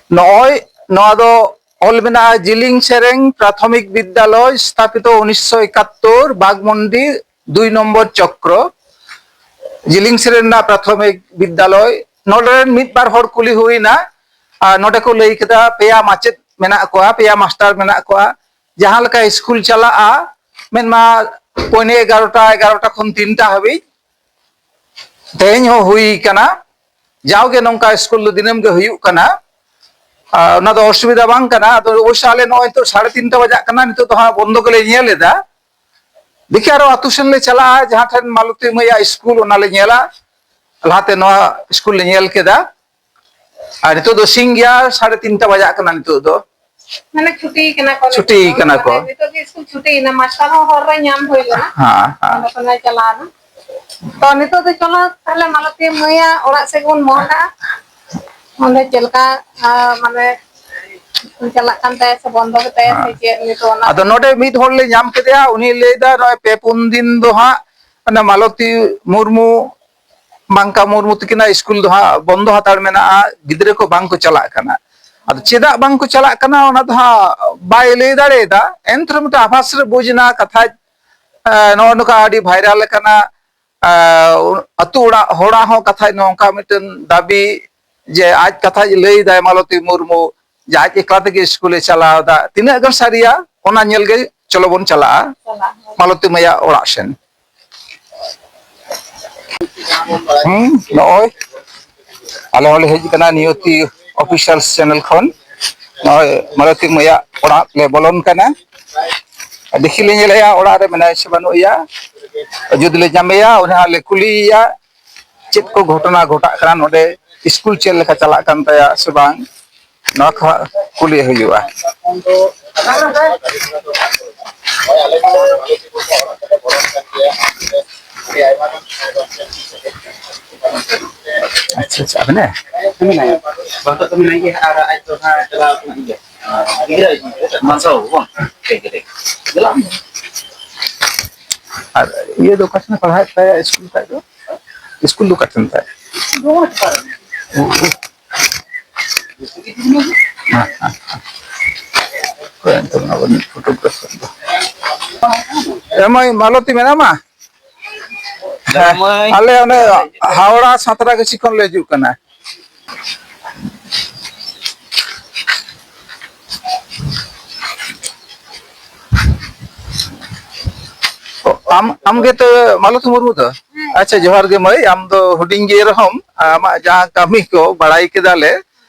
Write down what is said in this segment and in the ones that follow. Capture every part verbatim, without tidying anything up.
ᱱᱚᱜᱼᱚᱭ ᱱᱚᱣᱟ ᱫᱚ ᱚᱞ ᱢᱮᱱᱟᱜᱼᱟ, ᱡᱤᱞᱤᱝ ᱥᱮᱨᱮᱧ ᱯᱨᱟᱛᱷᱚᱢᱤᱠ ᱵᱤᱫᱽᱫᱟᱞᱚᱭ ᱥᱛᱷᱟᱯᱤᱛᱚ ᱩᱱᱤᱥᱥᱚ ᱮᱠᱟᱛᱛᱳᱨ, ᱵᱟᱜᱽᱢᱩᱱᱰᱤ ᱫᱩᱭ ᱱᱚᱢᱵᱚᱨ ᱪᱚᱠᱨᱚ᱾ ᱡᱤᱞᱤᱝ ᱥᱮᱨᱮᱧ ᱨᱮᱱᱟᱜ ᱯᱨᱟᱛᱷᱚᱢᱤᱠ ᱵᱤᱫᱽᱫᱟᱞᱚᱭ᱾ ᱱᱚᱰᱮ ᱨᱮᱱ ᱢᱤᱫ ᱵᱟᱨ ᱦᱚᱲ ᱠᱩᱞᱤ ᱦᱩᱭᱱᱟ, ᱟᱨ ᱱᱚᱰᱮ ᱠᱚ ᱞᱟᱹᱭ ᱠᱮᱫᱟ ᱯᱮᱭᱟ ᱢᱟᱪᱮᱫ ᱢᱮᱱᱟᱜ ᱠᱚᱣᱟ, ᱯᱮᱭᱟ ᱢᱟᱥᱴᱟᱨ ᱢᱮᱱᱟᱜ ᱠᱚᱣᱟ᱾ ᱡᱟᱦᱟᱸ ᱞᱮᱠᱟ ᱥᱠᱩᱞ ᱪᱟᱞᱟᱜᱼᱟ, ᱢᱮᱱᱢᱟ ᱯᱚᱭᱱᱮ ᱮᱜᱟᱨᱚᱴᱟ, ᱮᱜᱟᱨᱚᱴᱟ ᱠᱷᱚᱱ ᱛᱤᱱᱴᱟ ᱦᱟᱹᱵᱤᱡ, ᱛᱮᱦᱮᱧ ᱦᱚᱸ ᱦᱩᱭ ᱠᱟᱱᱟ᱾ ᱡᱟᱣᱜᱮ ᱱᱚᱝᱠᱟ ᱥᱠᱩᱞ ᱫᱚ ᱫᱤᱱᱟᱹᱢ ᱜᱮ ᱦᱩᱭᱩᱜ ᱠᱟᱱᱟ᱾ ᱟᱨ ᱚᱱᱟ ᱫᱚ ᱚᱥᱩᱵᱤᱫᱷᱟ ᱵᱟᱝ ᱠᱟᱱᱟ᱾ ᱟᱫᱚ ᱚᱵᱚᱥᱥᱳᱭ ᱟᱞᱮ ᱱᱚᱜᱼᱚᱭ ᱱᱤᱛᱚᱜ ᱥᱟᱲᱮ ᱛᱤᱱᱴᱟ ᱵᱟᱡᱟᱜ ᱠᱟᱱᱟ, ᱱᱤᱛᱚᱜ ᱫᱚ ᱦᱟᱸᱜ ᱵᱚᱱᱫᱚ ᱜᱮᱞᱮ ᱧᱮᱞ ᱮᱫᱟ᱾ ᱫᱮᱠᱷᱤ ᱟᱨᱚ ᱟᱹᱛᱩ ᱥᱮᱱ ᱞᱮ ᱪᱟᱞᱟᱜᱼᱟ, ᱡᱟᱦᱟᱸ ᱴᱷᱮᱱ ᱢᱟᱞᱚᱛᱤ ᱢᱟᱹᱭᱟᱜ ᱥᱠᱩᱞ, ᱚᱱᱟ ᱞᱮ ᱧᱮᱞᱟ᱾ ᱞᱟᱦᱟᱛᱮ ᱱᱚᱣᱟ ᱥᱠᱩᱞ ᱞᱮ ᱧᱮᱞ ᱠᱮᱫᱟ, ᱟᱨ ᱱᱤᱛᱚᱜ ᱫᱚ ᱥᱤᱧ ᱜᱮᱭᱟ, ᱥᱟᱲᱮ ᱛᱤᱱᱴᱟ ᱵᱟᱡᱟᱜ ᱠᱟᱱᱟ ᱱᱤᱛᱚᱜ ᱫᱚ᱾ ᱢᱟᱱᱮ ᱪᱷᱩᱴᱤ ᱠᱟᱱᱟ ᱠᱚ ᱪᱷᱩᱴᱤ ᱱᱤᱛᱚᱜ ᱫᱚ᱾ ᱠᱟᱱᱟ ᱠᱚ᱾ ᱢᱟᱱᱮ ᱱᱤᱛᱚᱜ ᱜᱮ ᱥᱠᱩᱞ ᱪᱷᱩᱴᱤᱭᱮᱱᱟ, ᱢᱟᱥᱴᱟᱨ ᱦᱚᱸ ᱦᱚᱨ ᱨᱮ ᱧᱟᱢ ᱦᱩᱭ ᱞᱮᱱᱟ᱾ ᱦᱮᱸ, ᱦᱮᱸ᱾ ᱚᱸᱰᱮ ᱠᱷᱚᱱᱮ ᱪᱟᱞᱟᱣᱱᱟ᱾ ᱛᱚ ᱱᱤᱛᱚᱜ ᱫᱚ ᱪᱚᱞᱚ ᱛᱟᱦᱞᱮ ᱢᱟᱞᱚᱛᱤ ᱢᱟᱹᱭᱟᱜ ᱚᱲᱟᱜ ᱥᱮᱫ ᱵᱚᱱ ᱢᱚᱦᱰᱟᱜᱼᱟ᱾ ᱚᱸᱰᱮ ᱪᱮᱫ ᱞᱮᱠᱟ, ᱟᱸ, ᱢᱟᱱᱮ ᱪᱟᱞᱟᱜ ᱠᱟᱱ ᱛᱟᱭᱟ ᱥᱮ ᱵᱚᱱᱫᱚ ᱜᱮᱛᱟᱭᱟ ᱥᱮ ᱦᱮᱸ᱾ ᱪᱮᱫ ᱱᱤᱛᱚᱜ ᱚᱱᱟ ᱟᱫᱚ ᱱᱚᱰᱮ ᱢᱤᱫ ᱦᱚᱲ ᱞᱮ ᱧᱟᱢ ᱠᱮᱫᱮᱭᱟ, ᱩᱱᱤ ᱞᱟᱹᱭᱫᱟ ᱱᱚᱜᱼᱚᱭ ᱯᱮ ᱯᱩᱱ ᱫᱤᱱ ᱫᱚ ᱦᱟᱸᱜ ᱚᱱᱟ ᱢᱟᱞᱚᱛᱤ ᱢᱩᱨᱢᱩ ᱢᱟᱝᱠᱟ ᱢᱩᱨᱢᱩ ᱛᱟᱹᱠᱤᱱᱟᱜ ᱥᱠᱩᱞ ᱫᱚ ᱦᱟᱸᱜ ᱵᱚᱱᱫᱚ ᱦᱟᱛᱟᱲ ᱢᱮᱱᱟᱜᱼᱟ, ᱜᱤᱫᱽᱨᱟᱹ ᱠᱚ ᱵᱟᱝ ᱠᱚ ᱪᱟᱞᱟᱜ ᱠᱟᱱᱟ᱾ ᱟᱫᱚ ᱪᱮᱫᱟᱜ ᱵᱟᱝ ᱠᱚ ᱪᱟᱞᱟᱜ ᱠᱟᱱᱟ, ᱚᱱᱟ ᱫᱚ ᱦᱟᱸᱜ ᱵᱟᱭ ᱞᱟᱹᱭ ᱫᱟᱲᱮᱭᱟᱫᱟ᱾ ᱮᱱᱛᱮ ᱨᱮᱦᱚᱸ ᱢᱤᱫᱴᱟᱝ ᱟᱵᱷᱟᱥ ᱨᱮ ᱵᱩᱡᱽ ᱮᱱᱟ ᱠᱟᱛᱷᱟ, ᱮ, ᱱᱚᱜᱼᱚ ᱱᱚᱝᱠᱟ ᱟᱹᱰᱤ ᱵᱷᱟᱭᱨᱟᱞ ᱟᱠᱟᱱᱟ᱾ ᱮ, ᱟᱹᱛᱩ ᱚᱲᱟᱜ ᱦᱚᱲᱟᱜ ᱦᱚᱸ ᱠᱟᱛᱷᱟᱭ ᱱᱚᱝᱠᱟ ᱢᱤᱫᱴᱟᱝ ᱫᱟᱹᱵᱤ ᱡᱮ ᱟᱡ ᱠᱟᱛᱷᱟᱭ ᱞᱟᱹᱭ ᱫᱟᱭ ᱢᱟᱞᱚᱛᱤ ᱢᱩᱨᱢᱩ ᱡᱮ ᱟᱡ ᱮᱠᱞᱟ ᱛᱮᱜᱮ ᱥᱠᱩᱞᱮ ᱪᱟᱞᱟᱣ ᱮᱫᱟ᱾ ᱛᱤᱱᱟᱹᱜ ᱜᱟᱱ ᱥᱟᱹᱨᱤᱭᱟ, ᱚᱱᱟ ᱧᱮᱞ ᱜᱮ ᱪᱚᱞᱚ ᱵᱚᱱ ᱪᱟᱞᱟᱜᱼᱟ ᱪᱟᱞᱟᱜ᱾ ᱢᱟᱞᱚᱛᱤ ᱢᱟᱹᱭᱟᱜ ᱚᱲᱟᱜ ᱥᱮᱱ᱾ ᱦᱩᱸ, ᱱᱚᱜᱼᱚᱭ ᱟᱞᱮ ᱦᱚᱸᱞᱮ ᱦᱮᱡ ᱟᱠᱟᱱᱟ ᱱᱤᱭᱚᱛᱤ ᱚᱯᱷᱤᱥᱤᱭᱟᱞ ᱪᱮᱱᱮᱞ ᱠᱷᱚᱱ᱾ ᱱᱚᱜᱼᱚᱭ ᱢᱟᱞᱚᱛᱤ ᱢᱟᱹᱭᱟᱜ ᱚᱲᱟᱜ ᱞᱮ ᱵᱚᱞᱚᱱ ᱠᱟᱱᱟ᱾ ᱫᱮᱠᱷᱤ ᱞᱮ ᱧᱮᱞᱮᱭᱟ ᱚᱲᱟᱜ ᱨᱮ ᱢᱮᱱᱟᱭᱟ ᱥᱮ ᱵᱟᱹᱱᱩᱜ ᱮᱭᱟ᱾ ᱡᱩᱫᱤ ᱞᱮ ᱧᱟᱢᱮᱭᱟ, ᱩᱱᱤ ᱦᱟᱸᱜ ᱞᱮ ᱠᱩᱞᱤᱭᱮᱭᱟ ᱪᱮᱫ ᱠᱚ ᱜᱷᱚᱴᱚᱱᱟ ᱜᱷᱚᱴᱟᱜ ᱠᱟᱱᱟ ᱱᱚᱰᱮ, ᱥᱠᱩᱞ ᱪᱮᱫ ᱞᱮᱠᱟ ᱪᱟᱞᱟᱜ ᱠᱟᱱ ᱛᱟᱭᱟ ᱥᱮ ᱵᱟᱝ᱾ ᱱᱚᱣᱟ ᱠᱚ ᱦᱟᱸᱜ ᱠᱩᱞᱤ ᱦᱩᱭᱩᱜᱼᱟ᱾ ᱟᱪᱪᱷᱟ, ᱟᱪᱪᱷᱟ, ᱟᱵᱮᱱ? ᱢᱮᱱᱟᱭᱟ᱾ ᱵᱟᱝ ᱫᱚ ᱢᱮᱱᱟᱭ ᱜᱮᱭᱟ, ᱟᱨ ᱟᱡ ᱫᱚ ᱦᱟᱸᱜ ᱪᱟᱞᱟᱣ ᱠᱟᱱᱟ ᱤᱭᱟᱹ, ᱜᱤᱫᱽᱨᱟᱹ ᱢᱟᱱᱥᱟ ᱵᱟᱹᱵᱩ, ᱵᱟᱝ? ᱴᱷᱤᱠ ᱜᱮᱭᱟ, ᱴᱷᱤᱠ ᱜᱮᱭᱟ᱾ ᱪᱟᱞᱟᱜ ᱢᱮ᱾ ᱟᱨ ᱤᱭᱟᱹ ᱫᱚ ᱚᱠᱟ ᱴᱷᱮᱱ ᱯᱟᱲᱦᱟᱣᱮᱫ ᱛᱟᱭᱟ ᱥᱠᱩᱞ ᱠᱷᱟᱡ ᱫᱚ? ᱥᱠᱩᱞ ᱫᱚ ᱚᱠᱟ ᱴᱷᱮᱱ ᱛᱟᱭ? ᱚᱠᱚᱭ ᱮᱱᱛᱮ ᱚᱱᱟ ᱵᱟᱹᱱᱩᱜ ᱯᱷᱳᱴᱳᱜᱨᱟᱯᱷᱟᱨ ᱫᱚ? ᱮ ᱢᱟᱹᱭ, ᱢᱟᱞᱚᱛᱤ ᱢᱮᱱᱟᱢᱟ? ᱦᱮᱸ, ᱟᱞᱮ ᱚᱱᱮ ᱦᱟᱣᱲᱟ ᱥᱟᱸᱛᱨᱟᱜᱟᱹᱪᱷᱤ ᱠᱷᱚᱱ ᱞᱮ ᱦᱤᱡᱩᱜ ᱠᱟᱱᱟ᱾ ᱟᱢ, ᱟᱢ ᱜᱮᱛᱚ ᱢᱟᱞᱚᱛᱤ ᱢᱩᱨᱢᱩ ᱫᱚ? ᱟᱪᱪᱷᱟ, ᱡᱚᱦᱟᱨ ᱜᱮ ᱢᱟᱹᱭ, ᱟᱢ ᱫᱚ ᱦᱩᱰᱤᱧ ᱜᱮ ᱨᱮᱦᱚᱸᱢ, ᱟᱢᱟᱜ ᱡᱟᱦᱟᱸ ᱠᱟᱹᱢᱤ ᱠᱚ ᱵᱟᱲᱟᱭ ᱠᱮᱫᱟᱞᱮ,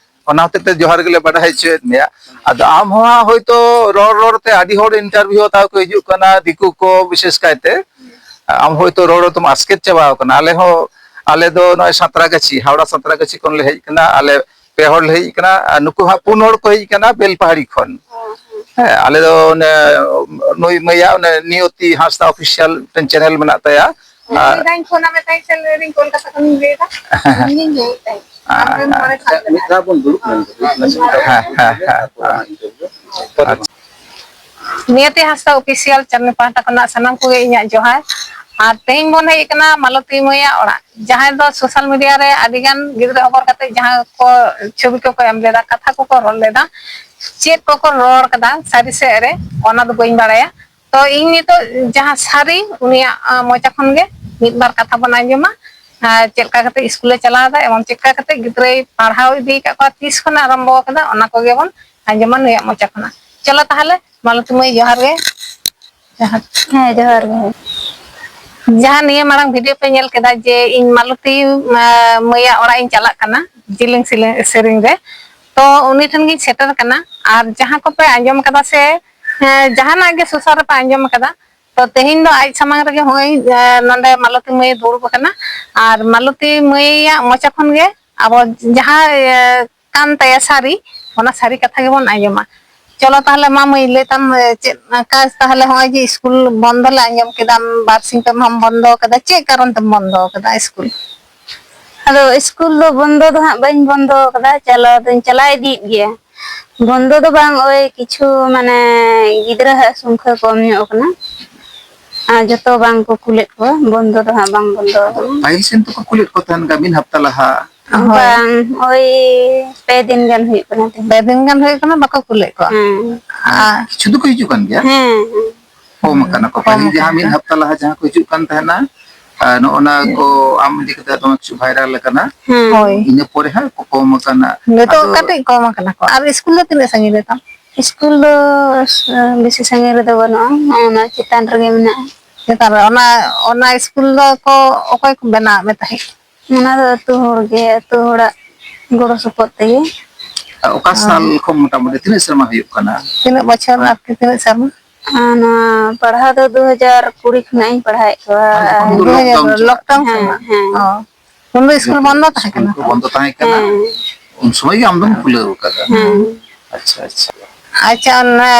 ᱚᱱᱟ ᱦᱚᱛᱮᱡ ᱛᱮ ᱡᱚᱦᱟᱨ ᱜᱮᱞᱮ ᱵᱟᱰᱟᱭ ᱦᱚᱪᱚᱭᱮᱫ ᱢᱮᱭᱟ᱾ ᱟᱫᱚ ᱟᱢ ᱦᱚᱸ ᱦᱟᱸᱜ ᱦᱳᱭᱛᱳ ᱨᱚᱲ ᱨᱚᱲ ᱛᱮ ᱟᱹᱰᱤ ᱦᱚᱲ interview ᱦᱟᱛᱟᱣ ᱠᱚ ᱦᱤᱡᱩᱜ ᱠᱟᱱᱟ, ᱫᱤᱠᱩ ᱠᱚ ᱵᱤᱥᱮᱥ ᱠᱟᱭᱛᱮ᱾ ᱟᱢ ᱦᱳᱭᱛᱳ ᱨᱚᱲ ᱨᱚᱲ ᱛᱮᱢ ᱟᱥᱠᱮᱛ ᱪᱟᱵᱟᱣ ᱠᱟᱱᱟ᱾ ᱟᱞᱮ ᱦᱚᱸ, ᱟᱞᱮ ᱫᱚ ᱱᱚᱜᱼᱚᱭ ᱥᱟᱸᱛᱨᱟᱜᱟᱹᱪᱷᱤ, ᱦᱟᱣᱲᱟ ᱥᱟᱸᱛᱨᱟᱜᱟᱹᱪᱷᱤ ᱠᱷᱚᱱ ᱞᱮ ᱦᱮᱡ ᱠᱟᱱᱟ᱾ ᱟᱞᱮ ᱯᱮ ᱦᱚᱲ ᱞᱮ ᱦᱮᱡ ᱠᱟᱱᱟ, ᱟᱨ ᱱᱩᱠᱩ ᱦᱟᱸᱜ ᱯᱩᱱ ᱦᱚᱲ ᱠᱚ ᱦᱮᱡ ᱠᱟᱱᱟ ᱵᱮᱞᱯᱟᱦᱟᱲᱤ ᱠᱷᱚᱱ᱾ ᱦᱮᱸ, ᱟᱞᱮ ᱫᱚ ᱚᱱᱮ ᱱᱩᱭ ᱢᱟᱹᱭᱟᱜ ᱚᱱᱮ ᱱᱤᱭᱚᱛᱤ ᱦᱟᱸᱥᱫᱟ official ᱢᱤᱫᱴᱮᱱ channel ᱢᱮᱱᱟᱜ ᱛᱟᱭᱟ᱾ ᱟᱨ ᱢᱤᱫ ᱫᱷᱟᱣ ᱤᱧ ᱯᱷᱳᱱ ᱟᱢ ᱛᱟᱦᱮᱸᱫ, ᱥᱮ ᱞᱟᱹᱭ ᱫᱟᱹᱧ ᱠᱳᱞᱠᱟᱛᱟ ᱠᱷᱚᱱᱤᱧ ᱞᱟᱹᱭ ᱮᱫᱟ᱾ ᱤᱧᱤᱧ ᱞᱟᱹᱭᱮᱫ ᱛᱟᱦᱮᱸᱫ᱾ ᱟᱨ ᱟᱢᱨᱮᱱ ᱢᱚᱬᱮ ᱥᱟᱵ ᱢᱤᱫ ᱫᱷᱟᱣ ᱵᱚᱱ ᱫᱩᱲᱩᱵ ᱞᱮᱱ ᱜᱮ, ᱫᱩᱲᱩᱵ ᱞᱮᱱ ᱜᱮ᱾ ᱦᱮᱸ, ᱦᱮᱸ, ᱦᱮᱸ᱾ ᱟᱪᱪᱷᱟ᱾ ᱱᱤᱭᱚᱛᱤ ᱦᱟᱸᱥᱫᱟ official channel ᱯᱟᱦᱴᱟ ᱠᱷᱚᱱᱟᱜ ᱥᱟᱱᱟᱢ ᱠᱚᱜᱮ ᱤᱧᱟᱹᱜ ᱡᱚᱦᱟᱨ᱾ ᱟᱨ ᱛᱮᱦᱮᱧ ᱵᱚᱱ ᱦᱮᱡ ᱟᱠᱟᱱᱟ ᱢᱟᱞᱚᱛᱤ ᱢᱟᱹᱭᱟᱜ ᱚᱲᱟᱜ, ᱡᱟᱦᱟᱸᱭ ᱫᱚ social media ᱨᱮ ᱟᱹᱰᱤ ᱜᱟᱱ ᱜᱤᱫᱽᱨᱟᱹ ᱦᱚᱵᱚᱨ ᱠᱟᱛᱮ ᱡᱟᱦᱟᱸ ᱠᱚ ᱪᱷᱚᱵᱤ ᱠᱚᱠᱚ ᱮᱢ ᱞᱮᱫᱟ, ᱠᱟᱛᱷᱟ ᱠᱚᱠᱚ ᱨᱚᱲ ᱞᱮᱫᱟ, ᱪᱮᱫ ᱠᱚᱠᱚ ᱨᱚᱲ ᱠᱟᱫᱟ ᱥᱟᱹᱨᱤ ᱥᱮ ᱮᱲᱮ, ᱚᱱᱟ ᱫᱚ ᱵᱟᱹᱧ ᱵᱟᱲᱟᱭᱟ᱾ ᱛᱚ ᱤᱧ ᱱᱤᱛᱚᱜ ᱡᱟᱦᱟᱸ ᱥᱟᱹᱨᱤ, ᱩᱱᱤᱭᱟᱜ, ᱟᱸ, ᱢᱚᱪᱟ ᱠᱷᱚᱱ ᱜᱮ ᱢᱤᱫ ᱵᱟᱨ ᱠᱟᱛᱷᱟ ᱵᱚᱱ ᱟᱸᱡᱚᱢᱟ᱾ ᱟᱨ ᱪᱮᱫ ᱞᱮᱠᱟ ᱠᱟᱛᱮ ᱤᱥᱠᱩᱞᱮ ᱪᱟᱞᱟᱣ ᱮᱫᱟ, ᱮᱵᱚᱝ ᱪᱮᱫ ᱞᱮᱠᱟ ᱠᱟᱛᱮ ᱜᱤᱫᱽᱨᱟᱹᱭ ᱯᱟᱲᱦᱟᱣ ᱤᱫᱤ ᱟᱠᱟᱫ ᱠᱚᱣᱟ, ᱛᱤᱥ ᱠᱷᱚᱱᱮ ᱟᱨᱟᱢᱵᱚ ᱟᱠᱟᱫᱟ, ᱚᱱᱟ ᱠᱚᱜᱮ ᱵᱚᱱ ᱟᱸᱡᱚᱢᱟ ᱱᱩᱭᱟᱜ ᱢᱚᱪᱟ ᱠᱷᱚᱱᱟᱜ᱾ ᱪᱚᱞᱚ ᱛᱟᱦᱚᱞᱮ, ᱢᱟᱞᱚᱛᱤ ᱢᱟᱹᱭ, ᱡᱚᱦᱟᱨ ᱜᱮ᱾ ᱡᱚᱦᱟᱨ᱾ ᱦᱮᱸ, ᱡᱚᱦᱟᱨ ᱜᱮ᱾ ᱡᱟᱦᱟᱸ ᱱᱤᱭᱟᱹ ᱢᱟᱲᱟᱝ video ᱯᱮ ᱧᱮᱞ ᱠᱮᱫᱟ ᱡᱮ ᱤᱧ ᱢᱟᱞᱚᱛᱤ, ᱟᱸ, ᱢᱟᱹᱭᱟᱜ ᱚᱲᱟᱜ ᱤᱧ ᱪᱟᱞᱟᱜ ᱠᱟᱱᱟ ᱡᱤᱞᱤᱧ ᱥᱤᱞᱤ-, ᱥᱮᱨᱮᱧ ᱨᱮ, ᱛᱚ ᱩᱱᱤ ᱴᱷᱮᱱ ᱜᱤᱧ ᱥᱮᱴᱮᱨ ᱠᱟᱱᱟ᱾ ᱟᱨ ᱡᱟᱦᱟᱸ ᱠᱚᱯᱮ ᱟᱸᱡᱚᱢ ᱠᱟᱫᱟ ᱥᱮ, ᱦᱮᱸ, ᱡᱟᱦᱟᱱᱟᱜ ᱜᱮ social ᱨᱮᱯᱮ ᱟᱸᱡᱚᱢ ᱠᱟᱫᱟ, ᱛᱚ ᱛᱮᱦᱮᱧ ᱫᱚ ᱟᱡ ᱥᱟᱢᱟᱝ ᱨᱮᱜᱮ ᱦᱚᱸᱜᱼᱚᱭ, ᱮ, ᱱᱚᱰᱮ ᱢᱟᱞᱚᱛᱤ ᱢᱟᱹᱭᱮ ᱫᱩᱲᱩᱵ ᱟᱠᱟᱱᱟ᱾ ᱟᱨ ᱢᱟᱞᱚᱛᱤ ᱢᱟᱹᱭᱟᱜ ᱢᱚᱪᱟ ᱠᱷᱚᱱ ᱜᱮ ᱟᱵᱚ ᱡᱟᱦᱟᱸ, ᱮ, ᱠᱟᱱ ᱛᱟᱭᱟ ᱥᱟᱹᱨᱤ, ᱚᱱᱟ ᱥᱟᱹᱨᱤ ᱠᱟᱛᱷᱟ ᱜᱮᱵᱚᱱ ᱟᱸᱡᱚᱢᱟ᱾ ᱪᱚᱞᱚ ᱛᱟᱦᱚᱞᱮ ᱢᱟ ᱢᱟᱹᱭ, ᱞᱟᱹᱭ ᱛᱟᱢ, ᱮ, ᱪᱮᱫ ᱚᱱᱠᱟ ᱛᱟᱦᱚᱞᱮ ᱦᱚᱸᱜᱼᱚᱭ ᱡᱮ ᱤᱥᱠᱩᱞ ᱵᱚᱱᱫᱚ ᱞᱮ ᱟᱸᱡᱚᱢ ᱠᱮᱫᱟ, ᱵᱟᱨ ᱥᱤᱧ ᱯᱮ ᱢᱟᱦᱟᱢ ᱵᱚᱱᱫᱚ ᱠᱟᱫᱟ, ᱪᱮᱫ ᱠᱟᱨᱚᱱ ᱛᱮᱢ ᱵᱚᱱᱫᱚ ᱠᱟᱫᱟ ᱤᱥᱠᱩᱞ? ᱟᱫᱚ ᱤᱥᱠᱩᱞ ᱫᱚ ᱵᱚᱱᱫᱚ ᱫᱚ ᱦᱟᱸᱜ ᱵᱟᱹᱧ ᱵᱚᱱᱫᱚ ᱠᱟᱫᱟ, ᱪᱟᱞᱟᱣ ᱫᱚᱧ ᱪᱟᱞᱟᱣ ᱤᱫᱤᱭᱮᱫ ᱜᱮᱭᱟ᱾ ᱵᱚᱱᱫᱚ ᱫᱚ ᱵᱟᱝ, ᱳᱭ ᱠᱤᱪᱷᱩ ᱢᱟᱱᱮ ᱜᱤᱫᱽᱨᱟᱹ ᱦᱟᱸᱜ ᱥᱚᱝᱠᱷᱟ ᱠᱚᱢ ᱧᱚᱜ ᱠᱟᱱᱟ᱾ ᱟᱨ ᱡᱚᱛᱚ ᱵᱟᱝ ᱠᱚ ᱠᱩᱞᱮᱫ ᱠᱚᱣᱟ, ᱵᱚᱱᱫᱚ ᱫᱚ ᱦᱟᱸᱜ ᱵᱟᱝ ᱵᱚᱱᱫᱚ ᱟᱠᱟᱱᱟ᱾ ᱯᱟᱹᱦᱤᱞ ᱥᱮᱱ ᱫᱚᱠᱚ ᱠᱩᱞᱮᱫ ᱠᱚ ᱛᱟᱦᱮᱱ ᱜᱮᱭᱟ, ᱢᱤᱫ ᱦᱟᱯᱛᱟ ᱞᱟᱦᱟ᱾ ᱦᱳᱭ᱾ ᱵᱟᱝ, ᱳᱭ ᱯᱮ ᱫᱤᱱ ᱜᱟᱱ ᱦᱩᱭᱩᱜ ᱠᱟᱱᱟ ᱛᱮᱦᱮᱧ᱾ ᱯᱮ ᱫᱤᱱ ᱜᱟᱱ ᱦᱩᱭᱩᱜ ᱠᱟᱱᱟ, ᱵᱟᱠᱚ ᱠᱩᱞᱮᱫ ᱠᱚᱣᱟ᱾ ᱦᱮᱸ᱾ ᱟᱨ ᱠᱤᱪᱷᱩ ᱫᱚᱠᱚ ᱦᱤᱡᱩᱜ ᱠᱟᱱ ᱜᱮᱭᱟ᱾ ᱦᱮᱸ, ᱦᱮᱸ᱾ ᱠᱚᱢ ᱟᱠᱟᱱᱟ ᱠᱚ᱾ ᱠᱚᱢ ᱯᱟᱹᱦᱤᱞ ᱡᱟᱦᱟᱸ ᱟᱠᱟᱱᱟ ᱢᱤᱫ ᱠᱚ᱾ ᱦᱟᱯᱛᱟ ᱞᱟᱦᱟ ᱡᱟᱦᱟᱸ ᱠᱚ ᱦᱤᱡᱩᱜ ᱠᱟᱱ ᱛᱟᱦᱮᱱᱟ, ᱟᱨ ᱱᱚᱜᱼᱚ ᱱᱟ ᱠᱚ ᱟᱢ ᱤᱫᱤ ᱠᱟᱛᱮ ᱫᱚᱢᱮ ᱠᱤᱪᱷᱩ viral ᱟᱠᱟᱱᱟ᱾ ᱦᱮᱸ᱾ ᱦᱳᱭ᱾ ᱤᱱᱟᱹ ᱯᱚᱨᱮ ᱦᱟᱸᱜ ᱠᱚ ᱠᱚᱢ ᱟᱠᱟᱱᱟ᱾ ᱱᱤᱛᱚᱜ ᱟᱫᱚ ᱠᱟᱹᱴᱤᱡ ᱠᱚᱢ ᱟᱠᱟᱱᱟ ᱠᱚ᱾ ᱟᱨ ᱤᱥᱠᱩᱞ ᱫᱚ ᱛᱤᱱᱟᱹᱜ ᱥᱟᱺᱜᱤᱧ ᱨᱮ ᱛᱟᱢ? ᱤᱥᱠᱩᱞ ᱫᱚ ᱵᱮᱥᱤ ᱥᱟᱺᱜᱤᱧ ᱨᱮᱫᱚ ᱵᱟᱹᱱᱩᱜᱼᱟ, ᱚᱱᱟ ᱪᱮᱛᱟᱱ ᱨᱮᱜᱮ ᱢᱮᱱᱟᱜᱼᱟ᱾ ᱪᱮᱛᱟᱱ ᱨᱮ᱾ ᱚᱱᱟ, ᱚᱱᱟ ᱤᱥᱠᱩᱞ ᱫᱚ ᱠᱚ ᱚᱠᱚᱭ ᱠᱚ ᱵᱮᱱᱟᱣᱟᱫ ᱢᱮ ᱛᱟᱦᱮᱸᱫ? ᱚᱱᱟ ᱫᱚ ᱟᱹᱛᱩ ᱦᱚᱲ ᱜᱮ, ᱟᱹᱛᱩ ᱦᱚᱲᱟᱜ ᱜᱚᱲᱚ ᱥᱚᱯᱚᱦᱚᱫ ᱛᱮᱜᱮ᱾ ᱚᱠᱟ ᱚ᱾ ᱥᱟᱞ ᱠᱷᱚᱱ ᱢᱚᱴᱟᱢᱩᱴᱤ ᱛᱤᱱᱟᱹᱜ ᱥᱮᱨᱢᱟ ᱦᱩᱭᱩᱜ ᱠᱟᱱᱟ? ᱛᱤᱱᱟᱹᱜ ᱵᱚᱪᱷᱚᱨ ᱟᱨᱠᱤ, ᱛᱤᱱᱟᱹᱜ ᱥᱮᱨᱢᱟ? ᱟᱨ ᱱᱚᱣᱟ ᱯᱟᱲᱦᱟᱣ ᱫᱚ ᱫᱩ ᱦᱟᱡᱟᱨ ᱠᱩᱲᱤ ᱠᱷᱚᱱᱟᱜ ᱤᱧ ᱯᱟᱲᱦᱟᱣᱮᱫ ᱠᱚᱣᱟ᱾ ᱟᱨ ᱡᱚᱠᱷᱚᱱ ᱫᱚ ᱫᱩ ᱦᱟᱡᱟᱨ lockdown ᱪᱟᱞᱟᱜ ᱠᱟᱱᱟ᱾ ᱦᱮᱸ, ᱦᱮᱸ᱾ ᱚ᱾ ᱩᱱ ᱫᱚ ᱤᱥᱠᱩᱞ ᱵᱚᱱᱫᱚ ᱛᱟᱦᱮᱸ ᱤᱥᱠᱩᱞ ᱠᱟᱱᱟ? ᱠᱚ ᱵᱚᱱᱫᱚ ᱛᱟᱦᱮᱸ ᱠᱟᱱᱟ᱾ ᱦᱮᱸ᱾ ᱩᱱ ᱥᱚᱢᱚᱭ ᱜᱮ ᱟᱢ ᱫᱚᱢ ᱠᱷᱩᱞᱟᱹᱣ ᱟᱠᱟᱫᱟ᱾ ᱦᱮᱸ᱾ ᱟᱪᱪᱷᱟ, ᱟᱪᱪᱷᱟ᱾ ᱟᱪᱪᱷᱟ, ᱚᱱᱮ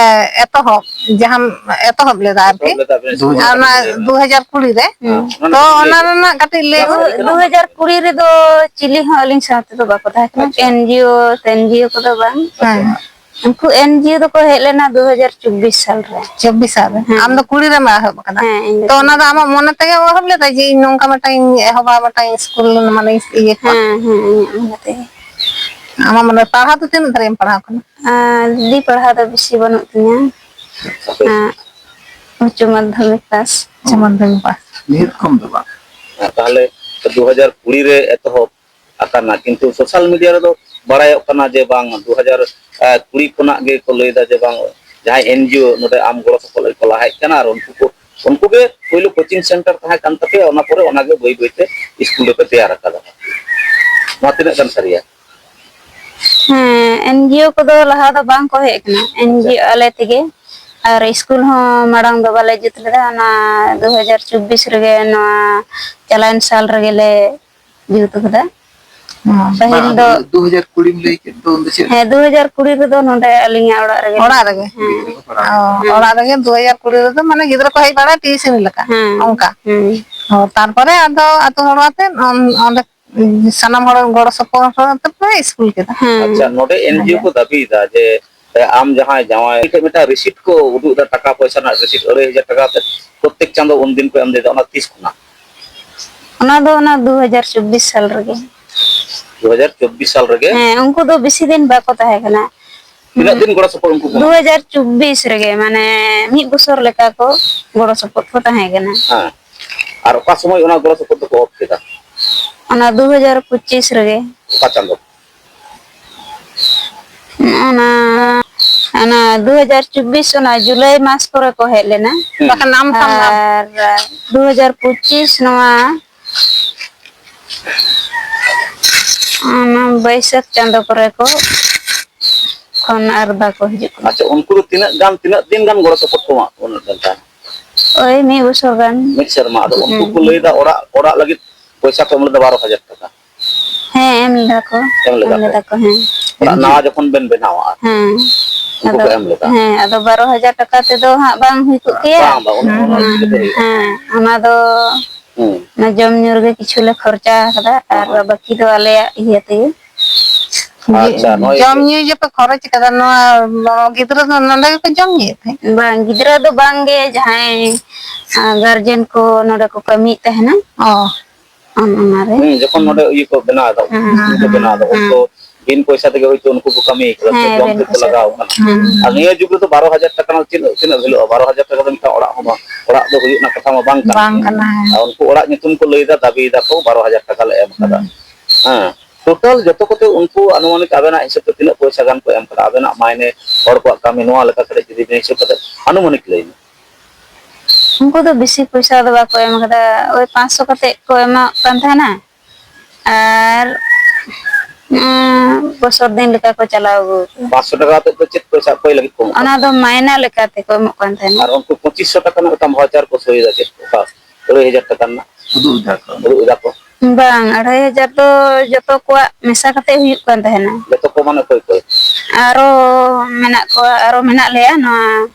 ᱮᱛᱚᱦᱚᱵ, ᱡᱟᱦᱟᱸᱢ ᱮᱛᱚᱦᱚᱵ ᱞᱮᱫᱟ ᱟᱨᱠᱤ, ᱮᱛᱚᱦᱚᱵ ᱞᱮᱫᱟ ᱵᱮᱱ ᱟᱨ ᱚᱱᱟ ᱫᱩ ᱦᱟᱡᱟᱨ ᱠᱩᱲᱤ ᱨᱮ, ᱦᱮᱸ, ᱚᱱᱟ ᱛᱚ ᱨᱮᱱᱟᱜ ᱚᱱᱟ ᱠᱟᱹᱴᱤᱡ ᱨᱮᱱᱟᱜ ᱞᱟᱹᱭ ᱢᱮ᱾ ᱠᱟᱹᱴᱤᱡ ᱞᱟᱹᱭ ᱫᱩ ᱦᱟᱡᱟᱨ ᱠᱩᱲᱤ ᱨᱮᱫᱚ ᱪᱤᱞᱤ ᱦᱚᱸ ᱟᱹᱞᱤᱧ ᱥᱟᱶ ᱛᱮᱫᱚ ᱵᱟᱠᱚ ᱛᱟᱦᱮᱸ ᱠᱟᱱᱟ᱾ ᱟᱪᱪᱷᱟ᱾ NGO, NGO ᱠᱚᱫᱚ ᱵᱟᱝ᱾ ᱦᱮᱸ᱾ ᱩᱱᱠᱩ NGO ᱫᱚᱠᱚ ᱦᱮᱡ ᱞᱮᱱᱟ ᱫᱩ ᱦᱟᱡᱟᱨ ᱪᱚᱵᱵᱤᱥ ᱥᱟᱞ ᱨᱮ᱾ ᱪᱚᱵᱵᱤᱥ ᱥᱟᱞ ᱨᱮ? ᱦᱮᱸ᱾ ᱟᱢ ᱫᱚ ᱠᱩᱲᱤ ᱨᱮᱢ ᱮᱦᱚᱵ ᱟᱠᱟᱫᱟ? ᱦᱮᱸ, ᱤᱧ ᱫᱚ ᱛᱚ ᱚᱱᱟ ᱠᱩᱲᱤ᱾ ᱫᱚ ᱟᱢᱟᱜ ᱢᱚᱱᱮ ᱛᱮᱜᱮᱢ ᱮᱦᱚᱵ ᱞᱮᱫᱟ ᱡᱮ ᱤᱧ ᱱᱚᱝᱠᱟ ᱢᱤᱫᱴᱟᱝ ᱤᱧ ᱮᱦᱚᱵᱟ, ᱢᱤᱫᱴᱟᱝ ᱤᱥᱠᱩᱞ ᱢᱟᱱᱮ ᱤᱭᱟᱹ ᱠᱚᱣᱟ? ᱦᱮᱸ, ᱦᱮᱸ, ᱤᱧᱟᱹᱜ ᱢᱚᱱᱮ ᱛᱮᱜᱮ᱾ ᱟᱢᱟᱜ ᱢᱟᱱᱮ ᱯᱟᱲᱦᱟᱣ ᱫᱚ ᱛᱤᱱᱟᱹᱜ ᱫᱷᱟᱹᱨᱤᱡ ᱮᱢ ᱯᱟᱲᱦᱟᱣ ᱠᱟᱱᱟ? ᱟᱨ ᱫᱤ ᱯᱟᱲᱦᱟᱣ ᱫᱚ ᱵᱮᱥᱤ ᱵᱟᱹᱱᱩᱜ ᱛᱤᱧᱟᱹ᱾ ᱟᱯᱮ? ᱟᱸ, ᱩᱪᱪᱚ ᱢᱟᱫᱽᱫᱷᱚᱢᱤᱠ ᱯᱟᱥ᱾ ᱩᱪᱪᱚ ᱢᱟᱫᱽᱫᱷᱚᱢᱤᱠ ᱯᱟᱥ᱾ ᱱᱤᱦᱟᱹᱛ ᱠᱚᱢ ᱫᱚ ᱵᱟᱝ᱾ ᱟᱨ ᱛᱟᱦᱞᱮ ᱫᱩ ᱦᱟᱡᱟᱨ ᱠᱩᱲᱤ ᱨᱮ ᱮᱛᱚᱦᱚᱵ ᱟᱠᱟᱱᱟ, ᱠᱤᱱᱛᱩ social media ᱨᱮᱫᱚ ᱵᱟᱲᱟᱭᱚᱜ ᱠᱟᱱᱟ ᱡᱮ ᱵᱟᱝ ᱫᱩ ᱦᱟᱡᱟᱨ ᱠᱩᱲᱤ ᱠᱷᱚᱱᱟᱜ ᱜᱮᱠᱚ ᱞᱟᱹᱭᱫᱟ ᱡᱮ ᱵᱟᱝ ᱡᱟᱦᱟᱸᱭ NGO ᱱᱚᱰᱮ ᱟᱢ ᱜᱚᱲᱚ ᱥᱚᱯᱚᱦᱚᱫ ᱞᱟᱹᱜᱤᱫ ᱠᱚ ᱞᱟᱦᱟ ᱦᱮᱡ ᱠᱟᱱᱟ ᱟᱨ ᱩᱱᱠᱩ ᱠᱚ, ᱩᱱᱠᱩ ᱜᱮ ᱯᱳᱭᱞᱳ coaching center ᱛᱟᱦᱮᱸ ᱠᱟᱱ ᱛᱟᱯᱮᱭᱟ, ᱚᱱᱟ ᱯᱚᱨᱮ ᱚᱱᱟᱜᱮ ᱵᱟᱹᱭ ᱵᱟᱹᱭᱛᱮ ᱤᱥᱠᱩᱞ ᱫᱚᱯᱮ ᱛᱮᱭᱟᱨ ᱟᱠᱟᱫᱟ᱾ ᱱᱚᱣᱟ ᱛᱤᱱᱟᱹᱜ ᱜᱟᱱ ᱥᱟᱹᱨᱤᱭᱟ? ᱦᱮᱸ, NGO ᱠᱚᱫᱚ ᱞᱟᱦᱟ ᱫᱚ ᱵᱟᱝ ᱠᱚ ᱦᱮᱡ ᱟᱠᱟᱱᱟ, NGO ᱟᱪᱪᱷᱟ᱾ ᱟᱞᱮ ᱛᱮᱜᱮ᱾ ᱟᱨ ᱤᱥᱠᱩᱞ ᱦᱚᱸ ᱢᱟᱲᱟᱝ ᱫᱚ ᱵᱟᱞᱮ ᱡᱩᱛ ᱞᱮᱫᱟ, ᱚᱱᱟ ᱫᱩ ᱦᱟᱡᱟᱨ ᱪᱚᱵᱵᱤᱥ ᱨᱮᱜᱮ, ᱱᱚᱣᱟ ᱪᱟᱞᱟᱣᱮᱱ ᱥᱟᱞ ᱨᱮᱜᱮ ᱞᱮ ᱡᱩᱛ ᱠᱟᱫᱟ᱾ ᱦᱮᱸ᱾ ᱯᱟᱹᱦᱤᱞ ᱵᱟᱝ, ᱫᱚ ᱟᱫᱚ ᱫᱩ ᱦᱟᱡᱟᱨ ᱠᱩᱲᱤᱢ ᱞᱟᱹᱭ ᱠᱮᱫ ᱫᱚ, ᱩᱱ ᱫᱚ ᱪᱮᱫ? ᱦᱮᱸ, ᱫᱩ ᱦᱟᱡᱟᱨ ᱠᱩᱲᱤ ᱨᱮᱫᱚ ᱱᱚᱰᱮ ᱟᱹᱞᱤᱧᱟᱜ ᱚᱲᱟᱜ ᱨᱮᱜᱮ᱾ ᱚᱲᱟᱜ ᱨᱮᱜᱮ? ᱦᱮᱸ᱾ ᱚ, ᱦᱮᱸ᱾ ᱚᱲᱟᱜ ᱨᱮᱜᱮ ᱫᱩ ᱦᱟᱡᱟᱨ ᱠᱩᱲᱤ ᱨᱮᱫᱚ ᱢᱟᱱᱮ ᱜᱤᱫᱽᱨᱟᱹ ᱠᱚ ᱦᱮᱡ ᱵᱟᱲᱟ ᱴᱤᱭᱩᱥᱚᱱ ᱞᱮᱠᱟ, ᱦᱮᱸ, ᱚᱱᱠᱟ? ᱦᱮᱸ᱾ ᱚ, ᱛᱟᱨᱯᱚᱨᱮ ᱟᱫᱚ ᱟᱛᱳ ᱦᱚᱲ ᱟᱛᱮ ᱚᱱ-, ᱚᱸᱰᱮ ᱥᱟᱱᱟᱢ ᱦᱚᱲ ᱜᱚᱲᱚ ᱥᱚᱯᱚᱦᱚᱫ ᱟᱛᱮ ᱯᱮ ᱤᱥᱠᱩᱞ ᱠᱮᱫᱟ? ᱦᱮᱸ᱾ ᱟᱪᱪᱷᱟ, ᱱᱚᱰᱮ NGO ᱚᱱᱟᱜᱮ᱾ ᱠᱚ ᱫᱟᱹᱵᱤᱭᱮᱫᱟ ᱡᱮ, ᱮ, ᱟᱢ ᱡᱟᱦᱟᱸᱭ ᱡᱟᱶᱟᱭ ᱴᱷᱮᱱ ᱢᱤᱫᱴᱟᱝ receipt ᱠᱚ ᱩᱫᱩᱜ ᱮᱫᱟ, ᱴᱟᱠᱟ ᱯᱚᱭᱥᱟ ᱨᱮᱱᱟᱜ receipt, ᱟᱹᱲᱟᱹᱭ ᱦᱟᱡᱟᱨ ᱴᱟᱠᱟ ᱠᱟᱛᱮ ᱯᱨᱚᱛᱮᱠ ᱪᱟᱸᱫᱚ ᱩᱱᱫᱤᱱ ᱠᱚ ᱮᱢ ᱞᱮᱫᱟ, ᱚᱱᱟ ᱛᱤᱥ ᱠᱷᱚᱱᱟᱜ? ᱚᱱᱟ ᱫᱚ ᱚᱱᱟ ᱫᱩ ᱦᱟᱡᱟᱨ ᱪᱚᱵᱵᱤᱥ ᱥᱟᱞ ᱨᱮᱜᱮ᱾ ᱫᱩ ᱦᱟᱡᱟᱨ ᱪᱚᱵᱵᱤᱥ ᱥᱟᱞ ᱨᱮᱜᱮ? ᱦᱮᱸ, ᱩᱱᱠᱩ ᱫᱚ ᱵᱮᱥᱤ ᱫᱤᱱ ᱵᱟᱠᱚ ᱛᱟᱦᱮᱸ ᱠᱟᱱᱟ᱾ ᱛᱤᱱᱟᱹᱜ ᱫᱤᱱ ᱜᱚᱲᱚ ᱥᱚᱯᱚᱦᱚᱫ ᱩᱱᱠᱩ ᱠᱚ ᱮᱢᱟ? ᱫᱩ ᱦᱟᱡᱟᱨ ᱪᱚᱵᱵᱤᱥ ᱨᱮᱜᱮ, ᱢᱟᱱᱮ, ᱢᱤᱫ ᱵᱚᱪᱷᱚᱨ ᱞᱮᱠᱟ ᱠᱚ ᱜᱚᱲᱚ ᱥᱚᱯᱚᱦᱚᱫ ᱠᱚ ᱛᱟᱦᱮᱸ ᱠᱟᱱᱟ᱾ ᱦᱮᱸ᱾ ᱟᱨ ᱚᱠᱟ ᱥᱚᱢᱚᱭ ᱚᱱᱟ ᱜᱚᱲᱚ ᱥᱚᱯᱚᱦᱚᱫ ᱫᱚᱠᱚ ᱚᱯᱷ ᱠᱮᱫᱟ? ᱚᱱᱟ ᱫᱩ ᱦᱟᱡᱟᱨ ᱯᱚᱸᱪᱤᱥ ᱨᱮᱜᱮ᱾ ᱚᱠᱟ ᱪᱟᱸᱫᱚ? ᱚᱱᱟ, ᱚᱱᱟ ᱫᱩ ᱦᱟᱡᱟᱨ ᱪᱚᱵᱵᱤᱥ, ᱚᱱᱟ ᱡᱩᱞᱟᱭ ᱢᱟᱥ ᱠᱚᱨᱮ ᱠᱚ ᱦᱮᱡ ᱞᱮᱱᱟ᱾ ᱦᱩᱸ᱾ ᱵᱟᱠᱷᱟᱱ ᱟᱢ ᱠᱷᱟᱱ ᱫᱚ ᱟᱨ ᱫᱩ ᱦᱟᱡᱟᱨ ᱯᱚᱸᱪᱤᱥ ᱱᱚᱣᱟ ᱚᱱᱟ ᱵᱟᱹᱭᱥᱟᱹᱠᱷ ᱪᱟᱸᱫᱚ ᱠᱚᱨᱮ ᱠᱚ ᱠᱷᱚᱱ ᱟᱨ ᱵᱟᱠᱚ ᱦᱤᱡᱩᱜ ᱠᱟᱱᱟ᱾ ᱟᱪᱪᱷᱟ, ᱩᱱᱠᱩ ᱫᱚ ᱛᱤᱱᱟᱹᱜ ᱜᱟᱱ, ᱛᱤᱱᱟᱹᱜ ᱫᱤᱱ ᱜᱟᱱ ᱜᱚᱲᱚ ᱥᱚᱯᱚᱦᱚᱫ ᱠᱚ ᱮᱢᱟᱜ ᱠᱚ ᱩᱱᱟᱹᱜ ᱜᱟᱱ ᱛᱟᱦᱮᱸᱱ? ᱳᱭ ᱢᱤᱫ ᱵᱚᱪᱷᱚᱨ ᱜᱟᱱ᱾ ᱢᱤᱫ ᱥᱮᱨᱢᱟ᱾ ᱟᱫᱚ ᱩᱱᱠᱩ ᱦᱩᱸ᱾ ᱠᱚ ᱞᱟᱹᱭ ᱮᱫᱟ ᱚᱲᱟᱜ, ᱚᱲᱟᱜ ᱞᱟᱹᱜᱤᱫ ᱯᱚᱭᱥᱟ ᱠᱚ ᱮᱢ ᱞᱮᱫᱟ ᱵᱟᱨᱚ ᱦᱟᱡᱟᱨ ᱴᱟᱠᱟ᱾ ᱦᱮᱸ, ᱮᱢ ᱞᱮᱫᱟ ᱠᱚ᱾ ᱮᱢ ᱞᱮᱫᱟ ᱮᱢ ᱠᱚ᱾ ᱞᱮᱫᱟ ᱠᱚ, ᱦᱮᱸ᱾ ᱚᱲᱟᱜ ᱱᱟᱣᱟ ᱡᱚᱠᱷᱚᱱ ᱵᱮᱱ ᱵᱮᱱᱟᱣᱟ, ᱦᱮᱸ᱾ ᱩᱱᱠᱩ ᱟᱫᱚ, ᱠᱚ ᱮᱢ ᱞᱮᱫᱟ᱾ ᱦᱮᱸ, ᱟᱫᱚ ᱵᱟᱨᱚ ᱦᱟᱡᱟᱨ ᱴᱟᱠᱟ ᱛᱮᱫᱚ ᱦᱟᱸᱜ ᱵᱟᱝ ᱦᱩᱭ ᱠᱚᱜ ᱠᱮᱭᱟ᱾ ᱵᱟᱝ, ᱵᱟᱝ, ᱩᱱᱟᱹᱜ, ᱩᱱᱟᱹᱜ ᱦᱮᱸ, ᱪᱤᱠᱟᱹᱛᱮ ᱦᱩᱭᱩᱜᱼᱟ? ᱦᱮᱸ, ᱚᱱᱟ ᱫᱚ ᱦᱩᱸ᱾ ᱚᱱᱟ ᱡᱚᱢ ᱧᱩ ᱨᱮᱜᱮ ᱠᱤᱪᱷᱩ ᱞᱮ ᱠᱷᱚᱨᱪᱟ ᱟᱠᱟᱫᱟ, ᱦᱮᱸ, ᱟᱨ ᱦᱮᱸ᱾ ᱵᱟᱹᱠᱤ ᱫᱚ ᱟᱞᱮᱭᱟᱜ ᱤᱭᱟᱹ ᱛᱮᱜᱮ᱾ ᱟᱪᱪᱷᱟ, ᱱᱚᱜᱼᱚᱭ ᱡᱚᱢ ᱧᱩ ᱡᱮᱯᱮ ᱠᱷᱚᱨᱚᱪ ᱠᱟᱫᱟ, ᱱᱚᱣᱟ ᱜᱤᱫᱽᱨᱟᱹ ᱫᱚ ᱱᱚᱰᱮ ᱜᱮᱯᱮ ᱡᱚᱢ ᱧᱩᱭᱮᱫ ᱛᱟᱦᱮᱸᱫ? ᱵᱟᱝ, ᱜᱤᱫᱽᱨᱟᱹ ᱫᱚ ᱵᱟᱝ ᱜᱮ, ᱡᱟᱦᱟᱸᱭ, ᱟ, ᱜᱟᱨᱡᱮᱱ ᱠᱚ ᱱᱚᱰᱮ ᱠᱚ ᱠᱟᱹᱢᱤᱭᱮᱫ ᱛᱟᱦᱮᱱᱟ᱾ ᱚ᱾ ᱚᱱ-, ᱚᱱᱟᱨᱮ᱾ ᱦᱩᱸ, ᱡᱚᱠᱷᱚᱱ ᱱᱚᱰᱮ ᱤᱭᱟᱹ ᱠᱚ ᱵᱮᱱᱟᱣ ᱮᱫᱟ, ᱦᱮᱸ, ᱩᱱᱠᱩ ᱠᱚ ᱦᱮᱸ, ᱵᱮᱱᱟᱣ ᱮᱫᱟ, ᱦᱮᱸ᱾ ᱩᱱᱠᱩ ᱵᱤᱱ ᱯᱚᱭᱥᱟ ᱛᱮᱜᱮ ᱦᱚᱭᱛᱳ ᱩᱱᱠᱩ ᱠᱚ ᱠᱟᱹᱢᱤ ᱠᱟᱫᱟ, ᱥᱮ ᱦᱮᱸ, ᱡᱚᱢ ᱵᱤᱱ ᱛᱮᱠᱚ ᱯᱚᱭᱥᱟ ᱞᱟᱜᱟᱣ ᱛᱮ᱾ ᱠᱟᱱᱟ᱾ ᱦᱮᱸ᱾ ᱟᱨ ᱱᱤᱭᱟᱹ ᱡᱩᱜᱽ ᱨᱮᱫᱚ ᱵᱟᱨᱚ ᱦᱟᱡᱟᱨ ᱴᱟᱠᱟ ᱨᱮᱱᱟᱜ ᱪᱮᱫ, ᱛᱤᱱᱟᱹᱜ ᱵᱷᱮᱞᱩᱜᱼᱟ? ᱵᱟᱨᱚ ᱦᱟᱡᱟᱨ ᱴᱟᱠᱟ ᱫᱚ ᱢᱤᱫᱴᱟᱝ ᱚᱲᱟᱜ ᱦᱚᱸ ᱵᱟᱝ, ᱚᱲᱟᱜ ᱫᱚ ᱦᱩᱭᱩᱜ ᱨᱮᱱᱟᱜ ᱠᱟᱛᱷᱟ ᱢᱟ ᱵᱟᱝ ᱠᱟᱱᱟ᱾ ᱵᱟᱝ ᱠᱟᱱᱟ᱾ ᱟᱨ ᱩᱱᱠᱩ ᱚᱲᱟᱜ ᱧᱩᱛᱩᱢ ᱠᱚ ᱞᱟᱹᱭ ᱮᱫᱟ, ᱫᱟᱵᱤ ᱮᱫᱟ ᱠᱚ ᱵᱟᱨᱚ ᱦᱟᱡᱟᱨ ᱴᱟᱠᱟ ᱞᱮ ᱮᱢ ᱠᱟᱫᱟ᱾ ᱦᱮᱸ᱾ ᱦᱮᱸ᱾ ᱴᱳᱴᱟᱞ ᱡᱚᱛᱚ ᱠᱚᱛᱮ ᱩᱱᱠᱩ ᱟᱱᱩᱢᱟᱱᱤᱠ ᱟᱵᱮᱱᱟᱜ ᱦᱤᱥᱟᱹᱵ ᱛᱮ ᱛᱤᱱᱟᱹᱜ ᱯᱚᱭᱥᱟ ᱜᱟᱱ ᱠᱚ ᱮᱢ ᱠᱟᱫᱟ? ᱟᱵᱮᱱᱟᱜ ᱢᱟᱭᱱᱮ, ᱦᱚᱲ ᱠᱚᱣᱟᱜ ᱠᱟᱹᱢᱤ, ᱱᱚᱣᱟ ᱞᱮᱠᱟ ᱠᱟᱛᱮ ᱡᱩᱫᱤ ᱵᱮᱱ ᱦᱤᱥᱟᱹᱵ ᱠᱟᱛᱮ ᱟᱱᱩᱢᱟᱱᱤᱠ ᱞᱟᱹᱭ ᱢᱮ᱾ ᱩᱱᱠᱩ ᱫᱚ ᱵᱮᱥᱤ ᱯᱚᱭᱥᱟ ᱫᱚ ᱵᱟᱠᱚ ᱮᱢ ᱠᱟᱫᱟ, ᱳᱭ ᱯᱟᱸᱪᱥᱚ ᱠᱟᱛᱮ ᱠᱚ ᱮᱢᱚᱜ ᱠᱟᱱ ᱛᱟᱦᱮᱱᱟ᱾ ᱟᱨ, ᱩᱸ, ᱵᱚᱪᱷᱚᱨ ᱫᱤᱱ ᱞᱮᱠᱟ ᱠᱚ ᱪᱟᱞᱟᱣ ᱟᱹᱜᱩ ᱠᱟᱫᱟ᱾ ᱯᱟᱸᱪᱥᱚ ᱴᱟᱠᱟ ᱠᱟᱛᱮ ᱫᱚ ᱪᱮᱫ ᱯᱚᱭᱥᱟ ᱚᱠᱚᱭ ᱞᱟᱹᱜᱤᱫ ᱠᱚ ᱮᱢᱚᱜ ᱠᱟᱱᱟ? ᱚᱱᱟ ᱫᱚ ᱢᱟᱭᱱᱟ ᱞᱮᱠᱟ ᱛᱮᱠᱚ ᱮᱢᱚᱜ ᱠᱟᱱ ᱛᱟᱦᱮᱱᱟ᱾ ᱟᱨ ᱩᱱᱠᱩ ᱯᱚᱸᱪᱤᱥ ᱥᱚ ᱴᱟᱠᱟ ᱨᱮᱱᱟᱜ ᱢᱤᱫᱴᱟᱝ ᱵᱷᱟᱣᱪᱟᱨ ᱠᱚ ᱥᱳᱭ ᱮᱫᱟ, ᱪᱮᱫ ᱚᱠᱟ ᱟᱹᱲᱟᱹᱭ ᱦᱟᱡᱟᱨ ᱴᱟᱠᱟ ᱨᱮᱱᱟᱜ? ᱩᱫᱩᱜ ᱮᱫᱟ ᱠᱚ᱾ ᱩᱫᱩᱜ ᱮᱫᱟ ᱠᱚ᱾ ᱵᱟᱝ, ᱟᱲᱟᱭ ᱦᱟᱡᱟᱨ ᱫᱚ ᱡᱚᱛᱚ ᱠᱚᱣᱟᱜ ᱢᱮᱥᱟ ᱠᱟᱛᱮ ᱦᱩᱭᱩᱜ ᱠᱟᱱ ᱛᱟᱦᱮᱱᱟ᱾ ᱡᱚᱛᱚ ᱠᱚ ᱢᱟᱱᱮ ᱚᱠᱚᱭ ᱚᱠᱚᱭ? ᱟᱨᱚ ᱢᱮᱱᱟᱜ ᱠᱚᱣᱟ, ᱟᱨᱚ ᱢᱮᱱᱟᱜ ᱞᱮᱭᱟ ᱱᱚᱣᱟ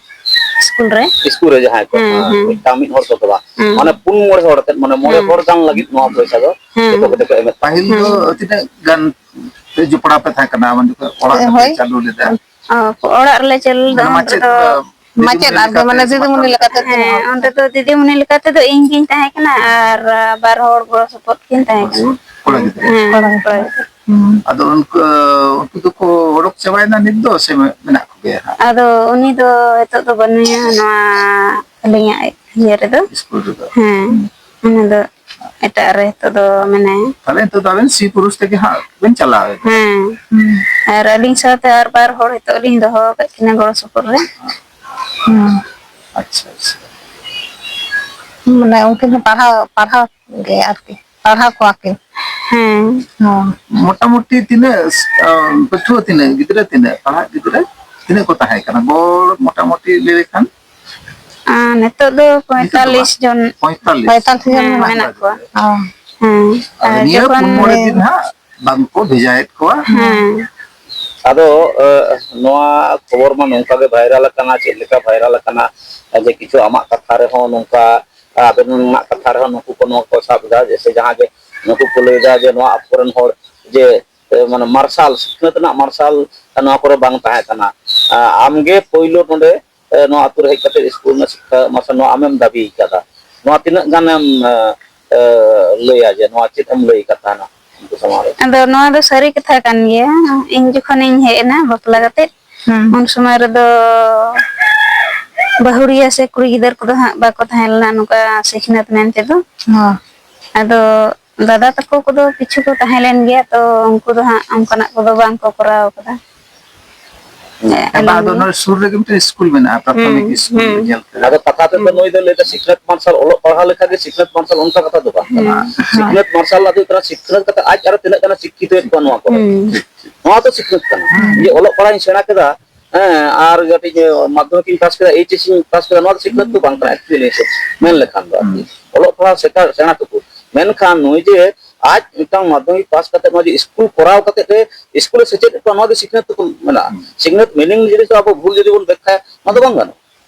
ᱥᱠᱩᱞ ᱨᱮ᱾ ᱥᱠᱩᱞ ᱨᱮ ᱡᱟᱦᱟᱸᱭ ᱠᱚ, ᱦᱮᱸ, ᱦᱮᱸ, ᱦᱮᱸ᱾ ᱢᱤᱫᱴᱟᱝ ᱢᱤᱫ ᱦᱚᱲ ᱛᱮᱫᱚ ᱵᱟᱝ᱾ ᱦᱮᱸ᱾ ᱢᱟᱱᱮ ᱯᱩᱱ ᱢᱚᱬᱮ ᱦᱚᱲ ᱟᱛᱮᱫ, ᱢᱟᱱᱮ ᱢᱚᱬᱮ ᱦᱮᱸ᱾ ᱦᱚᱲ ᱜᱟᱱ ᱞᱟᱹᱜᱤᱫ ᱱᱚᱣᱟ ᱯᱚᱭᱥᱟ ᱫᱚ ᱦᱮᱸ᱾ ᱡᱚᱛᱚ ᱠᱚᱛᱮ ᱠᱚ ᱮᱢᱮᱫ ᱛᱟᱦᱮᱸᱫ᱾ ᱯᱟᱹᱦᱤᱞ ᱫᱚ ᱦᱮᱸ᱾ ᱛᱤᱱᱟᱹᱜ ᱜᱟᱱ ᱯᱮ ᱡᱚᱯᱲᱟᱣ ᱯᱮ ᱛᱟᱦᱮᱸ ᱠᱟᱱᱟ? ᱢᱟᱱᱮ ᱚᱲᱟᱜ ᱨᱮᱯᱮ ᱦᱳᱭ᱾ ᱪᱟᱹᱞᱩ ᱞᱮᱫᱟ? ᱚ, ᱚᱲᱟᱜ ᱨᱮᱞᱮ ᱪᱟᱹᱞᱩ ᱞᱮᱫᱟ, ᱢᱟᱱᱮ ᱩᱱ ᱢᱟᱪᱮᱫ, ᱨᱮᱫᱚ ᱫᱤᱫᱤᱢᱩᱱᱤ ᱢᱟᱪᱮᱫ ᱟᱨᱠᱤ, ᱞᱮᱠᱟᱛᱮ ᱢᱟᱱᱮ ᱥᱮ ᱫᱤᱫᱤᱢᱩᱱᱤ ᱢᱟᱪᱮᱫ ᱞᱮᱠᱟᱛᱮ ᱞᱮᱠᱟᱛᱮ? ᱦᱮᱸ, ᱚᱸᱰᱮ ᱫᱚ ᱫᱤᱫᱤᱢᱩᱱᱤ ᱞᱮᱠᱟ ᱛᱮᱫᱚ ᱤᱧ ᱜᱤᱧ ᱛᱟᱦᱮᱸ ᱠᱟᱱᱟ ᱟᱨ, ᱟ, ᱵᱟᱨ ᱦᱚᱲ ᱜᱚᱲᱚ ᱥᱚᱯᱚᱦᱚᱫ ᱠᱤᱱ ᱛᱟᱦᱮᱸ ᱟᱪᱪᱷᱟ᱾ ᱠᱟᱱᱟ᱾ ᱠᱚᱲᱟ ᱜᱤᱫᱽᱨᱟᱹ᱾ ᱦᱮᱸ, ᱠᱚᱲᱟ ᱜᱤᱫᱽᱨᱟᱹ᱾ ᱠᱚᱲᱟ ᱜᱤᱫᱽᱨᱟᱹ᱾ ᱦᱩᱸ᱾ ᱟᱫᱚ ᱩᱱᱠᱩ, ᱩᱱᱠᱩ ᱫᱚᱠᱚ ᱚᱰᱚᱠ ᱪᱟᱵᱟᱭᱮᱱᱟ, ᱱᱤᱛ ᱫᱚ ᱥᱮ ᱢᱮᱱᱟᱜ ᱠᱚᱜᱮᱭᱟ ᱦᱟᱸᱜ? ᱟᱫᱚ ᱩᱱᱤ ᱫᱚ ᱱᱤᱛᱚᱜ ᱫᱚ ᱵᱟᱹᱱᱩᱭᱟ ᱱᱚᱣᱟ ᱟᱹᱞᱤᱧᱟᱜ ᱤᱭᱟᱹ ᱨᱮᱫᱚ᱾ ᱥᱠᱩᱞ ᱨᱮᱫᱚ? ᱦᱮᱸ, ᱩᱱᱤ ᱫᱚ ᱮᱴᱟᱜ ᱨᱮ ᱱᱤᱛᱚᱜ ᱫᱚ ᱢᱮᱱᱟᱭᱟ᱾ ᱛᱟᱦᱞᱮ ᱱᱤᱛᱚᱜ ᱫᱚ ᱟᱵᱮᱱ ᱥᱤ ᱯᱩᱨᱩᱥ ᱛᱮᱜᱮ ᱦᱟᱸᱜ ᱵᱮᱱ ᱪᱟᱞᱟᱣᱮᱫᱟ? ᱦᱮᱸ᱾ ᱦᱩᱸ᱾ ᱟᱨ ᱟᱹᱞᱤᱧ ᱥᱟᱶᱛᱮ ᱟᱨ ᱵᱟᱨ ᱦᱚᱲ ᱱᱤᱛᱚᱜ ᱞᱤᱧ ᱫᱚᱦᱚ ᱟᱠᱟᱫ ᱠᱤᱱᱟ ᱜᱚᱲᱚ ᱥᱚᱯᱚᱦᱚᱫ ᱨᱮ᱾ ᱦᱩᱸ᱾ ᱟᱪᱪᱷᱟ, ᱟᱪᱪᱷᱟ᱾ ᱢᱟᱱᱮ ᱩᱱᱠᱤᱱ ᱫᱚ ᱯᱟᱲᱦᱟᱣ, ᱯᱟᱲᱦᱟᱣ ᱜᱮ ᱟᱨᱠᱤ, ᱯᱟᱲᱦᱟᱣ ᱠᱚᱣᱟ ᱠᱤᱱ᱾ ᱦᱮᱸ᱾ ᱦᱚᱸ᱾ ᱢᱚᱴᱟᱢᱩᱴᱤ ᱛᱤᱱᱟᱹᱜ, ᱟᱸ, ᱯᱟᱹᱴᱷᱩᱣᱟᱹ ᱛᱤᱱᱟᱹᱜ, ᱜᱤᱫᱽᱨᱟᱹ ᱛᱤᱱᱟᱹᱜ, ᱯᱟᱲᱦᱟᱜ ᱜᱤᱫᱽᱨᱟᱹ ᱛᱤᱱᱟᱹᱜ ᱠᱚ ᱛᱟᱦᱮᱸ ᱠᱟᱱᱟ ᱜᱚᱲ ᱢᱚᱴᱟᱢᱩᱴᱤ ᱞᱟᱹᱭ ᱞᱮᱠᱷᱟᱱ? ᱟᱨ ᱱᱤᱛᱚᱜ ᱫᱚ ᱱᱤᱛᱚᱜ ᱫᱚ ᱯᱚᱸᱭᱛᱟᱞᱤᱥ ᱵᱟᱝ? ᱡᱚᱱ᱾ ᱯᱚᱸᱭᱛᱟᱞᱤᱥ? ᱯᱚᱸᱭᱛᱟᱞᱤᱥ ᱡᱚᱱ ᱦᱮᱸ, ᱢᱮᱱᱟᱜ ᱢᱮᱱᱟᱜ ᱠᱚᱣᱟ᱾ ᱠᱚᱣᱟ᱾ ᱦᱚᱸ᱾ ᱦᱮᱸ᱾ ᱟᱫᱚ ᱟᱨ ᱱᱤᱭᱟᱹ ᱡᱚᱠᱷᱚᱱ ᱯᱩᱱ ᱢᱚᱬᱮ ᱫᱤᱱ ᱦᱟᱸᱜ ᱵᱟᱝ ᱠᱚ ᱵᱷᱮᱡᱟᱭᱮᱫ ᱠᱚᱣᱟ᱾ ᱦᱮᱸ᱾ ᱟᱫᱚ, ᱮ, ᱱᱚᱣᱟ ᱠᱷᱚᱵᱚᱨ ᱢᱟ ᱱᱚᱝᱠᱟ ᱜᱮ ᱵᱷᱟᱭᱨᱟᱞ ᱟᱠᱟᱱᱟ, ᱪᱮᱫ ᱞᱮᱠᱟ ᱵᱷᱟᱭᱨᱟᱞ ᱟᱠᱟᱱᱟ, ᱡᱮ ᱠᱤᱪᱷᱩ ᱟᱢᱟᱜ ᱠᱟᱛᱷᱟ ᱨᱮᱦᱚᱸ ᱱᱚᱝᱠᱟ, ᱟᱵᱮᱱᱟᱜ ᱠᱟᱛᱷᱟ ᱨᱮᱦᱚᱸ ᱱᱩᱠᱩ ᱠᱚ ᱱᱚᱣᱟ ᱠᱚ ᱥᱟᱵ ᱮᱫᱟ, ᱡᱮᱭᱥᱮ ᱡᱟᱦᱟᱸ ᱜᱮ ᱱᱩᱠᱩ ᱠᱚ ᱞᱟᱹᱭ ᱮᱫᱟ ᱡᱮ ᱱᱚᱣᱟ ᱟᱛᱳ ᱨᱮᱱ ᱦᱚᱲ ᱡᱮ, ᱮ, ᱢᱟᱱᱮ ᱢᱟᱨᱥᱟᱞ, ᱥᱤᱠᱷᱱᱟᱹᱛ ᱨᱮᱱᱟᱜ ᱢᱟᱨᱥᱟᱞ ᱱᱚᱣᱟ ᱠᱚᱨᱮ ᱵᱟᱝ ᱛᱟᱦᱮᱸ ᱠᱟᱱᱟ᱾ ᱟ, ᱟᱢᱜᱮ ᱯᱳᱭᱞᱳ ᱱᱚᱰᱮ, ᱮ, ᱱᱚᱣᱟ ᱟᱛᱳ ᱨᱮ ᱦᱮᱡ ᱠᱟᱛᱮ ᱥᱠᱩᱞ ᱨᱮᱱᱟᱜ ᱥᱤᱠᱠᱷᱟ ᱢᱟᱨᱥᱟᱞ ᱱᱚᱣᱟ ᱟᱢᱮᱢ ᱫᱟᱹᱵᱤ ᱟᱠᱟᱫᱟ᱾ ᱱᱚᱣᱟ ᱛᱤᱱᱟᱹᱜ ᱜᱟᱱᱮᱢ, ᱮ, ᱮ, ᱞᱟᱹᱭᱟ ᱡᱮ ᱱᱚᱣᱟ ᱪᱮᱫ ᱮᱢ ᱞᱟᱹᱭ ᱟᱠᱟᱫ ᱛᱟᱦᱮᱱᱟ ᱩᱱᱠᱩ ᱥᱟᱢᱟᱝ ᱨᱮ? ᱟᱫᱚ ᱱᱚᱣᱟ ᱫᱚ ᱥᱟᱹᱨᱤ ᱠᱟᱛᱷᱟ ᱠᱟᱱ ᱜᱮᱭᱟ᱾ ᱤᱧ ᱡᱚᱠᱷᱚᱱᱤᱧ ᱦᱮᱡ ᱮᱱᱟ ᱵᱟᱯᱞᱟ ᱠᱟᱛᱮ, ᱦᱩᱸ᱾ ᱩᱱ ᱥᱚᱢᱚᱭ ᱨᱮᱫᱚ ᱵᱟᱹᱦᱩᱲᱤᱭᱟᱹ ᱥᱮ ᱠᱩᱲᱤ ᱜᱤᱫᱟᱹᱨ ᱠᱚᱫᱚ ᱦᱟᱸᱜ ᱵᱟᱠᱚ ᱛᱟᱦᱮᱸ ᱞᱮᱱᱟ ᱱᱚᱝᱠᱟ ᱥᱤᱠᱷᱱᱟᱹᱛ ᱢᱮᱱ ᱛᱮᱫᱚ᱾ ᱦᱚᱸ᱾ ᱟᱫᱚ ᱫᱟᱫᱟ ᱛᱟᱠᱚ ᱠᱚᱫᱚ ᱠᱤᱪᱷᱩ ᱠᱚ ᱛᱟᱦᱮᱸ ᱞᱮᱱ ᱜᱮᱭᱟ, ᱛᱚ ᱩᱱᱠᱩ ᱫᱚ ᱦᱟᱸᱜ ᱚᱱᱠᱟᱱᱟᱜ ᱠᱚᱫᱚ ᱵᱟᱝ ᱠᱚ ᱠᱚᱨᱟᱣ ᱠᱟᱫᱟ᱾ ᱦᱩᱸ᱾ ᱦᱮᱸ, ᱵᱟᱝ, ᱟᱫᱚ ᱟᱹᱞᱤᱧ ᱱᱚᱰᱮ ᱥᱩᱨ ᱨᱮᱜᱮ ᱢᱤᱫᱴᱮᱱ ᱥᱠᱩᱞ ᱢᱮᱱᱟᱜᱼᱟ, ᱯᱨᱟᱛᱷᱚᱢᱤᱠ ᱦᱩᱸ, ᱥᱠᱩᱞ ᱦᱩᱸ᱾ ᱧᱮᱞ ᱠᱮᱫᱟ᱾ ᱟᱫᱚ ᱠᱟᱛᱷᱟ ᱛᱮᱫᱚ ᱦᱩᱸ᱾ ᱱᱩᱭ ᱫᱚ ᱞᱟᱹᱭᱫᱟ ᱥᱤᱠᱷᱱᱟᱹᱛ ᱢᱟᱨᱥᱟᱞ, ᱚᱞᱚᱜ ᱯᱟᱲᱦᱟᱣ ᱞᱮᱠᱷᱟᱱ ᱜᱮ ᱥᱤᱠᱷᱱᱟᱹᱛ ᱢᱟᱨᱥᱟᱞ, ᱚᱱᱠᱟ ᱠᱟᱛᱷᱟ ᱫᱚ ᱵᱟᱝ ᱠᱟᱱᱟ᱾ ᱦᱩᱸ᱾ ᱥᱤᱠᱷᱱᱟᱹᱛ ᱢᱟᱨᱥᱟᱞ ᱫᱚ ᱦᱩᱭᱩᱜ ᱠᱟᱱᱟ ᱥᱤᱠᱷᱱᱟᱹᱛ ᱠᱟᱛᱮ ᱟᱡ ᱟᱨᱚ ᱛᱤᱱᱟᱹᱜ ᱜᱟᱱᱮ ᱥᱤᱠᱠᱷᱤᱛᱚᱭᱮᱫ ᱠᱚᱣᱟ ᱱᱚᱣᱟ ᱠᱚᱨᱮ᱾ ᱦᱩᱸ᱾ ᱱᱚᱣᱟ ᱫᱚ ᱥᱤᱠᱷᱱᱟᱹᱛ ᱠᱟᱱᱟ᱾ ᱦᱩᱸ᱾ ᱡᱮ ᱚᱞᱚᱜ ᱯᱟᱲᱦᱟᱜ ᱤᱧ ᱥᱮᱬᱟ ᱠᱮᱫᱟ, ᱦᱮᱸ, ᱟᱨ ᱠᱟᱹᱴᱤᱡ ᱢᱟᱫᱽᱫᱷᱚᱢᱤᱠ ᱤᱧ ᱯᱟᱥ ᱠᱮᱫᱟ, ᱮᱭᱤᱪ ᱮᱥ ᱤᱧ ᱯᱟᱥ ᱠᱮᱫᱟ, ᱱᱚᱣᱟ ᱫᱚ ᱥᱤᱠᱷᱱᱟᱹᱛ ᱫᱚ ᱵᱟᱝ ᱠᱟᱱᱟ actually ᱦᱤᱥᱟᱹᱵ ᱢᱮᱱ ᱞᱮᱠᱷᱟᱱ ᱫᱚ ᱟᱨᱠᱤ᱾ ᱦᱩᱸ᱾ ᱚᱞᱚᱜ ᱯᱟᱲᱦᱟᱜ ᱥᱮᱬᱟ, ᱥᱮᱬᱟ ᱴᱩᱠᱩ᱾ ᱢᱮᱱᱠᱷᱟᱱ ᱱᱩᱭ ᱡᱮ ᱟᱡ ᱢᱤᱫᱴᱟᱝ ᱢᱟᱫᱽᱫᱷᱚᱢᱤᱠ ᱯᱟᱥ ᱠᱟᱛᱮ ᱱᱚᱣᱟ ᱡᱮ ᱥᱠᱩᱞ ᱠᱚᱨᱟᱣ ᱠᱟᱛᱮ ᱮ ᱥᱠᱩᱞ ᱮ ᱥᱮᱪᱮᱫ ᱮᱫ ᱠᱚᱣᱟ, ᱱᱚᱣᱟ ᱜᱮ ᱥᱤᱠᱷᱱᱟᱹᱛ ᱫᱚ ᱢᱮᱱᱟᱜᱼᱟ᱾ ᱦᱩᱸ᱾ ᱥᱤᱠᱷᱱᱟᱹᱛ meaning ᱡᱩᱫᱤ ᱟᱵᱚ ᱵᱷᱩᱞ ᱡᱩᱫᱤ ᱵᱚᱱ ᱵᱮᱠᱠᱷᱟᱭᱟ, ᱱᱚᱣᱟ ᱫᱚ ᱵᱟᱝ ᱜᱟᱱᱚᱜᱼᱟ᱾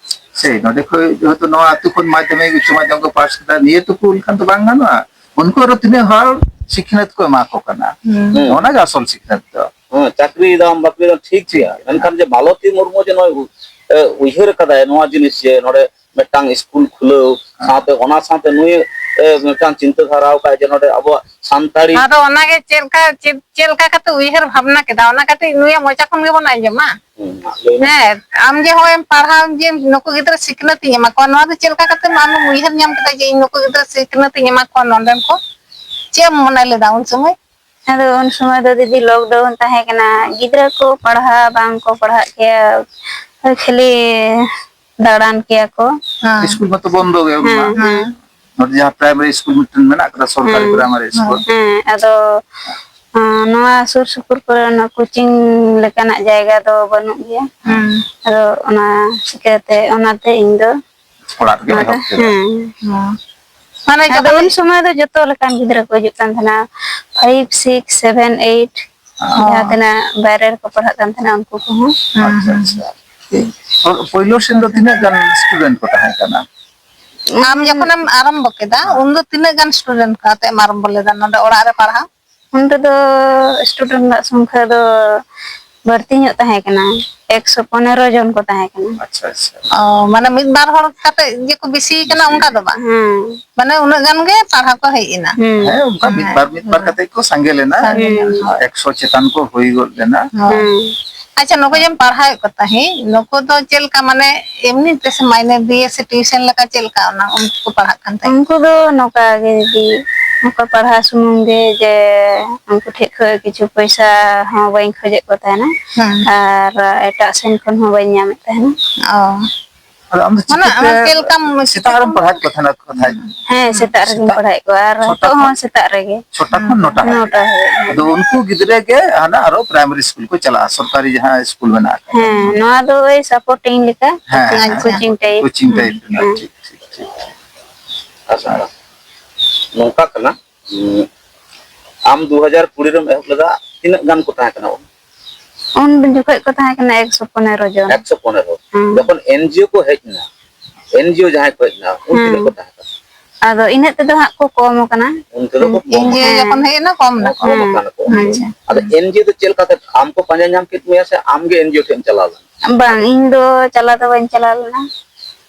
ᱥᱮ ᱱᱚᱰᱮ ᱠᱷᱚᱱ ᱡᱮᱦᱮᱛᱩ ᱱᱚᱣᱟ ᱟᱹᱛᱩ ᱠᱷᱚᱱ ᱢᱟᱫᱽᱫᱷᱚᱢᱤᱠ, ᱩᱪᱪᱚ ᱢᱟᱫᱽᱫᱷᱚᱢᱤᱠ ᱠᱚ ᱯᱟᱥ ᱠᱮᱫᱟ, ᱱᱤᱭᱟᱹ ᱴᱩᱠᱩ ᱞᱮᱠᱷᱟᱱ ᱫᱚ ᱵᱟᱝ ᱜᱟᱱᱚᱜᱼᱟ᱾ ᱩᱱᱠᱩ ᱟᱨᱚ ᱛᱤᱱᱟᱹᱜ ᱦᱚᱲ ᱥᱤᱠᱷᱱᱟᱹᱛ ᱠᱚ ᱮᱢᱟ ᱠᱚ ᱠᱟᱱᱟ, ᱦᱩᱸ᱾ ᱚᱱᱟ ᱜᱮ ᱟᱥᱚᱞ ᱥᱤᱠᱷᱱᱟᱹᱛ ᱫᱚ᱾ ᱦᱮᱸ, ᱪᱟᱹᱠᱨᱤᱭ ᱫᱟᱢ, ᱵᱟᱹᱠᱨᱤ ᱫᱟᱢ, ᱴᱷᱤᱠ ᱜᱮᱭᱟ᱾ ᱢᱮᱱᱠᱷᱟᱱ ᱡᱮ ᱢᱟᱞᱚᱛᱤ ᱢᱩᱨᱢᱩ ᱡᱮ ᱱᱚᱜᱼᱚᱭ ᱩ-, ᱮ, ᱩᱭᱦᱟᱹᱨ ᱠᱟᱫᱟᱭ ᱱᱚᱣᱟ ᱡᱤᱱᱤᱥ, ᱡᱮ ᱱᱚᱰᱮ ᱢᱤᱫᱴᱟᱝ ᱥᱠᱩᱞ ᱠᱷᱩᱞᱟᱹᱣ, ᱦᱮᱸ᱾ ᱥᱟᱶᱛᱮ ᱚᱱᱟ ᱥᱟᱶᱛᱮ ᱱᱩᱭ, ᱮ, ᱢᱤᱫᱴᱟᱝ ᱪᱤᱱᱛᱟᱹ ᱫᱷᱟᱨᱟ ᱟᱠᱟᱫ ᱡᱮ ᱱᱚᱰᱮ ᱟᱵᱚᱣᱟᱜ ᱥᱟᱱᱛᱟᱲᱤ ᱟᱫᱚ ᱚᱱᱟᱜᱮ ᱪᱮᱫ ᱞᱮᱠᱟ, ᱪᱮᱫ, ᱪᱮᱫ ᱞᱮᱠᱟ ᱠᱟᱛᱮ ᱩᱭᱦᱟᱹᱨ ᱵᱷᱟᱵᱽᱱᱟ ᱠᱮᱫᱟ, ᱚᱱᱟ ᱠᱟᱹᱴᱤᱡ ᱱᱩᱭᱟᱜ ᱢᱚᱪᱟ ᱠᱷᱚᱱ ᱜᱮᱵᱚᱱ ᱟᱸᱡᱚᱢᱟ᱾ ᱦᱩᱸ, ᱢᱟ ᱞᱟᱹᱭ ᱢᱮ᱾ ᱦᱮᱸ, ᱟᱢ ᱡᱮ ᱦᱚᱸᱜᱼᱚᱭ ᱮᱢ ᱯᱟᱲᱦᱟᱣ, ᱡᱮ ᱱᱩᱠᱩ ᱜᱤᱫᱽᱨᱟᱹ ᱥᱤᱠᱷᱱᱟᱹᱛ ᱤᱧ ᱮᱢᱟ ᱠᱚᱣᱟ, ᱱᱚᱣᱟ ᱫᱚ ᱪᱮᱫ ᱞᱮᱠᱟ ᱠᱟᱛᱮ ᱟᱢᱮᱢ ᱩᱭᱦᱟᱹᱨ ᱧᱟᱢ ᱠᱮᱫᱟ ᱡᱮ ᱤᱧ ᱱᱩᱠᱩ ᱜᱤᱫᱽᱨᱟᱹ ᱥᱤᱠᱷᱱᱟᱹᱛ ᱤᱧ ᱮᱢᱟ ᱠᱚᱣᱟ ᱱᱚᱰᱮᱱ ᱠᱚ? ᱪᱮᱫ ᱮᱢ ᱢᱚᱱᱮ ᱞᱮᱫᱟ ᱩᱱ ᱥᱚᱢᱚᱭ? ᱟᱫᱚ ᱩᱱ ᱥᱚᱢᱚᱭ ᱫᱚ ᱫᱤᱫᱤ lockdown ᱛᱟᱦᱮᱸ ᱠᱟᱱᱟ, ᱜᱤᱫᱽᱨᱟᱹ ᱠᱚ ᱯᱟᱲᱦᱟᱣ ᱵᱟᱝ ᱠᱚ ᱯᱟᱲᱦᱟᱜ ᱠᱮᱭᱟ, ᱠᱷᱟᱹᱞᱤ ᱫᱟᱬᱟᱱ ᱠᱮᱭᱟ ᱠᱚ᱾ ᱦᱮᱸ᱾ ᱥᱠᱩᱞ ᱢᱟᱛᱚ ᱵᱚᱱᱫᱚ ᱜᱮ ᱩᱱ ᱢᱟ᱾ ᱦᱮᱸ, ᱦᱮᱸ᱾ ᱱᱚᱰᱮ ᱡᱟᱦᱟᱸ primary ᱥᱠᱩᱞ ᱢᱤᱫᱴᱮᱱ ᱢᱮᱱᱟᱜ ᱠᱟᱫᱟ, ᱥᱚᱨᱠᱟᱨᱤ ᱦᱮᱸ᱾ Primary school. ᱦᱮᱸ, ᱟᱫᱚ, ᱟᱸ, ᱱᱚᱣᱟ ᱥᱩᱨ ᱥᱩᱯᱩᱨ ᱠᱚᱨᱮ ᱚᱱᱟ coaching ᱞᱮᱠᱟᱱᱟᱜ ᱡᱟᱭᱜᱟ ᱫᱚ ᱵᱟᱹᱱᱩᱜ ᱜᱮᱭᱟ᱾ ᱦᱮᱸ᱾ ᱟᱫᱚ ᱚᱱᱟ ᱪᱤᱠᱟᱹᱛᱮ, ᱚᱱᱟᱛᱮ ᱤᱧ ᱫᱚ ᱚᱲᱟᱜ ᱨᱮᱜᱮ ᱚᱱᱟᱛᱮ, ᱮᱦᱚᱵ ᱠᱮᱫᱟ᱾ ᱦᱮᱸ᱾ ᱦᱮᱸ᱾ ᱢᱟᱱᱮ ᱟᱫᱚ ᱡᱚᱠᱷᱚᱱ ᱩᱱ ᱥᱚᱢᱚᱭ ᱫᱚ ᱡᱚᱛᱚ ᱞᱮᱠᱟᱱ ᱜᱤᱫᱽᱨᱟᱹ ᱠᱚ ᱦᱤᱡᱩᱜ ᱠᱟᱱ ᱛᱟᱦᱮᱱᱟ, five, six, seven, eight, ᱚ᱾ ᱡᱟᱦᱟᱸ ᱛᱤᱱᱟᱹᱜ ᱵᱟᱭᱨᱮ ᱨᱮᱠᱚ ᱯᱟᱲᱦᱟᱜ ᱠᱟᱱ ᱛᱟᱦᱮᱱᱟ, ᱩᱱᱠᱩ ᱠᱚᱦᱚᱸ᱾ ᱦᱮᱸ, ᱟᱪᱪᱷᱟ, ᱦᱮᱸ᱾ ᱟᱪᱪᱷᱟ᱾ ᱯᱳᱭᱞᱳ ᱥᱮᱱ ᱫᱚ ᱛᱤᱱᱟᱹᱜ ᱜᱟᱱ student ᱠᱚ ᱛᱟᱦᱮᱸ ᱠᱟᱱᱟ? ᱟᱢ ᱡᱚᱠᱷᱚᱱᱮᱢ ᱟᱨᱟᱢᱵᱚ ᱠᱮᱫᱟ, ᱦᱮᱸ᱾ ᱩᱱᱫᱚ ᱛᱤᱱᱟᱹᱜ ᱜᱟᱱ student ᱠᱚ ᱟᱛᱮ ᱮᱢ ᱟᱨᱟᱢᱵᱚ ᱞᱮᱫᱟ ᱱᱚᱰᱮ ᱚᱲᱟᱜ ᱨᱮ ᱯᱟᱲᱦᱟᱣ? ᱩᱱ ᱨᱮᱫᱚ student ᱨᱮᱱᱟᱜ ᱥᱚᱝᱠᱷᱟ ᱫᱚ ᱵᱟᱹᱲᱛᱤ ᱧᱚᱜ ᱛᱟᱦᱮᱸ ᱠᱟᱱᱟ, ᱮᱠᱥᱚ ᱯᱚᱱᱮᱨᱚ ᱡᱚᱱ ᱠᱚ ᱛᱟᱦᱮᱸ ᱠᱟᱱᱟ᱾ ᱟᱪᱪᱷᱟ, ᱟᱪᱪᱷᱟ᱾ ᱚ, ᱢᱟᱱᱮ ᱢᱤᱫ ᱵᱟᱨ ᱦᱚᱲ ᱠᱟᱛᱮ ᱡᱮ ᱠᱚ ᱵᱮᱥᱤ ᱠᱟᱱᱟ, ᱵᱮᱥᱤ᱾ ᱚᱱᱠᱟ ᱫᱚ ᱵᱟᱝ? ᱦᱮᱸ᱾ ᱢᱟᱱᱮ ᱩᱱᱟᱹᱜ ᱜᱟᱱ ᱜᱮ ᱯᱟᱲᱦᱟᱣ ᱠᱚ ᱦᱮᱡ ᱮᱱᱟ? ᱦᱮᱸ᱾ ᱦᱮᱸ, ᱚᱱᱠᱟ ᱢᱤᱫ ᱵᱟᱨ, ᱢᱤᱫ ᱵᱟᱨ ᱠᱟᱛᱮ ᱠᱚ ᱥᱟᱸᱜᱮ ᱞᱮᱱᱟ᱾ ᱥᱟᱸᱜᱮ ᱞᱮᱱᱟ, ᱦᱳᱭ᱾ ᱮᱠᱥᱚ ᱪᱮᱛᱟᱱ ᱠᱚ ᱦᱩᱭ ᱜᱚᱫ ᱞᱮᱱᱟ᱾ ᱦᱳᱭ᱾ ᱦᱮᱸ᱾ ᱟᱪᱪᱷᱟ, ᱱᱩᱠᱩ ᱡᱮᱢ ᱯᱟᱲᱦᱟᱣᱮᱫ ᱠᱚ ᱛᱟᱦᱮᱸᱫ, ᱱᱩᱠᱩ ᱫᱚ ᱪᱮᱫ ᱞᱮᱠᱟ, ᱢᱟᱱᱮ ᱮᱢᱱᱤ ᱛᱮ ᱥᱮ ᱢᱟᱭᱱᱮ ᱫᱤᱭᱮ ᱥᱮ tuition ᱞᱮᱠᱟ, ᱪᱮᱫ ᱞᱮᱠᱟ ᱚᱱᱟ ᱩᱱᱠᱩ ᱠᱚ ᱯᱟᱲᱦᱟᱜ ᱠᱟᱱ ᱛᱟᱦᱮᱸᱫ? ᱩᱱᱠᱩ ᱫᱚ ᱱᱚᱝᱠᱟ ᱜᱮ ᱫᱤᱫᱤ, ᱱᱚᱝᱠᱟ ᱯᱟᱲᱦᱟᱣ ᱥᱩᱢᱩᱝ ᱜᱮ, ᱡᱮ ᱩᱱᱠᱩ ᱴᱷᱮᱡ ᱠᱷᱚᱡ ᱠᱤᱪᱷᱩ ᱯᱚᱭᱥᱟ ᱦᱚᱸ ᱵᱟᱹᱧ ᱠᱷᱚᱡᱮᱫ ᱠᱚ ᱛᱟᱦᱮᱱᱟ, ᱦᱮᱸ᱾ ᱟᱨ ᱮᱴᱟᱜ ᱥᱮᱱ ᱠᱷᱚᱱ ᱦᱚᱸ ᱵᱟᱹᱧ ᱧᱟᱢᱮᱫ ᱛᱟᱦᱮᱱᱟ᱾ ᱚ᱾ ᱟᱫᱚ ᱟᱢ ᱫᱚ ᱢᱟᱱᱮ, ᱪᱤᱠᱟᱹᱛᱮ ᱟᱢ ᱪᱮᱫ ᱞᱮᱠᱟᱢ ᱥᱮᱛᱟᱜ ᱨᱮᱢ ᱯᱟᱲᱦᱟᱣᱮᱫ ᱠᱚ ᱛᱟᱦᱮᱱᱟ ᱠᱟᱛᱷᱟᱡ? ᱦᱮᱸ, ᱥᱮᱛᱟᱜ ᱨᱮᱜᱤᱧ ᱥᱮᱛᱟᱜ ᱯᱟᱲᱦᱟᱣᱮᱫ ᱠᱚᱣᱟ, ᱟᱨ ᱪᱷᱚᱴᱟ ᱱᱤᱛᱚᱜ ᱦᱚᱸ ᱠᱷᱚᱱ? ᱥᱮᱛᱟᱜ ᱨᱮᱜᱮ᱾ ᱪᱷᱚᱴᱟ ᱠᱷᱚᱱ ᱱᱚᱴᱟ ᱦᱟᱹᱵᱤᱡ᱾ ᱱᱚᱴᱟ ᱦᱟᱹᱵᱤᱡ, ᱦᱮᱸ᱾ ᱟᱫᱚ ᱩᱱᱠᱩ ᱜᱤᱫᱽᱨᱟᱹ ᱜᱮ ᱦᱟᱱᱟ ᱟᱨᱚ primary ᱥᱠᱩᱞ ᱠᱚ ᱪᱟᱞᱟᱜᱼᱟ, ᱥᱚᱨᱠᱟᱨᱤ ᱡᱟᱦᱟᱸ ᱥᱠᱩᱞ ᱢᱮᱱᱟᱜ ᱟᱠᱟᱫᱟ᱾ ᱦᱮᱸ, ᱱᱚᱣᱟ ᱫᱚ ᱳᱭ supporting ᱞᱮᱠᱟ, ᱦᱮᱸ, coaching, ᱦᱮᱸ, coaching type᱾ Coaching type ᱨᱮᱱᱟᱜ, ᱦᱮᱸ᱾ ᱴᱷᱤᱠ, ᱴᱷᱤᱠ, ᱴᱷᱤᱠ᱾ ᱟᱪᱪᱷᱟ, ᱱᱚᱝᱠᱟ ᱠᱟᱱᱟ, ᱩᱸ, ᱟᱢ ᱫᱩ ᱦᱟᱡᱟᱨ ᱠᱩᱲᱤ ᱨᱮᱢ ᱮᱦᱚᱵ ᱞᱮᱫᱟ, ᱛᱤᱱᱟᱹᱜ ᱜᱟᱱ ᱠᱚ ᱛᱟᱦᱮᱸ ᱠᱟᱱᱟ ᱩᱱ? ᱩᱱ ᱡᱚᱠᱷᱚᱡ ᱠᱚ ᱛᱟᱦᱮᱸ ᱠᱟᱱᱟ ᱮᱠᱥᱚ ᱯᱚᱱᱮᱨᱚ ᱡᱚᱱ᱾ ᱮᱠᱥᱚ ᱯᱚᱱᱮᱨᱚ᱾ ᱦᱮᱸ᱾ ᱡᱚᱠᱷᱚᱱ NGO ᱠᱚ ᱦᱮᱡ ᱮᱱᱟ, NGO ᱡᱟᱦᱟᱸᱭ ᱠᱚ ᱦᱮᱡ ᱮᱱᱟ, ᱩᱱ ᱛᱤᱱᱟᱹᱜ ᱠᱚ ᱦᱮᱸ᱾ ᱛᱟᱦᱮᱸ ᱠᱟᱱᱟ? ᱟᱫᱚ ᱤᱱᱟᱹᱜ ᱛᱮᱫᱚ ᱦᱟᱸᱜ ᱠᱚ ᱠᱚᱢ ᱟᱠᱟᱱᱟ᱾ ᱩᱱᱠᱩ ᱫᱚᱠᱚ ᱠᱚᱢ ᱮᱱᱡᱤᱭᱳ ᱟᱠᱟᱱᱟ᱾ ᱡᱚᱠᱷᱚᱱ ᱦᱮᱡ ᱮᱱᱟ, ᱠᱚᱢ ᱱᱟᱠᱚ᱾ ᱠᱚᱢ ᱟᱠᱟᱱᱟ ᱠᱚ᱾ ᱟᱪᱪᱷᱟ᱾ ᱟᱫᱚ ᱮᱱᱡᱤᱭᱳ ᱫᱚ ᱪᱮᱫ ᱞᱮᱠᱟᱛᱮ ᱟᱢ ᱠᱚ ᱯᱟᱸᱡᱟ ᱧᱟᱢ ᱠᱮᱫ ᱢᱮᱭᱟ ᱥᱮ ᱟᱢ ᱜᱮ ᱮᱱᱡᱤᱭᱳ ᱴᱷᱮᱱ ᱮᱢ ᱪᱟᱞᱟᱣ ᱞᱮᱱᱟ? ᱵᱟᱝ, ᱤᱧ ᱫᱚ ᱪᱟᱞᱟᱣ ᱫᱚ ᱵᱟᱹᱧ ᱪᱟᱞᱟᱣ ᱞᱮᱱᱟ᱾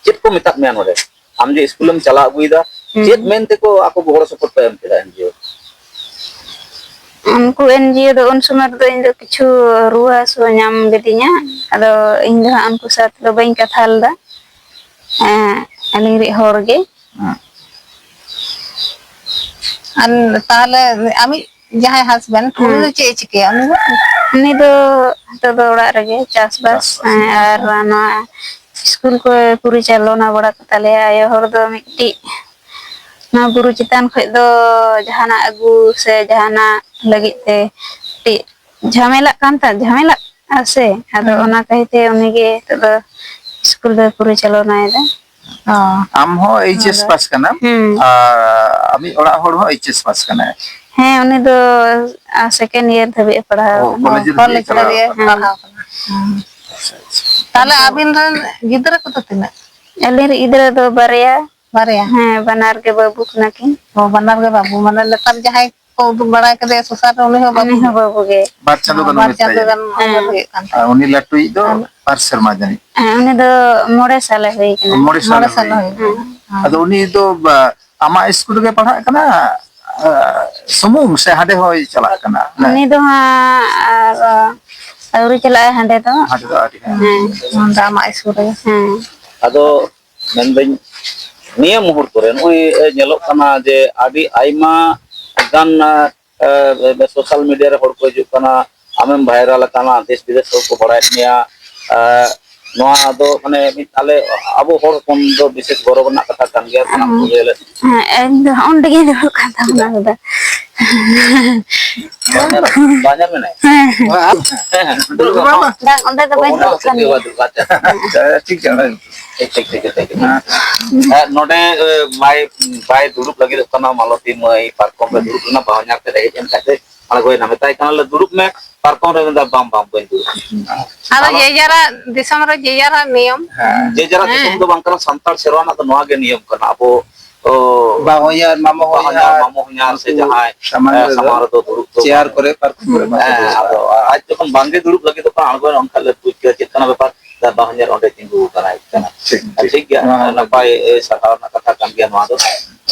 ᱪᱮᱫ ᱠᱚ ᱢᱮᱛᱟᱜ ᱢᱮᱭᱟ ᱱᱚᱰᱮ? ᱟᱢ ᱡᱮ ᱥᱠᱩᱞᱮᱢ ᱪᱟᱞᱟᱣ ᱟᱹᱜᱩᱭᱮᱫᱟ, ᱦᱩᱸ᱾ ᱪᱮᱫ ᱢᱮᱱ ᱛᱮᱠᱚ ᱟᱠᱚ ᱜᱚᱲᱚ ᱥᱚᱯᱚᱦᱚᱫ ᱯᱮ ᱮᱢ ᱠᱮᱫᱟ ᱮᱱᱡᱤᱭᱳ? ᱩᱱᱠᱩ ᱮᱱᱡᱤᱭᱳ ᱫᱚ ᱩᱱ ᱥᱚᱢᱚᱭ ᱨᱮᱫᱚ ᱤᱧ ᱫᱚ ᱠᱤᱪᱷᱩ ᱨᱩᱣᱟᱹ ᱦᱟᱹᱥᱩ ᱧᱟᱢ ᱞᱤᱫᱤᱧᱟ, ᱟᱫᱚ ᱤᱧ ᱫᱚ ᱦᱟᱸᱜ ᱩᱱᱠᱩ ᱥᱟᱶ ᱛᱮᱫᱚ ᱵᱟᱹᱧ ᱠᱟᱛᱷᱟ ᱞᱮᱫᱟ᱾ ᱮᱸ, ᱟᱹᱞᱤᱧ ᱨᱤᱡ ᱦᱚᱲ ᱜᱮ᱾ ᱦᱮᱸ᱾ ᱟᱨ ᱛᱟᱦᱞᱮ ᱟᱢᱤᱡ ᱡᱟᱦᱟᱸᱭ ᱦᱟᱥᱵᱮᱱᱰ, ᱩᱱᱤ ᱫᱚ ᱦᱮᱸ᱾ ᱪᱮᱫ ᱮ ᱪᱤᱠᱟᱹᱭᱟ? ᱩᱱᱤ ᱫᱚ? ᱩᱱᱤ ᱫᱚ ᱱᱤᱛᱚᱜ ᱫᱚ ᱚᱲᱟᱜ ᱨᱮᱜᱮ ᱪᱟᱥᱵᱟᱥ, ᱪᱟᱥᱵᱟᱥ᱾ ᱦᱮᱸ, ᱟᱨ ᱱᱚᱣᱟ ᱥᱠᱩᱞ ᱠᱚ ᱯᱚᱨᱤᱪᱟᱞᱚᱱᱟ ᱵᱟᱲᱟ ᱠᱟᱛᱟ ᱞᱮᱭᱟ᱾ ᱟᱭᱳ ᱦᱚᱲ ᱫᱚ ᱢᱤᱫᱴᱤᱡ ᱱᱚᱣᱟ ᱵᱩᱨᱩ ᱪᱮᱛᱟᱱ ᱠᱷᱚᱡ ᱫᱚ ᱡᱟᱦᱟᱱᱟᱜ ᱟᱹᱜᱩ ᱥᱮ ᱡᱟᱦᱟᱱᱟᱜ ᱞᱟᱹᱜᱤᱫ ᱛᱮ ᱠᱟᱹᱴᱤᱡ ᱡᱷᱟᱢᱮᱞᱟᱜ ᱠᱟᱱ ᱛᱟ-, ᱡᱷᱟᱢᱮᱞᱟᱜ ᱟ ᱥᱮ, ᱟᱫᱚ ᱦᱩᱸ᱾ ᱚᱱᱟ ᱠᱷᱟᱹᱛᱤᱨ ᱛᱮ ᱩᱱᱤ ᱜᱮ ᱱᱤᱛᱚᱜ ᱫᱚ ᱥᱠᱩᱞ ᱫᱚᱭ ᱯᱚᱨᱤᱪᱟᱞᱚᱱᱟᱭᱮᱫᱟ᱾ ᱚ᱾ ᱟᱢ ᱦᱚᱸ ᱮᱭᱤᱪ ᱮᱥ ᱟᱫᱚ ᱯᱟᱥ ᱠᱟᱱᱟᱢ? ᱦᱩᱸ᱾ ᱟᱨ ᱟᱢᱤᱡ ᱚᱲᱟᱜ ᱦᱚᱲ ᱦᱚᱸ ᱮᱭᱤᱪ ᱮᱥ ᱯᱟᱥ ᱠᱟᱱᱟᱭ? ᱦᱮᱸ, ᱩᱱᱤ ᱫᱚ, ᱟ, ᱥᱮᱠᱮᱱᱰ ᱤᱭᱟᱨ ᱫᱷᱟᱹᱵᱤᱡ ᱮ ᱯᱟᱲᱦᱟᱣ ᱚ, ᱟᱠᱟᱱᱟ᱾ ᱠᱚᱞᱮᱡᱽ ᱨᱮ ᱠᱚᱞᱮᱡᱽ ᱪᱟᱞᱟᱣ ᱨᱮᱜᱮ ᱟᱠᱟᱱᱟ᱾ ᱯᱟᱲᱦᱟᱣ ᱠᱟᱱᱟ᱾ ᱦᱩᱸ᱾ ᱟᱪᱪᱷᱟ, ᱟᱪᱪᱷᱟ᱾ ᱛᱟᱦᱞᱮ ᱟᱹᱵᱤᱱ ᱨᱮᱱ ᱜᱤᱫᱽᱨᱟᱹ ᱠᱚᱫᱚ ᱛᱤᱱᱟᱹᱜ? ᱟᱹᱞᱤᱧ ᱨᱮᱱ ᱜᱤᱫᱽᱨᱟᱹ ᱫᱚ ᱵᱟᱨᱭᱟ᱾ ᱵᱟᱨᱭᱟ? ᱦᱮᱸ, ᱵᱟᱱᱟᱨ ᱜᱮ ᱵᱟᱹᱵᱩ ᱠᱟᱱᱟ ᱠᱤᱱ᱾ ᱚ, ᱵᱟᱱᱟᱨ ᱜᱮ ᱵᱟᱹᱵᱩ᱾ ᱢᱟᱱᱮ, ᱱᱮᱛᱟᱨ ᱡᱟᱦᱟᱸᱭ ᱠᱚ ᱩᱫᱩᱜ ᱵᱟᱲᱟᱭ ᱠᱟᱫᱮᱭᱟ ᱥᱚᱥᱟᱱ ᱨᱮ, ᱩᱱᱤ ᱦᱚᱸ ᱵᱟᱹᱵᱩ ᱩᱱᱤ ᱜᱮ? ᱦᱚᱸ ᱵᱟᱹᱵᱩ ᱜᱮ᱾ ᱵᱟᱨ ᱪᱟᱸᱫᱳ ᱜᱟᱱ ᱵᱟᱨ ᱩᱢᱮᱨ ᱪᱟᱸᱫᱳ ᱛᱟᱭ᱾ ᱜᱟᱱ ᱩᱢᱮᱨ ᱦᱮᱸ᱾ ᱦᱩᱭᱩᱜ ᱠᱟᱱ ᱟᱨ ᱛᱟᱭᱟ᱾ ᱩᱱᱤ ᱞᱟᱹᱴᱩᱭᱤᱡ ᱫᱚ ᱟᱨ ᱵᱟᱨ ᱥᱮᱨᱢᱟ ᱡᱟᱹᱱᱤᱡ? ᱦᱮᱸ, ᱩᱱᱤ ᱫᱚ ᱢᱚᱬᱮ ᱥᱟᱞᱮ ᱦᱩᱭ ᱠᱟᱱᱟ᱾ ᱢᱚᱬᱮ ᱥᱟᱞᱮ ᱢᱚᱬᱮ ᱥᱟᱞᱮ ᱦᱩᱭ ᱦᱩᱭ ᱠᱟᱱᱟ᱾ ᱠᱟᱱᱟ᱾ ᱦᱮᱸ᱾ ᱟᱫᱚ ᱩᱱᱤ ᱫᱚ ᱵᱟ-, ᱟᱢᱟᱜ ᱥᱠᱩᱞ ᱨᱮᱜᱮ ᱯᱟᱲᱦᱟᱜ ᱠᱟᱱᱟ, ᱟ, ᱥᱩᱢᱩᱝ ᱥᱮ ᱦᱟᱸᱰᱮ ᱦᱚᱸᱭ ᱪᱟᱞᱟᱜ ᱠᱟᱱᱟ? ᱩᱱᱤ ᱫᱚ ᱦᱟᱸᱜ ᱟᱨ ᱟᱹᱣᱨᱤ ᱪᱟᱞᱟᱜᱼᱟᱭ ᱦᱟᱸᱰᱮ ᱫᱚ᱾ ᱦᱟᱸᱰᱮ ᱫᱚ ᱟᱹᱣᱨᱤ᱾ ᱦᱮᱸ᱾ ᱚᱱᱟ ᱫᱚ ᱟᱢᱟᱜ ᱥᱠᱩᱞ ᱨᱮᱜᱮ᱾ ᱦᱮᱸ᱾ ᱟᱫᱚ ᱢᱮᱱᱫᱟᱹᱧ, ᱱᱤᱭᱟᱹ ᱢᱩᱦᱩᱨᱛᱚ ᱨᱮ ᱱᱚᱜᱼᱚᱭ, ᱮ, ᱧᱮᱞᱚᱜ ᱠᱟᱱᱟ ᱡᱮ ᱟᱹᱰᱤ ᱟᱭᱢᱟ ᱜᱟᱱ, ᱮ, ᱮ, social media ᱨᱮ ᱦᱚᱲ ᱠᱚ ᱦᱤᱡᱩᱜ ᱠᱟᱱᱟ, ᱟᱢᱮᱢ viral ᱟᱠᱟᱱᱟ, ᱫᱮᱥ ᱵᱤᱫᱮᱥ ᱦᱚᱲ ᱠᱚ ᱵᱟᱲᱟᱭᱮᱫ ᱢᱮᱭᱟ᱾ ᱮ, ᱱᱚᱣᱟ ᱫᱚ ᱢᱟᱱᱮ ᱢᱤᱫ ᱟᱞᱮ ᱟᱵᱚ ᱦᱚᱲ ᱦᱚᱯᱚᱱ ᱫᱚ ᱵᱤᱥᱮᱥ ᱜᱚᱨᱚᱵᱽ ᱨᱮᱱᱟᱜ ᱠᱟᱛᱷᱟ ᱠᱟᱱ ᱜᱮᱭᱟ, ᱥᱟᱱᱟᱢ ᱦᱮᱸ᱾ ᱠᱚᱜᱮ ᱞᱮ ᱦᱮᱸ, ᱤᱧ ᱫᱚ ᱦᱚᱸᱜᱼᱚ ᱱᱚᱰᱮ ᱜᱤᱧ ᱫᱩᱲᱩᱵ ᱠᱟᱱ ᱛᱟᱵᱚᱱᱟ ᱟᱫᱚ᱾ ᱵᱟᱧᱟᱨ, ᱵᱟᱧᱟᱨ ᱢᱮᱱᱟᱭᱟ? ᱦᱮᱸ᱾ ᱦᱮᱸ, ᱦᱮᱸ, ᱫᱩᱲᱩᱵ ᱢᱮ᱾ ᱵᱟᱝ, ᱚᱸᱰᱮ ᱫᱚ ᱵᱟᱹᱧ ᱚᱱᱟ ᱫᱩᱲᱩᱵ ᱠᱟᱱ ᱪᱮᱫ ᱜᱮᱭᱟ᱾ ᱵᱟᱝ ᱫᱩᱲᱩᱵ, ᱟᱪᱪᱷᱟ᱾ ᱦᱮᱸ᱾ ᱟᱪᱪᱷᱟ, ᱴᱷᱤᱠ ᱜᱮᱭᱟ, ᱚᱸᱰᱮ ᱴᱷᱤᱠ, ᱴᱷᱤᱠ, ᱴᱷᱤᱠ, ᱴᱷᱤᱠ᱾ ᱦᱮᱸ᱾ ᱦᱮᱸ, ᱱᱚᱰᱮ, ᱮ, ᱵᱟᱭ, ᱵᱟᱭ ᱫᱩᱲᱩᱵ ᱞᱟᱹᱜᱤᱫᱚᱜ ᱠᱟᱱᱟ ᱢᱟᱞᱚᱛᱤ ᱢᱟᱹᱭ, ᱯᱟᱨᱠᱚᱢ ᱨᱮ ᱫᱩᱲᱩᱵ ᱨᱮᱱᱟᱜ ᱵᱟᱦᱧᱟᱨ ᱛᱮ ᱦᱮᱡ ᱮᱱ ᱠᱷᱟᱡ ᱫᱚ ᱟᱬᱜᱚᱭᱮᱱᱟ, ᱢᱮᱛᱟᱭ ᱠᱟᱱᱟᱞᱮ, "ᱫᱩᱲᱩᱵ ᱢᱮ ᱯᱟᱨᱠᱚᱢ ᱨᱮ", ᱢᱮᱱᱫᱟ, "ᱵᱟᱝ, ᱵᱟᱝ, ᱵᱟᱹᱧ ᱫᱩᱲᱩᱵ᱾" ᱟᱫᱚ ᱟᱞᱚ ᱡᱮ ᱡᱟᱨᱟᱜ ᱫᱤᱥᱚᱢ ᱨᱮ ᱡᱮ ᱡᱟᱨᱟᱜ ᱱᱤᱭᱚᱢ᱾ ᱦᱮᱸ, ᱡᱮ ᱡᱟᱨᱟᱜ ᱦᱮᱸ᱾ ᱫᱤᱥᱚᱢ ᱫᱚ ᱵᱟᱝ ᱠᱟᱱᱟ, ᱥᱟᱱᱛᱟᱲ ᱥᱮᱨᱣᱟ ᱨᱮᱱᱟᱜ ᱫᱚ ᱱᱚᱣᱟ ᱜᱮ ᱱᱤᱭᱚᱢ ᱠᱟᱱᱟ᱾ ᱟᱵᱚ ᱚ, ᱵᱟ ᱦᱚᱧᱦᱟᱨ, ᱢᱟᱢᱚ ᱵᱟ ᱦᱚᱧᱦᱟᱨ, ᱦᱚᱧᱦᱟᱨ, ᱢᱟᱢᱚ ᱦᱚᱧᱦᱟᱨ ᱥᱮ ᱩᱱᱠᱩ ᱡᱟᱦᱟᱸᱭ, ᱥᱟᱢᱟᱝ ᱮ, ᱨᱮᱫᱚ, ᱥᱟᱢᱟᱝ ᱨᱮᱫᱚ ᱫᱩᱲᱩᱵ ᱫᱚ ᱪᱮᱭᱟᱨ ᱵᱟᱝ᱾ ᱠᱚᱨᱮ, ᱯᱟᱨᱠᱚᱢ ᱠᱚᱨᱮ ᱵᱟᱝ ᱦᱮᱸ, ᱫᱩᱲᱩᱵ ᱟᱫᱚ ᱠᱚᱜᱼᱟ᱾ ᱟᱡ ᱡᱚᱠᱷᱚᱱ ᱵᱟᱝᱜᱮ ᱫᱩᱲᱩᱵ ᱞᱟᱹᱜᱤᱫᱚᱜ ᱠᱟᱱᱟ, ᱟᱬᱜᱚᱭᱮᱱᱟ, ᱚᱱᱠᱟ ᱞᱮ ᱵᱩᱡᱽ ᱠᱮᱫᱟ ᱪᱮᱫ ᱠᱟᱱᱟ ᱵᱮᱯᱟᱨ, ᱵᱟ ᱦᱚᱧᱦᱟᱨ ᱚᱸᱰᱮ ᱛᱤᱸᱜᱩ ᱟᱠᱟᱱᱟᱭ ᱠᱟᱱᱟ᱾ ᱴᱷᱤᱠ, ᱴᱷᱤᱠ, ᱴᱷᱤᱠ ᱜᱮᱭᱟ, ᱱᱚᱣᱟ ᱦᱚᱸ ᱱᱟᱯᱟᱭ, ᱮ, ᱥᱟᱨᱦᱟᱣ ᱨᱮᱱᱟᱜ ᱠᱟᱛᱷᱟ ᱠᱟᱱ ᱜᱮᱭᱟ ᱱᱚᱣᱟ ᱫᱚ᱾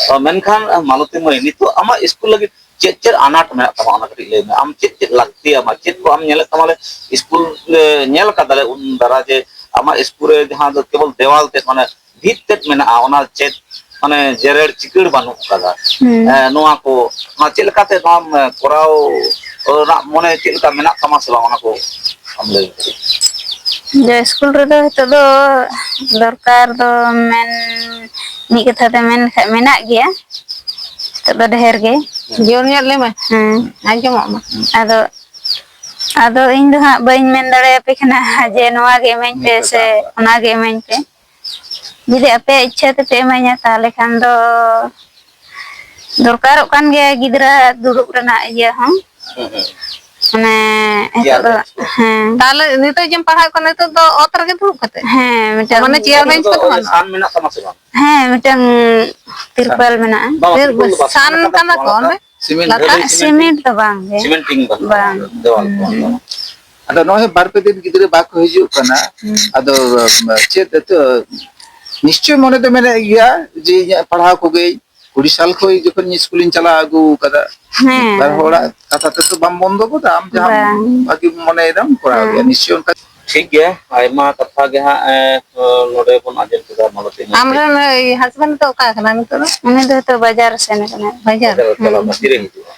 ᱛᱚ, ᱢᱮᱱᱠᱷᱟᱱ, ᱢᱟᱞᱚᱛᱤ ᱢᱟᱹᱭ, ᱱᱤᱛᱚᱜ ᱟᱢᱟᱜ ᱥᱠᱩᱞ ᱞᱟᱹᱜᱤᱫ ᱪᱮᱫ ᱪᱮᱫ ᱟᱱᱟᱴ ᱢᱮᱱᱟᱜ ᱛᱟᱢᱟ, ᱚᱱᱟ ᱠᱟᱹᱴᱤᱡ ᱞᱟᱹᱭ ᱢᱮ᱾ ᱟᱢ ᱪᱮᱫ ᱪᱮᱫ ᱞᱟᱹᱠᱛᱤ ᱟᱢᱟ, ᱪᱮᱫ ᱠᱚ ᱟᱢ ᱧᱮᱞᱮᱫ ᱛᱟᱢᱟ? ᱞᱮ ᱥᱠᱩᱞ ᱞᱮ ᱧᱮᱞ ᱠᱟᱫᱟ ᱞᱮ ᱩᱱ ᱫᱟᱨᱟ ᱡᱮ ᱟᱢᱟᱜ ᱥᱠᱩᱞ ᱨᱮ ᱡᱟᱦᱟᱸ ᱫᱚ ᱠᱮᱵᱚᱞ ᱫᱮᱣᱟᱞ ᱛᱮᱫ, ᱢᱟᱱᱮ ᱵᱷᱤᱛ ᱛᱮᱫ ᱢᱮᱱᱟᱜᱼᱟ, ᱚᱱᱟ ᱪᱮᱫ ᱢᱟᱱᱮ ᱡᱮᱨᱮᱲ ᱪᱤᱠᱟᱹᱲ ᱵᱟᱹᱱᱩᱜ ᱠᱟᱫᱟ? ᱦᱩᱸ᱾ ᱮ, ᱱᱚᱣᱟ ᱠᱚ, ᱱᱚᱣᱟ ᱪᱮᱫ ᱞᱮᱠᱟᱛᱮ ᱱᱚᱣᱟᱢ, ᱮ, ᱠᱚᱨᱟᱣ ᱨᱮᱱᱟᱜ ᱢᱚᱱᱮ ᱪᱮᱫ ᱞᱮᱠᱟ ᱢᱮᱱᱟᱜ ᱛᱟᱢᱟ ᱥᱮ ᱵᱟᱝ, ᱚᱱᱟ ᱠᱚ ᱟᱢ ᱞᱟᱹᱭ ᱢᱮ᱾ ᱡᱮ ᱥᱠᱩᱞ ᱨᱮᱫᱚ ᱱᱤᱛᱚᱜ ᱫᱚ ᱫᱚᱨᱠᱟᱨ ᱫᱚ ᱢᱮᱱ, ᱢᱤᱫ ᱠᱟᱛᱷᱟ ᱛᱮ ᱢᱮᱱ ᱞᱮᱠᱷᱟᱡ ᱢᱮᱱᱟᱜ ᱜᱮᱭᱟ᱾ ᱱᱤᱛᱚᱜ ᱫᱚ ᱰᱷᱮᱨ ᱜᱮ᱾ ᱦᱮᱸ᱾ ᱡᱳᱨ ᱧᱚᱜ ᱞᱟᱹᱭ ᱢᱮ᱾ ᱦᱮᱸ᱾ ᱟᱸᱡᱚᱢᱚᱜ ᱢᱟ᱾ ᱟᱫᱚ, ᱟᱫᱚ ᱤᱧ ᱫᱚ ᱦᱟᱸᱜ ᱵᱟᱹᱧ ᱢᱮᱱ ᱫᱟᱲᱮᱭᱟᱯᱮ ᱠᱟᱱᱟ ᱡᱮ ᱱᱚᱣᱟ ᱜᱮ ᱤᱢᱟᱹᱧ ᱯᱮ ᱥᱮ ᱚᱱᱟ ᱜᱮ ᱤᱢᱟᱹᱧ ᱯᱮ᱾ ᱡᱩᱫᱤ ᱟᱯᱮᱭᱟᱜ ᱤᱪᱪᱷᱟᱹ ᱛᱮᱯᱮ ᱤᱢᱟᱹᱧᱟ, ᱛᱟᱦᱚᱞᱮ ᱠᱷᱟᱱ ᱫᱚ ᱫᱚᱨᱠᱟᱨᱚᱜ ᱠᱟᱱ ᱜᱮᱭᱟ ᱜᱤᱫᱽᱨᱟᱹ ᱫᱩᱲᱩᱵ ᱨᱮᱱᱟᱜ ᱤᱭᱟᱹ ᱦᱚᱸ᱾ ᱦᱩᱸ, ᱦᱩᱸ᱾ ᱢᱟᱱᱮ, ᱱᱤᱛᱚᱜ ᱫᱚ, ᱦᱮᱸ᱾ ᱛᱟᱦᱚᱞᱮ ᱱᱤᱛᱚᱜ ᱡᱮᱢ ᱯᱟᱲᱦᱟᱜ ᱠᱟᱱᱟ, ᱱᱤᱛᱚᱜ ᱫᱚ ᱚᱛ ᱨᱮᱜᱮ ᱫᱩᱲᱩᱵ ᱠᱟᱛᱮ? ᱦᱮᱸ, ᱢᱤᱫᱴᱟᱝ ᱢᱟᱱᱮ ᱪᱮᱭᱟᱨ ᱵᱮᱧᱪ ᱠᱚᱫᱚ ᱵᱟᱹᱱᱩᱜᱼᱟ? ᱥᱟᱱ ᱢᱮᱱᱟᱜ ᱛᱟᱢᱟ ᱥᱮ ᱵᱟᱝ? ᱦᱮᱸ, ᱢᱤᱫᱴᱟᱝ ᱛᱤᱨᱯᱟᱞ ᱢᱮᱱᱟᱜᱼᱟ᱾ ᱵᱟᱝ, ᱛᱤᱨᱯᱟᱞ ᱫᱚ ᱵᱟᱝ, ᱥᱟᱱ ᱠᱟᱱᱟ ᱠᱚ ᱚᱸᱰᱮ? ᱥᱤᱢᱮᱱᱴ ᱞᱟᱛᱟᱨ ᱰᱷᱟᱹᱞᱟᱹᱭ ᱥᱤᱢᱮᱱᱴ ᱥᱤᱢᱮᱱᱴ ᱫᱚ ᱵᱟᱝ ᱜᱮ᱾ ᱥᱤᱢᱮᱱᱴᱤᱝ ᱵᱟᱹᱱᱩᱜᱼᱟ, ᱵᱟᱝ᱾ ᱫᱮᱣᱟᱞ ᱠᱚ᱾ ᱦᱩᱸ᱾ ᱟᱫᱚ ᱱᱚᱜᱼᱚᱭ ᱵᱟᱨ ᱯᱮ ᱫᱤᱱ ᱜᱤᱫᱽᱨᱟᱹ ᱵᱟᱠᱚ ᱦᱤᱡᱩᱜ ᱠᱟᱱᱟ᱾ ᱦᱩᱸ᱾ ᱟᱫᱚ, ᱪᱮᱫ ᱱᱤᱛᱚᱜ ᱱᱤᱥᱪᱚᱭ ᱢᱚᱱᱮ ᱫᱚ ᱢᱮᱱᱮᱫ ᱜᱮᱭᱟ ᱡᱮ ᱤᱧᱟᱹᱜ ᱯᱟᱲᱦᱟᱣ ᱠᱚᱜᱮ ᱠᱩᱲᱤ ᱥᱟᱞ ᱠᱷᱚᱱ ᱡᱚᱠᱷᱚᱱ ᱤᱧ ᱥᱠᱩᱞᱤᱧ ᱪᱟᱞᱟᱣ ᱟᱹᱜᱩ ᱟᱠᱟᱫᱟ, ᱦᱮᱸ᱾ ᱵᱟᱨ ᱦᱚᱲᱟᱜ ᱠᱟᱛᱷᱟ ᱛᱮᱫᱚ ᱵᱟᱢ ᱵᱚᱱᱫᱚ ᱜᱚᱫᱟ, ᱟᱢ ᱡᱟᱦᱟᱸ ᱵᱟᱝ᱾ ᱵᱷᱟᱜᱤᱢ ᱢᱚᱱᱮᱭᱮᱫᱟᱢ ᱠᱚᱨᱟᱣ ᱜᱮᱭᱟ, ᱦᱮᱸ᱾ ᱱᱤᱥᱪᱚᱭ ᱚᱱᱠᱟ᱾ ᱴᱷᱤᱠ ᱜᱮᱭᱟ, ᱟᱭᱢᱟ ᱠᱟᱛᱷᱟ ᱜᱮ ᱦᱟᱸᱜ, ᱮ, ᱱᱚᱰᱮ ᱵᱚᱱ ᱟᱸᱡᱚᱢ ᱠᱮᱫᱟ ᱢᱟᱞᱚᱛᱤ ᱢᱟᱹᱭ᱾ ᱟᱢᱨᱮᱱ ᱦᱟᱥᱵᱮᱱᱰ ᱫᱚ ᱚᱠᱟ ᱠᱟᱱᱟ ᱱᱤᱛᱚᱜ ᱫᱚ? ᱩᱱᱤ ᱫᱚ ᱦᱤᱛᱚᱜ ᱵᱟᱡᱟᱨ ᱥᱮᱱ ᱟᱠᱟᱱᱟᱭ᱾ ᱵᱟᱡᱟᱨ? ᱵᱟᱡᱟᱨ ᱪᱟᱞᱟᱣ ᱦᱮᱸ᱾ ᱠᱟᱱᱟ, ᱛᱤᱨᱮ ᱦᱤᱡᱩᱜᱼᱟ?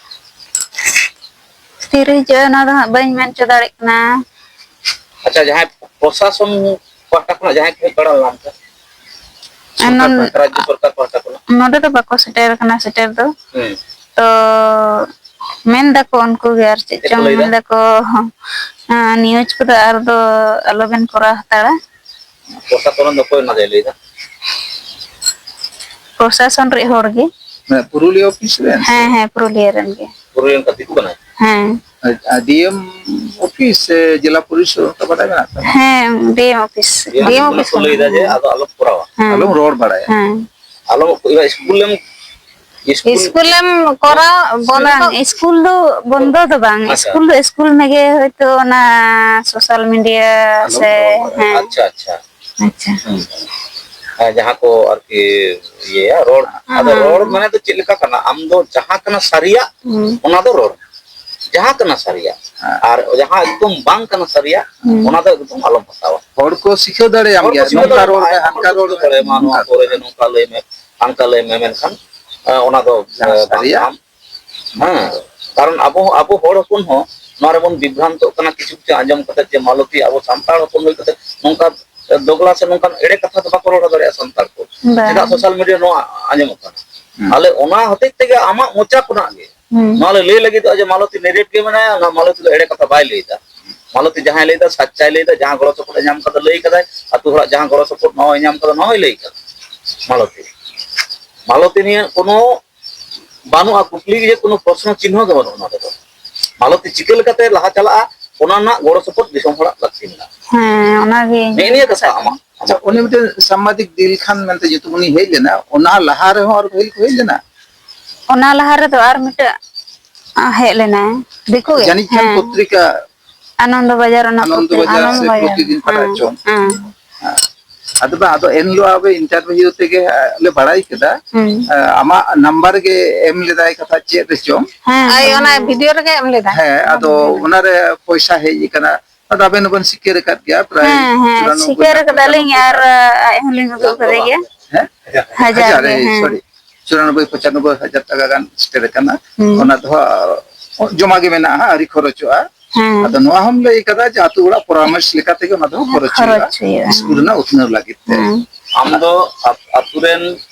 ᱛᱤᱨᱮ ᱦᱤᱡᱩᱜᱼᱟ, ᱚᱱᱟ ᱫᱚ ᱦᱟᱸᱜ ᱵᱟᱹᱧ ᱢᱮᱱ ᱦᱚᱪᱚ ᱫᱟᱲᱮᱭᱟᱜ ᱠᱟᱱᱟ᱾ ᱟᱪᱪᱷᱟ, ᱡᱟᱦᱟᱸᱭ ᱯᱨᱚᱥᱟᱥᱚᱱ ᱯᱟᱦᱴᱟ ᱠᱷᱚᱱᱟᱜ ᱡᱟᱦᱟᱸᱭ ᱠᱚ ᱦᱮᱡ ᱵᱟᱲᱟ ᱞᱮᱱᱟ ᱚᱱᱠᱟ? ᱥᱚᱨᱠᱟᱨ ᱱᱚᱱ-, ᱯᱟᱦᱴᱟ, ᱨᱟᱡᱽᱡᱚ ᱥᱚᱨᱠᱟᱨ ᱯᱟᱦᱴᱟ ᱠᱷᱚᱱᱟᱜ? ᱱᱚᱰᱮ ᱫᱚ ᱵᱟᱠᱚ ᱥᱮᱴᱮᱨ ᱟᱠᱟᱱᱟ ᱥᱮᱴᱮᱨ ᱫᱚ᱾ ᱦᱮᱸ᱾ ᱛᱚ, ᱢᱮᱱ ᱫᱟᱠᱚ ᱩᱱᱠᱩ ᱜᱮ, ᱟᱨ ᱪᱮᱫ ᱪᱮᱫ ᱠᱚ ᱪᱚᱝ ᱞᱟᱹᱭ ᱢᱮᱱ ᱫᱟ? ᱫᱟᱠᱚ, ᱦᱚᱸ, ᱱᱤᱭᱩᱡᱽ ᱠᱚᱫᱚ ᱟᱨ ᱫᱚ ᱟᱞᱚᱵᱮᱱ ᱠᱚᱨᱟᱣ ᱦᱟᱛᱟᱲᱟ᱾ ᱯᱨᱚᱥᱟᱥᱚᱱ ᱨᱮᱱ ᱫᱚ ᱚᱠᱚᱭ ᱚᱱᱟ ᱫᱚᱭ ᱞᱟᱹᱭ ᱫᱟ? ᱯᱨᱚᱥᱟᱥᱚᱱ ᱨᱮ ᱦᱚᱲ ᱜᱮ᱾ ᱦᱮᱸ, ᱯᱩᱨᱩᱞᱤᱭᱟᱹ ᱚᱯᱷᱤᱥ ᱨᱮᱱ? ᱦᱮᱸ, ᱦᱮᱸ, ᱯᱩᱨᱩᱞᱤᱭᱟᱹ ᱨᱮᱱ ᱜᱮ᱾ ᱯᱩᱨᱩᱞᱤᱭᱟᱹ ᱨᱮᱱ ᱫᱤᱠᱩ ᱠᱟᱱᱟᱭ? ᱦᱮᱸ᱾ ᱟᱨ, ᱟᱨ ᱰᱤ ᱮᱢ ᱚᱯᱷᱤᱥ ᱥᱮ ᱡᱮᱞᱟ ᱯᱚᱨᱤᱥᱚᱫ ᱚᱱᱠᱟ ᱵᱟᱰᱟᱭ ᱢᱮᱱᱟᱜ ᱛᱟᱢᱟ? ᱦᱮᱸ, ᱰᱤ ᱮᱢ ᱚᱯᱷᱤᱥ᱾ ᱰᱤ ᱮᱢ ᱰᱤ ᱮᱢ ᱚᱯᱷᱤᱥ ᱚᱯᱷᱤᱥ ᱠᱚ ᱞᱟᱹᱭ ᱫᱟ ᱡᱮ ᱦᱮᱸ᱾ ᱟᱫᱚ ᱟᱞᱚᱢ ᱠᱚᱨᱟᱣᱟ᱾ ᱦᱮᱸ᱾ ᱟᱞᱚᱢ ᱨᱚᱲ ᱵᱟᱲᱟᱭᱟ᱾ ᱦᱮᱸ᱾ ᱟᱞᱚ, ᱤᱭᱟᱹ, ᱥᱠᱩᱞᱮᱢ, ᱥᱠᱩᱞ ᱥᱠᱩᱞᱮᱢ ᱠᱚᱨᱟᱣ ᱵᱚᱱᱫᱚ᱾ ᱵᱟᱝ, ᱥᱠᱩᱞ ᱫᱚ ᱵᱚᱱᱫᱚ ᱫᱚ ᱵᱟᱝ, ᱟᱪᱪᱷᱟ᱾ ᱥᱠᱩᱞ ᱫᱚ ᱥᱠᱩᱞ ᱢᱮᱜᱮ, ᱦᱚᱭᱛᱳ ᱚᱱᱟ ᱥᱳᱥᱟᱞ ᱢᱤᱰᱤᱭᱟ ᱟᱞᱚᱢ ᱥᱮ, ᱵᱚᱱᱫᱚ᱾ ᱦᱮᱸ᱾ ᱟᱪᱪᱷᱟ, ᱟᱪᱪᱷᱟ᱾ ᱟᱪᱪᱷᱟ᱾ ᱦᱩᱸ᱾ ᱦᱮᱸ, ᱡᱟᱦᱟᱸ ᱠᱚ ᱟᱨᱠᱤ ᱤᱭᱟᱹᱭᱟ, ᱨᱚᱲ᱾ ᱟᱫᱚ ᱦᱮᱸ᱾ ᱨᱚᱲ ᱢᱟᱱᱮ ᱫᱚ ᱪᱮᱫ ᱞᱮᱠᱟ ᱠᱟᱱᱟ? ᱟᱢ ᱫᱚ ᱡᱟᱦᱟᱸ ᱠᱟᱱᱟ ᱥᱟᱹᱨᱤᱭᱟᱜ, ᱦᱩᱸ᱾ ᱚᱱᱟ ᱫᱚ ᱨᱚᱲ᱾ ᱡᱟᱦᱟᱸ ᱠᱟᱱᱟ ᱥᱟᱹᱨᱤᱭᱟᱜ᱾ ᱦᱮᱸ᱾ ᱟᱨ ᱡᱟᱦᱟᱸ ᱮᱠᱫᱚᱢ ᱵᱟᱝ ᱠᱟᱱᱟ ᱥᱟᱹᱨᱤᱭᱟᱜ, ᱦᱩᱸ᱾ ᱚᱱᱟ ᱫᱚ ᱮᱠᱫᱚᱢ ᱟᱞᱚᱢ ᱦᱟᱛᱟᱣᱟ᱾ ᱦᱚᱲ ᱠᱚ ᱥᱤᱠᱷᱟᱹᱣ ᱫᱟᱲᱮᱭᱟᱢ ᱦᱚᱲ ᱠᱚ ᱜᱮᱭᱟ, ᱥᱤᱠᱷᱟᱹᱣ ᱱᱚᱝᱠᱟ ᱫᱟᱲᱮᱭᱟᱢᱟ, ᱨᱚᱲ ᱢᱮ, ᱟᱭᱢᱟ ᱦᱟᱱᱠᱟ ᱦᱚᱲ ᱠᱚ ᱨᱚᱲ ᱥᱤᱠᱷᱟᱹᱣ ᱢᱮ᱾ ᱫᱟᱲᱮᱭᱟᱢᱟ, ᱱᱚᱣᱟ ᱱᱚᱝᱠᱟ ᱠᱚᱨᱮ ᱫᱚ᱾ ᱡᱮ ᱱᱚᱝᱠᱟ ᱞᱟᱹᱭ ᱢᱮ, ᱦᱟᱱᱠᱟ ᱞᱟᱹᱭ ᱢᱮ, ᱢᱮᱱᱠᱷᱟᱱ, ᱮ, ᱚᱱᱟ ᱫᱚ, ᱡᱟᱦᱟᱸ ᱮ, ᱵᱟᱝ ᱥᱟᱹᱨᱤᱭᱟᱜ᱾ ᱠᱟᱱᱟ᱾ ᱦᱮᱸ, ᱠᱟᱨᱚᱱ ᱟᱵᱚ, ᱟᱵᱚ ᱦᱚᱲ ᱦᱚᱯᱚᱱ ᱦᱚᱸ ᱱᱚᱣᱟ ᱨᱮᱵᱚᱱ ᱵᱤᱵᱷᱨᱟᱱᱛᱚᱜ ᱠᱟᱱᱟ, ᱠᱤᱪᱷᱩ ᱠᱤᱪᱷᱩ ᱟᱸᱡᱚᱢ ᱠᱟᱛᱮ ᱡᱮ ᱢᱟᱞᱚᱛᱤ ᱟᱵᱚ ᱥᱟᱱᱛᱟᱲ ᱦᱚᱯᱚᱱ ᱦᱩᱭ ᱠᱟᱛᱮ ᱱᱚᱝᱠᱟ ᱫᱚᱜᱽᱞᱟ ᱥᱮ ᱱᱚᱝᱠᱟᱱ ᱮᱲᱮ ᱠᱟᱛᱷᱟ ᱫᱚ ᱵᱟᱠᱚ ᱨᱚᱲ ᱫᱟᱲᱮᱭᱟᱜᱼᱟ ᱥᱟᱱᱛᱟᱲ ᱠᱚ᱾ ᱵᱟᱝ᱾ ᱪᱮᱫᱟᱜ ᱥᱳᱥᱟᱞ ᱢᱤᱰᱤᱭᱟ ᱱᱚᱣᱟ ᱟᱸᱡᱚᱢᱚᱜ ᱠᱟᱱᱟ? ᱦᱩᱸ᱾ ᱟᱞᱮ ᱚᱱᱟ ᱦᱚᱛᱮᱡ ᱛᱮᱜᱮ ᱟᱢᱟᱜ ᱢᱚᱪᱟ ᱠᱷᱚᱱᱟᱜ ᱜᱮ ᱦᱩᱸ᱾ ᱱᱚᱣᱟ ᱞᱮ ᱞᱟᱹᱭ ᱞᱟᱹᱜᱤᱫᱚᱜᱼᱟ ᱡᱮ ᱢᱟᱞᱚᱛᱤ ᱱᱤᱨᱮᱴ ᱜᱮ ᱢᱮᱱᱟᱭᱟ, ᱚᱱᱟ ᱢᱟᱞᱚᱛᱤ ᱫᱚ ᱮᱲᱮ ᱠᱟᱛᱷᱟ ᱵᱟᱭ ᱞᱟᱹᱭ ᱮᱫᱟ᱾ ᱢᱟᱞᱚᱛᱤ ᱡᱟᱦᱟᱸᱭ ᱞᱟᱹᱭ ᱮᱫᱟ, ᱥᱟᱪᱪᱟᱭ ᱞᱟᱹᱭ ᱮᱫᱟ, ᱡᱟᱦᱟᱸ ᱜᱚᱲᱚ ᱥᱚᱯᱚᱦᱚᱫ ᱮ ᱧᱟᱢ ᱠᱟᱫᱟ ᱞᱟᱹᱭ ᱠᱟᱫᱟᱭ, ᱟᱹᱛᱩ ᱦᱚᱲᱟᱜ ᱡᱟᱦᱟᱸ ᱜᱚᱲᱚ ᱥᱚᱯᱚᱦᱚᱫ ᱱᱚᱣᱟ ᱧᱟᱢ ᱠᱟᱫᱟ ᱱᱚᱣᱟ ᱦᱚᱸᱭ ᱞᱟᱹᱭ ᱠᱟᱫᱟ᱾ ᱢᱟᱞᱚᱛᱤ ᱱᱤᱭᱟᱹ ᱠᱳᱱᱳ ᱵᱟᱹᱱᱩᱜᱼᱟ ᱠᱩᱠᱞᱤ ᱜᱮ, ᱠᱳᱱᱳ ᱯᱨᱚᱥᱱᱚ ᱪᱤᱱᱦᱟᱹ ᱜᱮ ᱵᱟᱹᱱᱩᱜᱼᱟ ᱱᱚᱣᱟ ᱨᱮᱫᱚ᱾ ᱢᱟᱞᱚᱛᱤ ᱪᱤᱠᱟᱹ ᱞᱮᱠᱟᱛᱮ ᱞᱟᱦᱟ ᱪᱟᱞᱟᱜᱼᱟ, ᱚᱱᱟ ᱨᱮᱱᱟᱜ ᱜᱚᱲᱚ ᱥᱚᱯᱚᱦᱚᱫ ᱫᱤᱥᱚᱢ ᱦᱚᱲᱟᱜ ᱞᱟᱹᱠᱛᱤ ᱢᱮᱱᱟᱜᱼᱟ᱾ ᱦᱮᱸ, ᱚᱱᱟᱜᱮ᱾ ᱱᱮᱜᱼᱮ ᱱᱤᱭᱟᱹ ᱠᱟᱛᱷᱟ ᱟᱢᱟᱜ, ᱟᱪᱪᱷᱟ, ᱟᱢᱟᱜ᱾ ᱩᱱᱤ ᱢᱤᱫᱴᱮᱱ ᱥᱟᱢᱵᱟᱫᱤᱠ ᱫᱤᱞ ᱠᱷᱟᱱ ᱢᱮᱱᱛᱮ ᱧᱩᱛᱩᱢ ᱩᱱᱤ ᱦᱮᱡ ᱞᱮᱱᱟ, ᱚᱱᱟ ᱞᱟᱦᱟ ᱨᱮᱦᱚᱸ ᱟᱨ ᱯᱟᱹᱦᱤᱞ ᱠᱚ ᱦᱮᱡ ᱞᱮᱱᱟ? ᱚᱱᱟ ᱞᱟᱦᱟ ᱨᱮᱫᱚ ᱟᱨ ᱢᱤᱫᱴᱟᱝ, ᱟ, ᱦᱮᱡ ᱞᱮᱱᱟᱭ, ᱫᱤᱠᱩ ᱜᱮ? ᱡᱟᱹᱱᱤᱡ ᱠᱷᱟᱱ ᱦᱮᱸ᱾ ᱯᱚᱛᱨᱤᱠᱟ ᱟᱱᱚᱱᱫᱚ ᱵᱟᱡᱟᱨ, ᱚᱱᱟ ᱟᱱᱚᱱᱫᱚ ᱯᱚᱛᱨᱤᱠᱟ, ᱵᱟᱡᱟᱨ ᱟᱱᱚᱱᱫᱚ ᱥᱮ ᱵᱟᱡᱟᱨ᱾ ᱯᱨᱚᱛᱤᱫᱤᱱ ᱯᱟᱲᱦᱟᱜ ᱦᱮᱸ, ᱪᱚᱝ᱾ ᱦᱮᱸ᱾ ᱦᱮᱸ᱾ ᱟᱫᱚ ᱵᱟᱝ, ᱟᱫᱚ ᱮᱱᱦᱤᱞᱳᱜ ᱟᱵᱚ ᱤᱱᱴᱟᱨᱵᱷᱤᱭᱩ ᱛᱮᱜᱮ, ᱟ, ᱞᱮ ᱵᱟᱲᱟᱭ ᱠᱮᱫᱟ᱾ ᱦᱩᱸ᱾ ᱟ, ᱟᱢᱟᱜ ᱱᱟᱢᱵᱟᱨ ᱜᱮ ᱮᱢ ᱞᱮᱫᱟᱭ ᱠᱟᱛᱷᱟ ᱪᱮᱫ ᱨᱮᱪᱚᱝ᱾ ᱦᱮᱸ, ᱦᱳᱭ, ᱚᱱᱟ ᱵᱷᱤᱰᱤᱭᱳ ᱨᱮᱜᱮ ᱮᱢ ᱞᱮᱫᱟᱭ᱾ ᱦᱮᱸ, ᱟᱫᱚ ᱚᱱᱟ ᱨᱮ ᱯᱚᱭᱥᱟ ᱦᱮᱡ ᱟᱠᱟᱱᱟ᱾ ᱟᱫᱚ ᱟᱵᱮᱱ ᱦᱚᱸᱵᱮᱱ ᱥᱤᱠᱟᱹᱨ ᱟᱠᱟᱫ ᱜᱮᱭᱟ, ᱯᱨᱟᱭ ᱦᱮᱸ, ᱦᱮᱸ, ᱪᱩᱨᱟᱱᱚᱵᱵᱳᱭ ᱥᱤᱠᱟᱹᱨ ᱴᱟᱠᱟ, ᱟᱠᱟᱫᱟᱞᱤᱧ ᱯᱚᱪᱟᱱᱚᱵᱵᱳᱭ ᱟᱨ ᱴᱟᱠᱟ᱾ ᱟᱡ ᱦᱚᱸᱞᱤᱧ ᱩᱫᱩᱜ ᱠᱟᱫᱮ ᱜᱮᱭᱟ᱾ ᱦᱮᱸ? ᱦᱟᱡᱟᱨ ᱦᱟᱡᱟᱨ, ᱜᱮ, ᱦᱮᱸ᱾ ᱥᱚᱨᱤ, ᱪᱩᱨᱟᱱᱚᱵᱵᱳᱭ, ᱯᱚᱪᱟᱱᱚᱵᱵᱳᱭ ᱦᱟᱡᱟᱨ ᱴᱟᱠᱟ ᱜᱟᱱ ᱥᱮᱴᱮᱨ ᱟᱠᱟᱱᱟ᱾ ᱦᱩᱸ᱾ ᱚᱱᱟ ᱫᱚ ᱦᱟᱸᱜ ᱡᱚᱢᱟ ᱜᱮ ᱢᱮᱱᱟᱜᱼᱟ, ᱟᱹᱣᱨᱤ ᱠᱷᱚᱨᱚᱪᱚᱜᱼᱟ᱾ ᱦᱮᱸ᱾ ᱟᱫᱚ ᱱᱚᱣᱟ ᱦᱚᱸᱢ ᱞᱟᱹᱭ ᱠᱟᱫᱟ ᱡᱮ ᱟᱹᱛᱩ ᱚᱲᱟᱜ ᱯᱚᱨᱟᱢᱮᱥ ᱞᱮᱠᱟ ᱛᱮᱜᱮ ᱚᱱᱟ ᱫᱚ ᱠᱷᱚᱨᱚᱪ ᱦᱩᱭᱩᱜᱼᱟ, ᱠᱷᱚᱨᱚᱪ ᱦᱩᱭᱩᱜᱼᱟ᱾ ᱥᱠᱩᱞ ᱨᱮᱱᱟᱜ ᱩᱛᱱᱟᱹᱣ ᱞᱟᱹᱜᱤᱫ ᱛᱮ᱾ ᱦᱮᱸ᱾ ᱟᱢ ᱫᱚ ᱟ-, ᱟᱹᱛᱩ ᱨᱮᱱ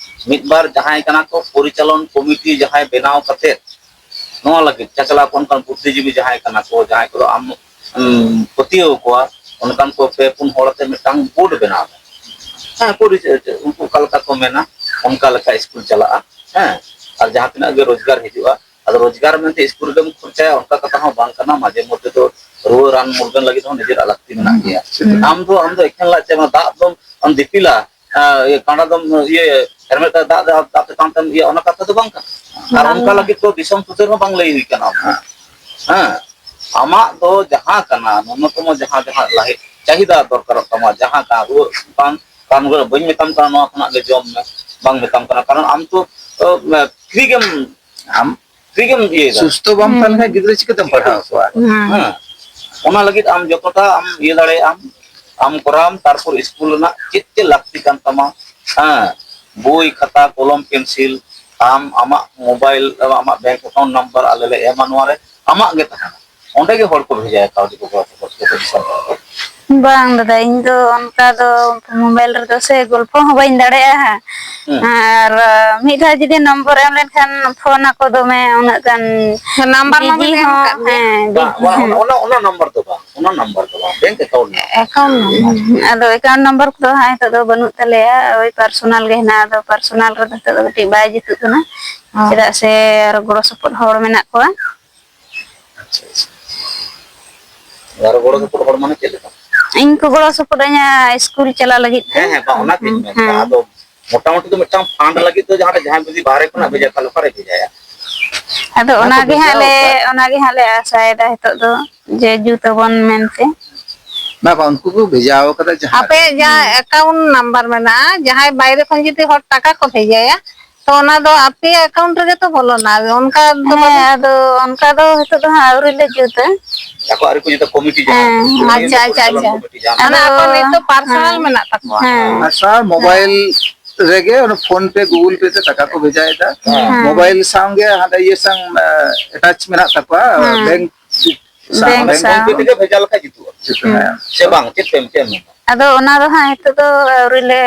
ᱢᱤᱫ ᱵᱟᱨ ᱡᱟᱦᱟᱸᱭ ᱠᱟᱱᱟ ᱠᱚ ᱯᱚᱨᱤᱪᱟᱞᱚᱱ ᱠᱚᱢᱤᱴᱤ ᱡᱟᱦᱟᱸᱭ ᱵᱮᱱᱟᱣ ᱠᱟᱛᱮ ᱱᱚᱣᱟ ᱞᱟᱹᱜᱤᱫ ᱪᱟᱪᱞᱟᱣ ᱠᱚ ᱚᱱᱠᱟᱱ ᱵᱩᱫᱽᱫᱷᱤᱡᱤᱵᱤ ᱡᱟᱦᱟᱸᱭ ᱠᱟᱱᱟ ᱠᱚ, ᱡᱟᱦᱟᱸᱭ ᱠᱚᱫᱚ ᱟᱢ, ᱩᱢ, ᱯᱟᱹᱛᱭᱟᱹᱣ ᱠᱚᱣᱟ, ᱚᱱᱠᱟᱱ ᱠᱚ ᱯᱮ ᱯᱩᱱ ᱦᱚᱲ ᱟᱛᱮ ᱢᱤᱫᱴᱟᱝ ᱵᱳᱨᱰ ᱵᱮᱱᱟᱣ ᱢᱮ᱾ ᱦᱮᱸ, ᱯᱚᱨᱤᱪᱚᱭ ᱦᱚᱪᱚ, ᱩᱱᱠᱩ ᱚᱠᱟ ᱞᱮᱠᱟ ᱠᱚ ᱢᱮᱱᱟ, ᱚᱱᱠᱟ ᱞᱮᱠᱟ ᱥᱠᱩᱞ ᱪᱟᱞᱟᱜᱼᱟ᱾ ᱦᱮᱸ, ᱟᱨ ᱡᱟᱦᱟᱸ ᱛᱤᱱᱟᱹᱜ ᱜᱮ ᱨᱳᱡᱽᱜᱟᱨ ᱦᱤᱡᱩᱜᱼᱟ, ᱟᱫᱚ ᱨᱳᱡᱽᱜᱟᱨ ᱢᱮᱱᱛᱮ ᱥᱠᱩᱞ ᱨᱮᱢ ᱠᱷᱚᱨᱪᱟᱭᱟ, ᱚᱱᱠᱟ ᱠᱟᱛᱷᱟ ᱦᱚᱸ ᱵᱟᱝ ᱠᱟᱱᱟ᱾ ᱢᱟᱡᱷᱮ ᱢᱚᱫᱽᱫᱷᱮ ᱫᱚ ᱨᱩᱣᱟᱹ ᱨᱟᱱ ᱢᱩᱨᱜᱟᱹᱱ ᱞᱟᱹᱜᱤᱫ ᱦᱚᱸ ᱱᱤᱡᱮᱨᱟᱜ ᱞᱟᱹᱠᱛᱤ ᱢᱮᱱᱟᱜ ᱜᱮᱭᱟ᱾ ᱦᱩᱸ᱾ ᱟᱢ ᱫᱚ, ᱟᱢ ᱫᱚ ᱮᱠᱷᱮᱱ ᱞᱟᱡ ᱛᱮ ᱚᱱᱟ ᱫᱟᱜ ᱫᱚᱢ, ᱟᱢ ᱫᱤᱯᱤᱞᱟ, ᱟᱸ, ᱤᱭᱟᱹ, ᱠᱟᱸᱰᱟ ᱫᱚᱢ, ᱤᱭᱟᱹ, ᱦᱮᱨᱢᱮᱫ ᱨᱮ ᱫᱟᱜ, ᱫᱟᱜ, ᱫᱟᱜ ᱛᱮᱛᱟᱝ ᱛᱮᱢ ᱤᱭᱟᱹ, ᱚᱱᱟ ᱠᱟᱛᱷᱟ ᱫᱚ ᱵᱟᱝ ᱠᱟᱱᱟ᱾ ᱟᱨ ᱵᱟᱝ᱾ ᱚᱱᱠᱟ ᱞᱟᱹᱜᱤᱫ ᱫᱚ ᱫᱤᱥᱚᱢ ᱥᱩᱥᱟᱹᱨ ᱦᱚᱸ ᱵᱟᱝ ᱞᱟᱹᱭ ᱦᱩᱭ ᱠᱟᱱᱟ᱾ ᱦᱮᱸ, ᱟᱢᱟᱜ ᱫᱚ ᱡᱟᱦᱟᱸ ᱠᱟᱱᱟ, ᱱᱩᱱᱱᱚᱛᱚᱢᱚ ᱡᱟᱦᱟᱸ, ᱡᱟᱦᱟᱸ ᱞᱟᱹᱜᱤᱫ ᱪᱟᱦᱤᱫᱟ ᱫᱚᱨᱠᱟᱨᱚᱜ ᱛᱟᱢᱟ, ᱡᱟᱦᱟᱸ ᱠᱟᱱ ᱨᱩᱣᱟᱹᱜ ᱵᱟᱝ, ᱨᱟᱱ ᱢᱩᱨᱜᱟᱹᱱ ᱵᱟᱹᱧ ᱢᱮᱛᱟᱢ ᱠᱟᱱᱟ ᱱᱚᱣᱟ ᱠᱷᱚᱱᱟᱜ ᱜᱮ ᱡᱚᱢ ᱢᱮ, ᱵᱟᱝ ᱢᱮᱛᱟᱢ ᱠᱟᱱᱟ, ᱠᱟᱨᱚᱱ ᱟᱢ ᱛᱚ, ᱚ, ᱯᱷᱨᱤ ᱜᱮᱢ, ᱟᱢ ᱯᱷᱨᱤ ᱜᱮᱢ ᱤᱭᱟᱹᱭᱮᱫᱟ᱾ ᱥᱩᱥᱛᱷᱚ ᱵᱟᱢ ᱛᱟᱦᱮᱸ ᱦᱮᱸ᱾ ᱞᱮᱱᱠᱷᱟᱱ ᱜᱤᱫᱽᱨᱟᱹ ᱪᱤᱠᱟᱹᱛᱮᱢ ᱯᱟᱲᱦᱟᱣ ᱠᱚᱣᱟ? ᱦᱮᱸ᱾ ᱦᱮᱸ, ᱚᱱᱟ ᱞᱟᱹᱜᱤᱫ ᱟᱢ ᱡᱚᱛᱚᱴᱟ ᱟᱢ ᱤᱭᱟᱹ ᱫᱟᱲᱮᱭᱟᱜ ᱟᱢ, ᱟᱢ ᱠᱚᱨᱟᱣ ᱟᱢ, ᱛᱟᱨᱯᱚᱨ ᱥᱠᱩᱞ ᱨᱮᱱᱟᱜ ᱪᱮᱫ ᱪᱮᱫ ᱞᱟᱹᱠᱛᱤ ᱠᱟᱱ ᱛᱟᱢᱟ, ᱦᱮᱸ, ᱵᱳᱭ, ᱠᱷᱟᱛᱟ, ᱠᱚᱞᱚᱢ, ᱯᱮᱱᱥᱤᱞ, ᱟᱢ ᱟᱢᱟᱜ ᱢᱳᱵᱟᱭᱤᱞ, ᱟᱢᱟᱜ ᱵᱮᱝᱠ ᱮᱠᱟᱣᱩᱱᱴ ᱱᱟᱢᱵᱟᱨ ᱟᱞᱮ ᱞᱮ ᱮᱢᱟ, ᱱᱚᱣᱟ ᱨᱮ ᱟᱢᱟᱜ ᱜᱮ ᱛᱟᱦᱮᱱᱟ, ᱚᱸᱰᱮ ᱜᱮ ᱦᱚᱲ ᱠᱚ ᱵᱷᱮᱡᱟᱭᱟ ᱠᱟᱹᱣᱰᱤ ᱠᱚ, ᱜᱚᱲᱚ ᱥᱚᱯᱚᱦᱚᱫ ᱠᱚ ᱫᱤᱥᱚᱢ ᱦᱚᱲ ᱠᱚ᱾ ᱵᱟᱝ ᱫᱟᱫᱟ, ᱤᱧ ᱫᱚ ᱚᱱᱠᱟ ᱫᱚ ᱢᱳᱵᱟᱭᱤᱞ ᱨᱮᱫᱚ ᱥᱮ ᱜᱚᱞᱯᱚ ᱦᱚᱸ ᱵᱟᱹᱧ ᱫᱟᱲᱮᱭᱟᱜᱼᱟ᱾ ᱦᱮᱸ᱾ ᱟᱨ ᱢᱤᱫ ᱫᱷᱟᱣ ᱡᱩᱫᱤ ᱱᱚᱢᱵᱚᱨ ᱮᱢ ᱞᱮᱱᱠᱷᱟᱱ ᱯᱷᱳᱱ ᱟᱠᱚ ᱫᱚᱢᱮ, ᱩᱱᱟᱹᱜ ᱜᱟᱱ ᱱᱟᱢᱵᱟᱨ ᱢᱟ ᱵᱤᱡᱤ ᱵᱤᱱ ᱮᱢ ᱦᱚᱸ, ᱟᱠᱟᱫ ᱜᱮᱭᱟ᱾ ᱦᱮᱸ, ᱵᱟᱝ, ᱵᱤᱡᱤ ᱵᱟᱝ, ᱦᱚᱸ᱾ ᱚᱱᱟ, ᱚᱱᱟ, ᱚᱱᱟ ᱱᱟᱢᱵᱟᱨ ᱫᱚ ᱵᱟᱝ, ᱚᱱᱟ ᱱᱟᱢᱵᱟᱨ ᱫᱚ ᱵᱟᱝ, bank account number. Account number. ᱟᱫᱚ ᱮᱠᱟᱣᱩᱱᱴ ᱱᱟᱢᱵᱟᱨ ᱠᱚᱫᱚ ᱦᱟᱸᱜ ᱱᱤᱛᱚᱜ ᱫᱚ ᱵᱟᱹᱱᱩᱜ ᱛᱟᱞᱮᱭᱟ, ᱳᱭ ᱯᱟᱨᱥᱚᱱᱟᱞ ᱜᱮ ᱦᱮᱱᱟᱜᱼᱟ᱾ ᱟᱫᱚ ᱯᱟᱨᱥᱚᱱᱟᱞ ᱨᱮᱫᱚ ᱱᱤᱛᱚᱜ ᱫᱚ ᱠᱟᱹᱴᱤᱡ ᱵᱟᱭ ᱡᱩᱛᱩᱜ ᱠᱟᱱᱟ, ᱦᱚᱸ᱾ ᱪᱮᱫᱟᱜ ᱥᱮ ᱟᱨᱚ ᱜᱚᱲᱚ ᱥᱚᱯᱚᱦᱚᱫ ᱦᱚᱲ ᱢᱮᱱᱟᱜ ᱠᱚᱣᱟ᱾ ᱟᱪᱪᱷᱟ, ᱟᱪᱪᱷᱟ᱾ ᱟᱨᱚ ᱜᱚᱲᱚ ᱥᱚᱯᱚᱦᱚᱫ ᱦᱚᱲ ᱢᱟᱱᱮ ᱪᱮᱫ ᱞᱮᱠᱟ? ᱤᱧ ᱠᱚ ᱜᱚᱲᱚ ᱥᱚᱯᱚᱦᱚᱫ ᱟᱹᱧᱟ ᱥᱠᱩᱞ ᱪᱟᱞᱟᱜ ᱞᱟᱹᱜᱤᱫ ᱛᱮ᱾ ᱦᱮᱸ, ᱦᱮᱸ, ᱵᱟᱝ, ᱚᱱᱟ ᱜᱤᱧ ᱦᱮᱸ, ᱢᱮᱱᱫᱟ᱾ ᱦᱮᱸ᱾ ᱟᱫᱚ ᱢᱚᱴᱟᱢᱩᱴᱤ ᱫᱚ ᱢᱤᱫᱴᱟᱝ ᱯᱷᱟᱱᱰ ᱞᱟᱹᱜᱤᱫ ᱫᱚ ᱡᱟᱦᱟᱸ ᱨᱮ ᱡᱟᱦᱟᱸᱭ ᱡᱩᱫᱤ ᱵᱟᱦᱨᱮ ᱠᱷᱚᱱᱟᱜ ᱦᱮᱸ᱾ ᱵᱷᱮᱡᱟ, ᱛᱟᱦᱞᱮ ᱚᱠᱟᱨᱮ ᱵᱷᱮᱡᱟᱭᱟ? ᱟᱫᱚ ᱚᱱᱟ ᱚᱱᱟ ᱠᱚ ᱜᱮ ᱦᱟᱸᱜ ᱵᱷᱮᱡᱟ ᱞᱮ, ᱟᱠᱟᱫ᱾ ᱚᱱᱟ ᱜᱮ ᱦᱟᱸᱜ ᱞᱮ ᱟᱥᱟᱭᱮᱫᱟ ᱱᱤᱛᱚᱜ ᱫᱚ, ᱡᱮ ᱡᱩᱛ ᱟᱵᱚᱱ ᱢᱮᱱᱛᱮ᱾ ᱵᱟᱝ, ᱵᱟᱝ, ᱩᱱᱠᱩ ᱠᱚ ᱵᱷᱮᱡᱟ ᱟᱠᱟᱫᱟ ᱡᱟᱦᱟᱸ ᱟᱯᱮᱭᱟᱜ ᱨᱮ᱾ ᱡᱟᱦᱟᱸ ᱦᱩᱸ᱾ ᱮᱠᱟᱣᱩᱱᱴ ᱱᱟᱢᱵᱟᱨ ᱢᱮᱱᱟᱜᱼᱟ, ᱡᱟᱦᱟᱸᱭ ᱵᱟᱭᱨᱮ ᱠᱷᱚᱱ ᱡᱩᱫᱤ ᱦᱚᱲ ᱴᱟᱠᱟ ᱠᱚ ᱵᱷᱮᱡᱟᱭᱟ, ᱛᱚ ᱚᱱᱟ ᱫᱚ ᱟᱯᱮᱭᱟᱜ ᱮᱠᱟᱣᱩᱱᱴ ᱨᱮᱜᱮ ᱛᱚ ᱵᱚᱞᱚᱱᱟ, ᱚᱱᱠᱟ ᱫᱚ ᱦᱮᱸ, ᱵᱟᱝ? ᱟᱫᱚ ᱚᱱᱠᱟ ᱫᱚ ᱱᱤᱛᱚᱜ ᱫᱚ ᱦᱟᱸᱜ ᱟᱹᱣᱨᱤ ᱞᱮ ᱡᱩᱛᱟ᱾ ᱟᱠᱚ ᱟᱹᱣᱨᱤ ᱠᱚ ᱡᱩᱛᱟ, ᱠᱚᱢᱤᱴᱤ ᱡᱟᱦᱟᱸ ᱦᱮᱸ᱾ ᱟᱪᱪᱷᱟ, ᱟᱪᱪᱷᱟ, ᱠᱚᱢᱤᱴᱤ ᱡᱟᱦᱟᱸ᱾ ᱟᱫᱚ ᱟᱠᱚ ᱱᱤᱛᱚᱜ ᱯᱟᱨᱥᱚᱱᱟᱞ ᱦᱮᱸ᱾ ᱢᱮᱱᱟᱜ ᱛᱟᱠᱚᱣᱟ᱾ ᱦᱮᱸ᱾ ᱟᱪᱪᱷᱟ, ᱢᱳᱵᱟᱭᱤᱞ ᱨᱮᱜᱮ ᱚᱱᱟ ᱯᱷᱳᱱ ᱯᱮ, ᱜᱩᱜᱩᱞ ᱯᱮ ᱛᱮ ᱴᱟᱠᱟ ᱠᱚ ᱵᱷᱮᱡᱟᱭᱮᱫᱟ᱾ ᱦᱮᱸ᱾ ᱢᱳᱵᱟᱭᱤᱞ ᱥᱟᱶᱜᱮ ᱦᱟᱸᱰᱮ ᱤᱭᱟᱹ ᱥᱟᱶ, ᱮ, ᱮᱴᱟᱪ ᱢᱮᱱᱟᱜ ᱛᱟᱠᱚᱣᱟ, ᱦᱮᱸ᱾ ᱵᱮᱝᱠ ᱥᱟᱶ᱾ ᱵᱮᱝᱠ ᱵᱮᱝᱠ ᱥᱟᱶ᱾ ᱯᱮ ᱛᱮᱜᱮ ᱵᱷᱮᱡᱟ ᱞᱮᱠᱷᱟᱡ ᱡᱩᱛᱩᱜᱼᱟ᱾ ᱡᱩᱛᱩᱜᱼᱟ, ᱦᱮᱸ᱾ ᱥᱮ ᱵᱟᱝ? ᱪᱮᱫ ᱯᱮ, ᱪᱮᱫ ᱮᱢ ᱢᱮᱱᱫᱟ? ᱟᱫᱚ ᱚᱱᱟ ᱫᱚ ᱦᱟᱸᱜ ᱱᱤᱛᱚᱜ ᱫᱚ ᱟᱹᱣᱨᱤ ᱞᱮ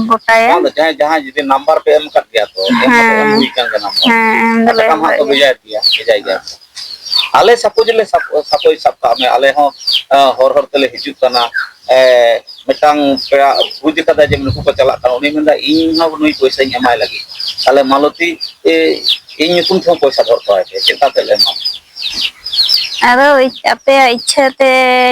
ᱜᱚᱴᱟᱭᱟ᱾ ᱵᱟᱝ ᱫᱚ ᱡᱟᱦᱟᱸᱭ, ᱡᱟᱦᱟᱸᱭ ᱡᱩᱫᱤ ᱱᱟᱢᱵᱟᱨ ᱯᱮ ᱮᱢ ᱟᱠᱟᱫ ᱜᱮᱭᱟ ᱛᱚ, ᱮᱢ ᱠᱟᱛᱮ ᱮᱢ ᱦᱮᱸ᱾ ᱦᱩᱭ ᱟᱠᱟᱱ ᱜᱮᱭᱟ ᱱᱟᱢᱵᱟᱨ᱾ ᱦᱮᱸ, ᱮᱢ ᱟᱨ ᱫᱚᱞᱮ ᱴᱟᱠᱟ ᱮᱢ ᱢᱟ ᱦᱟᱸᱜ ᱠᱟᱜ ᱠᱚ ᱜᱮᱭᱟ᱾ ᱵᱷᱮᱡᱟᱭᱮᱫ ᱜᱮᱭᱟ, ᱵᱷᱮᱡᱟᱭ ᱜᱮᱭᱟ ᱠᱚ᱾ ᱟᱞᱮ ᱥᱟᱯᱳᱡᱽ ᱞᱮ ᱥᱟᱯ-, ᱥᱟᱯᱳᱡᱽ ᱥᱟᱵ ᱠᱟᱜ ᱢᱮ, ᱟᱞᱮ ᱦᱚᱸ, ᱮᱸ, ᱦᱚᱨ ᱦᱚᱨ ᱛᱮᱞᱮ ᱦᱤᱡᱩᱜ ᱠᱟᱱᱟ, ᱮᱸ, ᱢᱤᱫᱴᱟᱝ ᱯᱮᱲᱟ ᱵᱩᱡᱽ ᱠᱟᱫᱟ ᱡᱮ ᱱᱩᱠᱩ ᱠᱚ ᱪᱟᱞᱟᱜ ᱠᱟᱱᱟ, ᱩᱱᱤ ᱢᱮᱱᱫᱟ, "ᱤᱧ ᱦᱚᱸ ᱱᱩᱭ ᱯᱚᱭᱥᱟᱧ ᱮᱢᱟᱭ ᱞᱟᱹᱜᱤᱫ, ᱛᱟᱦᱞᱮ ᱢᱟᱞᱚᱛᱤ, ᱮ, ᱤᱧ ᱧᱩᱛᱩᱢ ᱛᱮᱦᱚᱸ ᱯᱚᱭᱥᱟ ᱫᱚᱦᱚ ᱦᱚᱴᱚ ᱟᱭ ᱯᱮ, ᱪᱮᱫ ᱞᱮᱠᱟ ᱛᱮᱞᱮ ᱮᱢᱟ?" ᱟᱫᱚ ᱤᱪ-, ᱟᱯᱮᱭᱟᱜ ᱤᱪᱪᱷᱟᱹ ᱛᱮ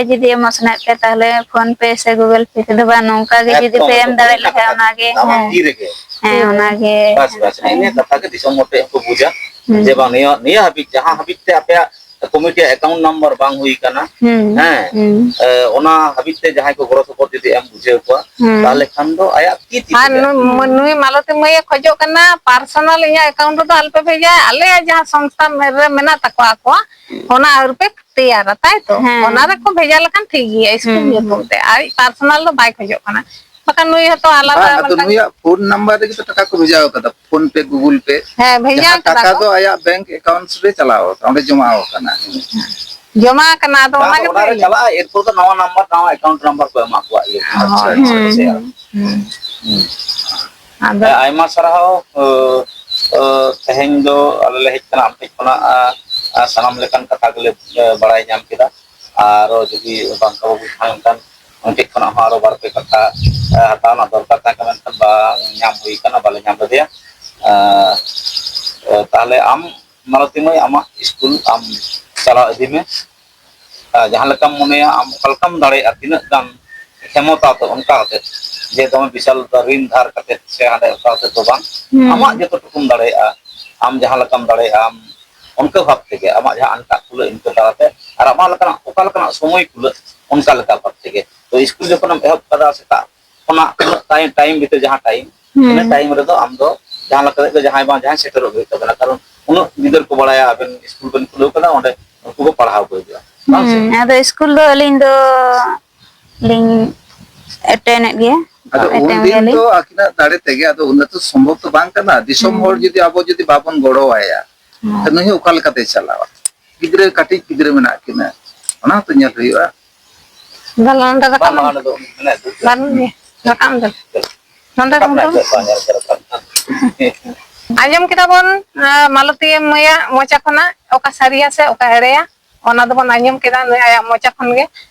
ᱡᱩᱫᱤ ᱮᱢᱚᱜ ᱥᱟᱱᱟᱭᱮᱫ ᱯᱮ, ᱛᱟᱦᱚᱞᱮ PhonePe ᱥᱮ Google Pay ᱛᱮᱫᱚ ᱵᱟᱝ, ᱱᱚᱝᱠᱟ ᱜᱮ ᱡᱩᱫᱤ ᱮᱠᱫᱚᱢ, ᱯᱮ ᱮᱢ ᱮᱠᱫᱚᱢ, ᱫᱟᱲᱮᱭᱟᱜ ᱚᱱᱟ ᱞᱮᱠᱷᱟᱱ, ᱠᱟᱛᱷᱟ ᱚᱱᱟᱜᱮ, ᱟᱢᱟᱜ ᱦᱮᱸ, ᱛᱤ ᱨᱮᱜᱮ᱾ ᱦᱮᱸ, ᱚᱱᱟᱜᱮ᱾ ᱵᱟᱥ, ᱵᱟᱥ, ᱤᱱᱟᱹ ᱠᱟᱛᱷᱟ ᱜᱮ ᱫᱤᱥᱚᱢ ᱦᱚᱲ ᱴᱷᱮᱱ ᱦᱚᱸᱠᱚ ᱵᱩᱡᱟ, ᱦᱩᱸ᱾ ᱡᱮ ᱵᱟᱝ, ᱱᱤᱭᱟᱹ, ᱱᱤᱭᱟᱹ ᱦᱟᱹᱵᱤᱡ, ᱡᱟᱦᱟᱸ ᱦᱟᱹᱵᱤᱡ ᱛᱮ ᱟᱯᱮᱭᱟᱜ ᱠᱚᱢᱤᱴᱤᱭᱟᱜ account number ᱵᱟᱝ ᱦᱩᱭ ᱠᱟᱱᱟ, ᱦᱩᱸ, ᱦᱮᱸ, ᱦᱩᱸ᱾ ᱮ, ᱚᱱᱟ ᱦᱟᱹᱵᱤᱡ ᱛᱮ ᱡᱟᱦᱟᱸᱭ ᱠᱚ ᱜᱚᱲᱚ ᱥᱚᱯᱚᱦᱚᱫ ᱡᱩᱫᱤ ᱮᱢ ᱵᱩᱡᱷᱟᱹᱣ ᱠᱚᱣᱟ, ᱦᱩᱸ᱾ ᱛᱟᱦᱚᱞᱮ ᱠᱷᱟᱱ ᱫᱚ ᱟᱭᱟᱜ ᱛᱤ ᱛᱤ ᱟᱨ ᱛᱮᱜᱮ᱾ ᱱᱩᱭ, ᱱᱩᱭ ᱢᱟᱞᱚᱛᱤ ᱢᱟᱹᱭᱮ ᱠᱷᱚᱡᱚᱜ ᱠᱟᱱᱟ, personal ᱤᱧᱟᱹᱜ account ᱨᱮᱫᱚ ᱟᱞᱚᱯᱮ ᱵᱷᱮᱡᱟᱭᱟ, ᱟᱞᱮᱭᱟᱜ ᱡᱟᱦᱟᱸ ᱥᱚᱝᱥᱛᱷᱟ ᱨᱮ ᱢᱮᱱᱟᱜ ᱛᱟᱠᱚᱣᱟ ᱟᱠᱚᱣᱟᱜ, ᱚᱱᱟ ᱟᱹᱣᱨᱤᱯᱮ ᱛᱮᱭᱟᱨᱟ, ᱛᱟᱭ ᱛᱚ? ᱦᱮᱸ᱾ ᱚᱱᱟ ᱨᱮᱠᱚ ᱵᱷᱮᱡᱟ ᱞᱮᱠᱷᱟᱱ ᱴᱷᱤᱠ ᱜᱮᱭᱟ, ᱥᱠᱩᱞ ᱦᱩᱸ, ᱧᱩᱛᱩᱢ ᱦᱩᱸ᱾ ᱛᱮ᱾ ᱟᱡ personal ᱫᱚ ᱵᱟᱭ ᱠᱷᱚᱡᱚᱜ ᱠᱟᱱᱟ᱾ ᱵᱟᱠᱷᱟᱱ ᱱᱩᱭ ᱦᱚᱸᱛᱚ ᱟᱞᱟᱫᱟ ᱵᱟᱝ, ᱟᱫᱚ ᱢᱤᱫᱴᱟᱝ ᱱᱩᱭᱟᱜ phone number ᱨᱮᱜᱮ ᱛᱚ ᱴᱟᱠᱟ ᱠᱚ ᱵᱷᱮᱡᱟ ᱟᱠᱟᱫᱟ, PhonePe, Google Pay᱾ ᱦᱮᱸ, ᱵᱷᱮᱡᱟ ᱡᱟᱦᱟᱸ ᱠᱟᱫᱟ ᱴᱟᱠᱟ ᱠᱚ᱾ ᱫᱚ ᱟᱭᱟᱜ bank account ᱨᱮ ᱪᱟᱞᱟᱣ ᱟᱠᱟᱱᱟ, ᱚᱸᱰᱮ ᱡᱚᱢᱟ ᱟᱠᱟᱱᱟ᱾ ᱡᱚᱢᱟ ᱟᱠᱟᱱᱟ, ᱟᱫᱚ ᱡᱟᱦᱟᱸ ᱚᱱᱟ ᱫᱚ ᱜᱮᱛᱚ ᱚᱱᱟ ᱨᱮ ᱞᱟᱹᱭ᱾ ᱪᱟᱞᱟᱜᱼᱟ, ᱮᱨᱯᱚᱨ ᱫᱚ ᱱᱟᱣᱟ number, ᱱᱟᱣᱟ account number ᱠᱚ ᱮᱢᱟ ᱠᱚᱣᱟ, ᱤᱭᱟᱹ ᱠᱚ᱾ ᱟᱪᱪᱷᱟ, ᱟᱪᱪᱷᱟ᱾ ᱦᱩᱸ, ᱦᱩᱸ, ᱦᱩᱸ᱾ ᱦᱩᱸ᱾ ᱟᱫᱚ ᱦᱮᱸ, ᱟᱭᱢᱟ ᱥᱟᱨᱦᱟᱣ᱾ ᱟᱹ, ᱟᱹ, ᱛᱮᱦᱮᱧ ᱫᱚ ᱟᱞᱮ ᱞᱮ ᱦᱮᱡ ᱠᱟᱱᱟ ᱟᱢ ᱴᱷᱮᱡ ᱠᱷᱚᱱᱟᱜ, ᱟᱹ, ᱟᱹ, ᱥᱟᱱᱟᱢ ᱞᱮᱠᱟᱱ ᱠᱟᱛᱷᱟ ᱜᱮᱞᱮ, ᱟᱹ, ᱵᱟᱲᱟᱭ ᱧᱟᱢ ᱠᱮᱫᱟ᱾ ᱟᱨᱚ ᱡᱩᱫᱤ ᱵᱟᱝ ᱠᱚ ᱵᱩᱡᱽ ᱠᱷᱟᱱ ᱮᱱᱠᱷᱟᱱ ᱩᱱᱠᱩ ᱴᱷᱮᱡ ᱠᱷᱚᱱᱟᱜ ᱦᱚᱸ ᱟᱨᱚ ᱵᱟᱨ ᱯᱮ ᱠᱟᱛᱷᱟ, ᱟᱹ, ᱦᱟᱛᱟᱣ ᱨᱮᱱᱟᱜ ᱫᱚᱨᱠᱟᱨ ᱛᱟᱦᱮᱸ ᱠᱟᱱᱟ, ᱢᱮᱱᱠᱷᱟᱱ ᱵᱟᱝ ᱧᱟᱢ ᱦᱩᱭ ᱠᱟᱱᱟ, ᱵᱟᱞᱮ ᱧᱟᱢ ᱞᱮᱫᱮᱭᱟ᱾ ᱟᱹ, ᱟᱹ, ᱛᱟᱦᱞᱮ ᱟᱢ ᱢᱟᱞᱚᱛᱤ ᱢᱟᱹᱭ, ᱟᱢᱟᱜ ᱥᱠᱩᱞ ᱟᱢ ᱪᱟᱞᱟᱣ ᱤᱫᱤ ᱢᱮ᱾ ᱟᱨ ᱡᱟᱦᱟᱸ ᱞᱮᱠᱟᱢ ᱢᱚᱱᱮᱭᱟ, ᱟᱢ ᱚᱠᱟ ᱞᱮᱠᱟᱢ ᱫᱟᱲᱮᱭᱟᱜᱼᱟ, ᱛᱤᱱᱟᱹᱜ ᱜᱟᱱ ᱠᱷᱮᱢᱚᱛᱟ ᱛᱚ, ᱚᱱᱠᱟ ᱠᱟᱛᱮ ᱡᱮ ᱫᱚᱢᱮ ᱵᱤᱥᱟᱞ ᱨᱤᱱ ᱫᱷᱟᱨ ᱠᱟᱛᱮ ᱥᱮ ᱦᱟᱸᱰᱮ ᱚᱱᱠᱟ ᱠᱟᱛᱮ ᱫᱚ ᱵᱟᱝ᱾ ᱦᱩᱸ᱾ ᱟᱢᱟᱜ ᱡᱚᱛᱚ ᱴᱩᱠᱩᱢ ᱫᱟᱲᱮᱭᱟᱜᱼᱟ, ᱟᱢ ᱡᱟᱦᱟᱸ ᱞᱮᱠᱟᱢ ᱫᱟᱲᱮᱭᱟᱜᱼᱟ, ᱟᱢ ᱚᱱᱠᱟ ᱵᱷᱟᱵᱽ ᱛᱮᱜᱮ ᱟᱢᱟᱜ ᱡᱟᱦᱟᱸ ᱟᱱᱴᱟᱜ ᱠᱩᱞᱟᱹᱜ, ᱤᱱᱠᱟᱹ ᱫᱟᱨᱟᱭ ᱛᱮ, ᱟᱨ ᱟᱢᱟᱜ ᱞᱮᱠᱟᱱᱟᱜ ᱚᱠᱟ ᱞᱮᱠᱟᱱᱟᱜ ᱥᱚᱢᱚᱭ ᱠᱩᱞᱟᱹᱜ, ᱚᱱᱠᱟ ᱞᱮᱠᱟ ᱵᱷᱟᱵᱽ ᱛᱮᱜᱮ᱾ ᱛᱚ, ᱥᱠᱩᱞ ᱡᱚᱠᱷᱚᱱᱮᱢ ᱮᱦᱚᱵ ᱠᱟᱫᱟ, ᱥᱮᱛᱟᱜ ᱠᱷᱚᱱᱟᱜ ᱩᱱᱟᱹᱜ ᱴᱟᱭᱤᱢ, ᱴᱟᱭᱤᱢ ᱵᱷᱤᱛᱤᱨ ᱡᱟᱦᱟᱸ ᱴᱟᱭᱤᱢ, ᱦᱩᱸ᱾ ᱤᱱᱟᱹ ᱴᱟᱭᱤᱢ ᱨᱮᱫᱚ ᱟᱢ ᱫᱚ ᱡᱟᱦᱟᱸ ᱞᱮᱠᱟ ᱠᱟᱛᱮ ᱡᱟᱦᱟᱸᱭ ᱵᱟᱝ ᱡᱟᱦᱟᱸᱭ ᱥᱮᱴᱮᱨᱚᱜ ᱜᱮ ᱦᱩᱭᱩᱜ ᱛᱟᱵᱮᱱᱟ, ᱠᱟᱨᱚᱱ ᱩᱱᱟᱹᱜ ᱜᱤᱫᱟᱹᱨ ᱠᱚ ᱵᱟᱲᱟᱭᱟ ᱟᱵᱮᱱ ᱥᱠᱩᱞ ᱵᱮᱱ ᱠᱷᱩᱞᱟᱹᱣ ᱠᱟᱫᱟ, ᱚᱸᱰᱮ ᱩᱱᱠᱩ ᱠᱚ ᱯᱟᱲᱦᱟᱣ ᱠᱚ ᱦᱤᱡᱩᱜᱼᱟ, ᱵᱟᱝ ᱥᱮ? ᱦᱩᱸ, ᱟᱫᱚ ᱥᱠᱩᱞ ᱫᱚ ᱟᱹᱞᱤᱧ ᱫᱚ ᱞᱤᱧ ᱮᱴᱮᱱᱮᱫ ᱜᱮᱭᱟ᱾ ᱟᱫᱚ ᱮᱴᱮᱱ ᱩᱱᱫᱤᱱ ᱜᱮᱭᱟᱞᱤᱧ᱾ ᱫᱚ ᱟᱹᱠᱤᱱᱟᱜ ᱫᱟᱲᱮ ᱛᱮᱜᱮ, ᱟᱫᱚ ᱩᱱᱟᱹᱜ ᱛᱚ ᱥᱚᱢᱵᱷᱚᱵ ᱫᱚ ᱵᱟᱝ ᱠᱟᱱᱟ᱾ ᱫᱤᱥᱚᱢ ᱦᱩᱸ᱾ ᱦᱚᱲ ᱡᱩᱫᱤ ᱟᱵᱚ ᱡᱩᱫᱤ ᱵᱟᱵᱚᱱ ᱜᱚᱲᱚ ᱟᱭᱟ, ᱦᱩᱸ᱾ ᱛᱚ ᱱᱩᱭ ᱦᱚᱸ ᱚᱠᱟ ᱞᱮᱠᱟᱛᱮᱭ ᱪᱟᱞᱟᱣᱟ? ᱜᱤᱫᱽᱨᱟᱹ, ᱠᱟᱹᱴᱤᱡ ᱜᱤᱫᱽᱨᱟᱹ ᱢᱮᱱᱟᱜ ᱠᱤᱱᱟ, ᱚᱱᱟ ᱦᱚᱸᱛᱚ ᱧᱮᱞ ᱦᱩᱭᱩᱜᱼᱟ᱾ ᱫᱟᱞ ᱱᱚᱰᱮ ᱫᱚ ᱵᱟᱝ, ᱠᱟᱹᱢᱤ ᱵᱟᱝ, ᱚᱸᱰᱮ ᱫᱚ ᱢᱮᱱᱟᱜ ᱫᱩᱲᱩᱵ ᱠᱟᱱᱟ᱾ ᱵᱟᱹᱱᱩᱜ ᱜᱮ, ᱨᱟᱠᱟᱵ ᱫᱚ᱾ ᱨᱟᱠᱟᱵ ᱱᱚᱰᱮ ᱫᱚ ᱱᱟᱜ ᱫᱩᱲᱩᱵ᱾ ᱪᱮᱫ ᱵᱟᱝ ᱧᱮᱞ ᱫᱚᱨᱠᱟᱨ᱾ ᱟᱸᱡᱚᱢ ᱠᱮᱫᱟ ᱵᱚᱱ, ᱟᱸ, ᱢᱟᱞᱚᱛᱤ ᱢᱟᱹᱭᱟᱜ ᱢᱚᱪᱟ ᱠᱷᱚᱱᱟᱜ ᱚᱠᱟ ᱥᱟᱹᱨᱤᱭᱟ ᱥᱮ ᱚᱠᱟ ᱮᱲᱮᱭᱟ, ᱚᱱᱟ ᱫᱚᱵᱚᱱ ᱟᱸᱡᱚᱢ ᱠᱮᱫᱟ ᱱᱩᱭ ᱟᱭᱟᱜ ᱢᱚᱪᱟ ᱠᱷᱚᱱ ᱜᱮ᱾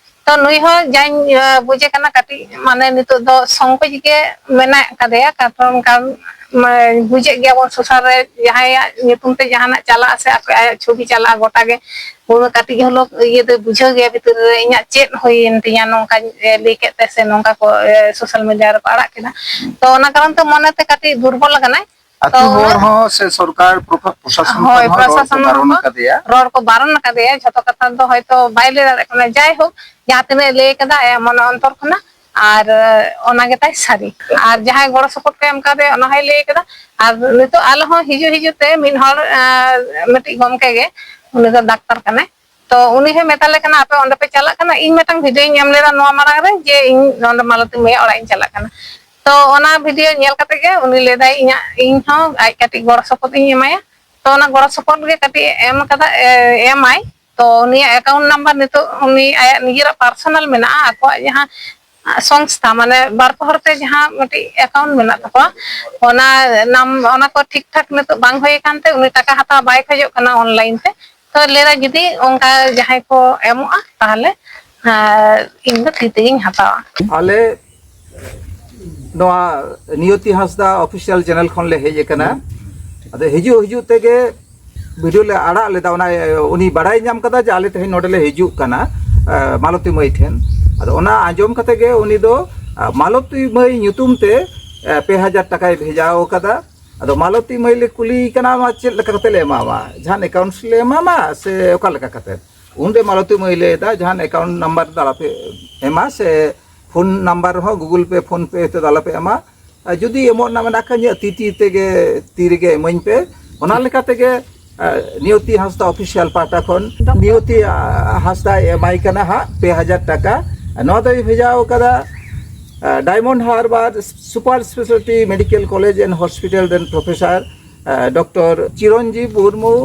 ᱛᱚ ᱱᱩᱭ ᱦᱚᱸ ᱡᱟᱧ, ᱟᱸ, ᱵᱩᱡᱮ ᱠᱟᱱᱟ ᱠᱟᱹᱴᱤᱡ, ᱢᱟᱱᱮ ᱱᱤᱛᱚᱜ ᱫᱚ ᱥᱚᱝᱠᱳᱪ ᱜᱮ ᱢᱮᱱᱟᱜ ᱠᱟᱫᱮᱭᱟ, ᱠᱟᱨᱚᱱ, ᱠᱟᱨᱚᱱ ᱢᱟᱱᱮ, ᱵᱩᱡᱮᱫ ᱜᱮᱭᱟᱵᱚᱱ, ᱥᱳᱥᱟᱞ ᱨᱮ ᱡᱟᱦᱟᱸᱭᱟᱜ ᱧᱩᱛᱩᱢ ᱛᱮ ᱡᱟᱦᱟᱱᱟᱜ ᱪᱟᱞᱟᱜᱼᱟ ᱥᱮ ᱟᱠᱚ, ᱟᱭᱟᱜ ᱪᱷᱚᱵᱤ ᱪᱟᱞᱟᱜᱼᱟ, ᱜᱚᱴᱟ ᱜᱮ ᱩᱱᱤ ᱠᱟᱹᱴᱤᱡ ᱦᱚᱞᱳ ᱤᱭᱟᱹ ᱫᱚᱭ ᱵᱩᱡᱷᱟᱹᱣ ᱜᱮᱭᱟ ᱵᱷᱤᱛᱤᱨ ᱨᱮ, ᱤᱧᱟᱹᱜ ᱪᱮᱫ ᱦᱩᱭᱮᱱ ᱛᱤᱧᱟ, ᱱᱚᱝᱠᱟ ᱞᱟᱹᱭ ᱠᱮᱫ ᱛᱮ ᱥᱮ ᱱᱚᱝᱠᱟ ᱠᱚ ᱥᱳᱥᱟᱞ ᱢᱤᱰᱤᱭᱟ ᱨᱮᱠᱚ ᱟᱲᱟᱜ ᱠᱮᱫᱟ᱾ ᱛᱚ, ᱚᱱᱟ ᱠᱟᱨᱚᱱ ᱛᱮ ᱢᱚᱱᱮ ᱛᱮ ᱠᱟᱹᱴᱤᱡ ᱫᱩᱨᱵᱚᱞ ᱟᱠᱟᱱᱟᱭ᱾ ᱟᱹᱛᱩ ᱛᱚ, ᱦᱚᱲ ᱚᱱᱟ ᱦᱚᱸ ᱥᱮ ᱥᱚᱨᱠᱟᱨ ᱯᱨᱚᱯᱷᱟ-, ᱯᱨᱚᱥᱟᱥᱚᱱ ᱦᱳᱭ, ᱠᱷᱚᱱ ᱦᱚᱸ ᱨᱚᱲ ᱠᱚ ᱯᱨᱚᱥᱟᱥᱚᱱ ᱵᱟᱨᱚᱱ ᱦᱚᱸᱠᱚ ᱟᱠᱟᱫᱮᱭᱟ᱾ ᱨᱚᱲ ᱠᱚ ᱵᱟᱨᱚᱱ ᱟᱠᱟᱫᱮᱭᱟ, ᱡᱷᱚᱛᱚ ᱠᱟᱛᱷᱟ ᱫᱚ ᱦᱚᱭᱛᱚ ᱵᱟᱭ ᱞᱟᱹᱭ ᱫᱟᱲᱮᱭᱟᱜ ᱠᱟᱱᱟ᱾ ᱡᱟᱭᱦᱳᱠ, ᱡᱟᱦᱟᱸ ᱛᱤᱱᱟᱹᱜ ᱞᱟᱹᱭ ᱠᱟᱫᱟ ᱟᱭᱟᱜ ᱢᱚᱱᱮ ᱚᱱᱛᱚᱨ ᱠᱷᱚᱱᱟᱜ, ᱟᱨ, ᱟᱸ, ᱚᱱᱟ ᱜᱮᱛᱟᱭ ᱥᱟᱹᱨᱤ᱾ ᱟᱨ ᱡᱟᱦᱟᱸᱭ ᱜᱚᱲᱚ ᱥᱚᱯᱚᱦᱚᱫ ᱠᱚ ᱮᱢ ᱠᱟᱫᱮᱭᱟ, ᱚᱱᱟ ᱦᱚᱸᱭ ᱞᱟᱹᱭ ᱠᱟᱫᱟ᱾ ᱟᱨ ᱱᱤᱛᱚᱜ ᱟᱞᱮ ᱦᱚᱸ ᱦᱤᱡᱩᱜ ᱦᱤᱡᱩᱜ ᱛᱮ ᱢᱤᱫ ᱦᱚᱲ, ᱟᱸ, ᱢᱤᱫᱴᱤᱡ ᱜᱚᱢᱠᱮ ᱜᱮ, ᱩᱱᱤ ᱫᱚ ᱰᱟᱠᱛᱟᱨ ᱠᱟᱱᱟᱭ, ᱛᱚ ᱩᱱᱤ ᱦᱚᱸᱭ ᱢᱮᱛᱟᱞᱮ ᱠᱟᱱᱟ, "ᱟᱯᱮ ᱚᱸᱰᱮ ᱯᱮ ᱪᱟᱞᱟᱜ ᱠᱟᱱᱟ?" ᱤᱧ ᱢᱤᱫᱴᱟᱝ ᱵᱷᱤᱰᱤᱭᱳᱧ ᱮᱢ ᱞᱮᱫᱟ ᱱᱚᱣᱟ ᱢᱟᱲᱟᱝ ᱨᱮ, ᱡᱮ ᱤᱧ ᱱᱚᱰᱮ ᱢᱟᱞᱚᱛᱤ ᱢᱟᱹᱭᱟᱜ ᱚᱲᱟᱜ ᱤᱧ ᱪᱟᱞᱟᱜ ᱠᱟᱱᱟ᱾ ᱛᱚ ᱚᱱᱟ ᱵᱷᱤᱰᱤᱭᱳ ᱧᱮᱞ ᱠᱟᱛᱮ ᱜᱮ ᱩᱱᱤ ᱞᱟᱹᱭᱫᱟᱭ, ᱤᱧᱟᱹᱜ, ᱤᱧ ᱦᱚᱸ ᱟᱡ ᱠᱟᱹᱴᱤᱡ ᱜᱚᱲᱚ ᱥᱚᱯᱚᱦᱚᱫ ᱤᱧ ᱮᱢᱟᱭᱟ᱾ ᱛᱚ ᱚᱱᱟ ᱜᱚᱲᱚ ᱥᱚᱯᱚᱦᱚᱫ ᱜᱮ ᱠᱟᱹᱴᱤᱡ ᱮ ᱮᱢ ᱠᱟᱫᱟ, ᱮ, ᱮᱢᱟᱭ᱾ ᱛᱚ ᱩᱱᱤᱭᱟᱜ ᱮᱠᱟᱣᱩᱱᱴ ᱱᱟᱢᱵᱟᱨ ᱱᱤᱛᱚᱜ ᱩᱱᱤ ᱟᱭᱟᱜ ᱱᱤᱡᱮᱨᱟᱜ ᱯᱟᱨᱥᱚᱱᱟᱞ ᱢᱮᱱᱟᱜᱼᱟ, ᱟᱠᱚᱣᱟᱜ ᱡᱟᱦᱟᱸ ᱥᱚᱝᱥᱛᱷᱟ, ᱢᱟᱱᱮ ᱵᱟᱨ ᱯᱮ ᱦᱚᱲ ᱛᱮ ᱡᱟᱦᱟᱸ ᱢᱤᱫᱴᱤᱡ ᱮᱠᱟᱣᱩᱱᱴ ᱢᱮᱱᱟᱜ ᱛᱟᱠᱚᱣᱟ, ᱚᱱᱟ ᱱᱟᱢ-, ᱚᱱᱟ ᱠᱚ ᱴᱷᱤᱠ ᱴᱷᱟᱠ ᱱᱤᱛᱚᱜ ᱵᱟᱝ ᱦᱩᱭ ᱟᱠᱟᱱ ᱛᱮ ᱩᱱᱤ ᱴᱟᱠᱟ ᱦᱟᱛᱟᱣ ᱵᱟᱭ ᱠᱷᱚᱡᱚᱜ ᱠᱟᱱᱟ ᱚᱱᱞᱟᱭᱤᱱ ᱛᱮ᱾ ᱛᱚ ᱞᱟᱹᱭᱫᱟ ᱡᱩᱫᱤ ᱚᱱᱠᱟ ᱡᱟᱦᱟᱸᱭ ᱠᱚ ᱮᱢᱚᱜᱼᱟ, ᱛᱟᱦᱚᱞᱮ, ᱟᱨ, ᱤᱧ ᱫᱚ ᱛᱤ ᱛᱮᱜᱤᱧ ᱦᱟᱛᱟᱣᱟ᱾ ᱟᱞᱮ ᱱᱚᱣᱟ ᱱᱤᱭᱚᱛᱤ ᱦᱟᱸᱥᱫᱟ ᱚᱯᱷᱤᱥᱤᱭᱟᱞ ᱪᱮᱱᱮᱞ ᱠᱷᱚᱱ ᱞᱮ ᱦᱮᱡ ᱟᱠᱟᱱᱟ᱾ ᱟᱫᱚ ᱦᱤᱡᱩᱜ ᱦᱤᱡᱩᱜ ᱛᱮᱜᱮ ᱵᱷᱤᱰᱤᱭᱳ ᱞᱮ ᱟᱲᱟᱜ ᱞᱮᱫᱟ, ᱚᱱᱟ, ᱩᱱᱤ ᱵᱟᱲᱟᱭ ᱧᱟᱢ ᱠᱟᱫᱟ ᱡᱮ ᱟᱞᱮ ᱛᱮᱦᱮᱧ ᱱᱚᱰᱮ ᱞᱮ ᱦᱤᱡᱩᱜ ᱠᱟᱱᱟ, ᱮ, ᱢᱟᱞᱚᱛᱤ ᱢᱟᱹᱭ ᱴᱷᱮᱱ᱾ ᱟᱫᱚ ᱚᱱᱟ ᱟᱸᱡᱚᱢ ᱠᱟᱛᱮ ᱜᱮ ᱩᱱᱤ ᱫᱚ, ᱮ, ᱢᱟᱞᱚᱛᱤ ᱢᱟᱹᱭ ᱧᱩᱛᱩᱢ ᱛᱮ, ᱮ, ᱯᱮ ᱦᱟᱡᱟᱨ ᱴᱟᱠᱟᱭ ᱵᱷᱮᱡᱟ ᱟᱠᱟᱫᱟ᱾ ᱟᱫᱚ ᱢᱟᱞᱚᱛᱤ ᱢᱟᱹᱭ ᱞᱮ ᱠᱩᱞᱤᱭᱮ ᱠᱟᱱᱟ, "ᱱᱚᱣᱟ ᱪᱮᱫ ᱞᱮᱠᱟ ᱠᱟᱛᱮ ᱞᱮ ᱮᱢᱟᱢᱟ? ᱡᱟᱦᱟᱱ ᱮᱠᱟᱣᱩᱱᱴ ᱞᱮ ᱮᱢᱟᱢᱟ ᱥᱮ ᱚᱠᱟ ᱞᱮᱠᱟ ᱠᱟᱛᱮ?" ᱩᱱᱨᱮ ᱢᱟᱞᱚᱛᱤ ᱢᱟᱹᱭ ᱞᱟᱹᱭ ᱮᱫᱟ, "ᱡᱟᱦᱟᱱ ᱮᱠᱟᱣᱩᱱᱴ ᱱᱟᱢᱵᱟᱨ ᱫᱚ ᱟᱞᱚᱯᱮ ᱮᱢᱟ, ᱥᱮ ᱯᱷᱳᱱ ᱱᱟᱢᱵᱟᱨ ᱨᱮᱦᱚᱸ Google Pay, PhonePe ᱛᱮᱫᱚ ᱟᱞᱚᱯᱮ ᱮᱢᱟ᱾ ᱟᱨ ᱡᱩᱫᱤ ᱮᱢᱚᱜ ᱨᱮᱱᱟᱜ ᱢᱮᱱᱟᱜ ᱠᱷᱟᱱ, ᱤᱧᱟᱹᱜ ᱛᱤ, ᱛᱤ ᱛᱮᱜᱮ, ᱛᱤ ᱨᱮᱜᱮ ᱤᱢᱟᱹᱧ ᱯᱮ᱾" ᱚᱱᱟ ᱞᱮᱠᱟ ᱛᱮᱜᱮ, ᱟᱨ ᱱᱤᱭᱚᱛᱤ ᱦᱟᱸᱥᱫᱟ ᱚᱯᱷᱤᱥᱤᱭᱟᱞ ᱯᱟᱦᱴᱟ ᱠᱷᱚᱱ ᱱᱤᱭᱚᱛᱤ, ᱟᱨ, ᱦᱟᱸᱥᱫᱟᱭ ᱮᱢᱟᱭ ᱠᱟᱱᱟ ᱦᱟᱸᱜ ᱯᱮ ᱦᱟᱡᱟᱨ ᱴᱟᱠᱟ᱾ ᱟᱨ ᱱᱚᱣᱟ ᱫᱚᱭ ᱵᱷᱮᱡᱟ ᱟᱠᱟᱫᱟ, ᱟᱨ, Diamond Harbour super speciality medical college and hospital ᱨᱮᱱ ᱯᱨᱚᱯᱷᱮᱥᱟᱨ, ᱟᱨ, ᱰᱚᱠᱴᱚᱨ ᱪᱤᱨᱚᱱᱡᱤᱵ ᱢᱩᱨᱢᱩ᱾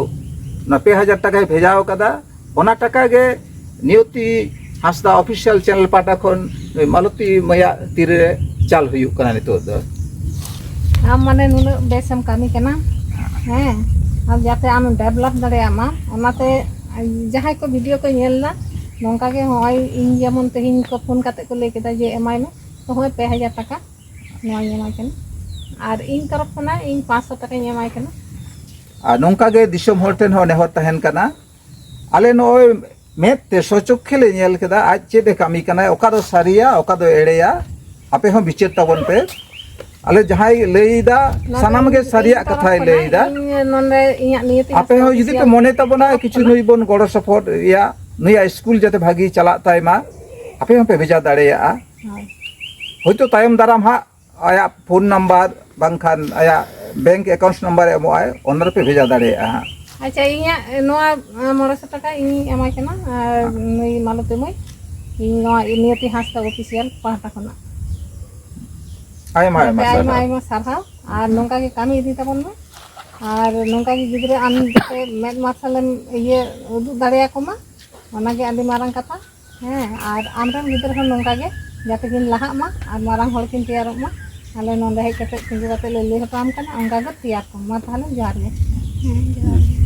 ᱚᱱᱟ ᱯᱮ ᱦᱟᱡᱟᱨ ᱴᱟᱠᱟᱭ ᱵᱷᱮᱡᱟ ᱟᱠᱟᱫᱟ᱾ ᱚᱱᱟ ᱴᱟᱠᱟ ᱜᱮ ᱱᱤᱭᱚᱛᱤ ᱦᱟᱸᱥᱫᱟ ᱚᱯᱷᱤᱥᱤᱭᱟᱞ ᱪᱮᱱᱮᱞ ᱯᱟᱦᱴᱟ ᱠᱷᱚᱱ ᱱᱩᱭ ᱢᱟᱞᱚᱛᱤ ᱢᱟᱹᱭᱟᱜ ᱛᱤᱨᱮ ᱪᱟᱞ ᱦᱩᱭᱩᱜ ᱠᱟᱱᱟ ᱱᱤᱛᱚᱜ ᱫᱚ᱾ ᱟᱢ ᱢᱟᱱᱮ ᱱᱩᱱᱟᱹᱜ ᱵᱮᱥᱮᱢ ᱠᱟᱹᱢᱤ ᱠᱟᱱᱟ, ᱦᱮᱸ, ᱟᱨ ᱡᱟᱛᱮ ᱟᱢ ᱰᱮᱵᱷᱞᱚᱯ ᱫᱟᱲᱮᱭᱟᱜ ᱢᱟ, ᱚᱱᱟᱛᱮ ᱡᱟᱦᱟᱸᱭ ᱠᱚ ᱵᱷᱤᱰᱤᱭᱳ ᱠᱚ ᱧᱮᱞ ᱮᱫᱟ, ᱱᱚᱝᱠᱟ ᱜᱮ ᱦᱚᱸᱜᱼᱚᱭ ᱤᱧ ᱡᱮᱢᱚᱱ ᱛᱮᱦᱮᱧ ᱠᱚ ᱯᱷᱳᱱ ᱠᱟᱛᱮ ᱠᱚ ᱞᱟᱹᱭ ᱠᱮᱫᱟ ᱡᱮ ᱮᱢᱟᱭ ᱢᱮ, ᱛᱚ ᱦᱚᱸᱜᱼᱚᱭ ᱯᱮ ᱦᱟᱡᱟᱨ ᱴᱟᱠᱟ ᱱᱚᱣᱟᱧ ᱮᱢᱟᱭ ᱠᱟᱱᱟ᱾ ᱟᱨ ᱤᱧ ᱛᱚᱨᱚᱯ ᱠᱷᱚᱱᱟᱜ ᱤᱧ ᱯᱟᱸᱪᱥᱚ ᱴᱟᱠᱟᱧ ᱮᱢᱟᱭ ᱠᱟᱱᱟ᱾ ᱟᱨ ᱱᱚᱝᱠᱟ ᱜᱮ ᱫᱤᱥᱚᱢ ᱦᱚᱲ ᱴᱷᱮᱱ ᱦᱚᱸ ᱱᱮᱦᱚᱨ ᱛᱟᱦᱮᱱ ᱠᱟᱱᱟ, ᱟᱞᱮ ᱱᱚᱜᱼᱚᱭ ᱢᱮᱫ ᱛᱮ ᱥᱚᱪᱚᱠᱠᱷᱮ ᱞᱮ ᱧᱮᱞ ᱠᱮᱫᱟ ᱟᱡ ᱪᱮᱫ ᱮ ᱠᱟᱹᱢᱤ ᱠᱟᱱᱟᱭ, ᱚᱠᱟ ᱫᱚ ᱥᱟᱹᱨᱤᱭᱟ, ᱚᱠᱟ ᱫᱚ ᱮᱲᱮᱭᱟ᱾ ᱟᱯᱮ ᱦᱚᱸ ᱵᱤᱪᱟᱹᱨ ᱛᱟᱵᱚᱱ ᱯᱮ᱾ ᱟᱞᱮ ᱡᱟᱦᱟᱸᱭ ᱞᱟᱹᱭᱫᱟ, ᱱᱚᱣᱟ ᱥᱟᱱᱟᱢ ᱫᱚ ᱜᱮ ᱤᱧ ᱥᱟᱹᱨᱤᱭᱟᱜ ᱛᱚᱨᱚᱯ ᱠᱟᱛᱷᱟᱭ ᱠᱷᱚᱱᱟᱜ ᱞᱟᱹᱭᱫᱟ᱾ ᱤᱧ ᱱᱚᱰᱮ ᱤᱧᱟᱹᱜ ᱱᱤᱭᱟᱹᱛᱤ ᱟᱯᱮ ᱦᱟᱸᱥᱫᱟ ᱦᱚᱸ ᱡᱩᱫᱤ ᱯᱮ official ᱢᱚᱱᱮ ᱛᱟᱵᱚᱱᱟ ᱛᱚᱨᱚᱯ ᱠᱤᱪᱷᱩ ᱠᱷᱚᱱᱟᱜ ᱱᱩᱭ ᱵᱚᱱ ᱜᱚᱲᱚ ᱥᱚᱯᱚᱦᱚᱫ ᱮᱭᱟ, ᱱᱩᱭᱟᱜ ᱥᱠᱩᱞ ᱡᱟᱛᱮ ᱵᱷᱟᱹᱜᱤ ᱪᱟᱞᱟᱜ ᱛᱟᱭ ᱢᱟ, ᱟᱯᱮ ᱦᱚᱸᱯᱮ ᱵᱷᱮᱡᱟ ᱫᱟᱲᱮᱭᱟᱜᱼᱟ᱾ ᱦᱳᱭ᱾ ᱦᱳᱭᱛᱳ ᱛᱟᱭᱚᱢ ᱫᱟᱨᱟᱢ ᱦᱟᱸᱜ ᱟᱭᱟᱜ ᱯᱷᱳᱱ ᱱᱟᱢᱵᱟᱨ ᱵᱟᱝᱠᱷᱟᱱ ᱟᱭᱟᱜ ᱵᱮᱝᱠ ᱮᱠᱟᱣᱩᱱᱴ ᱱᱟᱢᱵᱟᱨ ᱮ ᱮᱢᱚᱜᱼᱟᱭ, ᱚᱱᱟ ᱨᱮᱯᱮ ᱵᱷᱮᱡᱟ ᱫᱟᱲᱮᱭᱟᱜᱼᱟ ᱦᱟᱸᱜ᱾ ᱟᱪᱪᱷᱟ, ᱤᱧᱟᱹᱜ ᱱᱚᱣᱟ, ᱟᱸ, ᱢᱚᱬᱮ ᱥᱚ ᱴᱟᱠᱟ ᱤᱧᱤᱧ ᱮᱢᱟᱭ ᱠᱟᱱᱟ, ᱟᱨ ᱱᱩᱭ ᱢᱟᱞᱚᱛᱤ ᱢᱟᱹᱭ, ᱤᱧ ᱱᱚᱣᱟ ᱱᱤᱭᱚᱛᱤ ᱦᱟᱸᱥᱫᱟ ᱚᱯᱷᱤᱥᱤᱭᱟᱞ ᱯᱟᱦᱴᱟ ᱠᱷᱚᱱᱟᱜ᱾ ᱟᱭᱢᱟ ᱟᱭᱢᱟ ᱟᱭᱢᱟ ᱥᱟᱨᱦᱟᱣ᱾ ᱟᱭᱢᱟ ᱥᱟᱨᱦᱟᱣ, ᱟᱨ ᱱᱚᱝᱠᱟ ᱜᱮ ᱠᱟᱹᱢᱤ ᱤᱫᱤ ᱛᱟᱵᱚᱱ ᱢᱮ, ᱟᱨ ᱱᱚᱝᱠᱟ ᱜᱮ ᱜᱤᱫᱽᱨᱟᱹ ᱟᱢ ᱡᱟᱛᱮ ᱢᱮᱫ ᱢᱟᱨᱥᱟᱞᱮᱢ ᱤᱭᱟᱹ ᱩᱫᱩᱜ ᱫᱟᱲᱮᱭᱟᱠᱚ ᱢᱟ, ᱚᱱᱟᱜᱮ ᱟᱹᱰᱤ ᱢᱟᱨᱟᱝ ᱠᱟᱛᱷᱟ᱾ ᱦᱮᱸ, ᱟᱨ ᱟᱢᱨᱮᱱ ᱜᱤᱫᱽᱨᱟᱹ ᱦᱚᱸ ᱱᱚᱝᱠᱟ ᱜᱮ ᱡᱟᱛᱮ ᱠᱤᱱ ᱞᱟᱦᱟᱜ ᱢᱟ ᱟᱨ ᱢᱟᱨᱟᱝ ᱦᱚᱲ ᱠᱤᱱ ᱛᱮᱭᱟᱨᱚᱜ ᱢᱟ᱾ ᱟᱞᱮ ᱱᱚᱰᱮ ᱦᱮᱡ ᱠᱟᱛᱮ ᱛᱤᱸᱜᱩ ᱠᱟᱛᱮ ᱞᱮ ᱞᱟᱹᱭ ᱦᱚᱴᱚ ᱟᱢ ᱠᱟᱱᱟ, ᱚᱱᱠᱟ ᱜᱮ ᱛᱮᱭᱟᱨ ᱠᱚᱢ᱾ ᱢᱟ ᱛᱟᱦᱚᱞᱮ ᱡᱚᱦᱟᱨ ᱜᱮ᱾ ᱦᱮᱸ, ᱡᱚᱦᱟᱨ ᱜᱮ᱾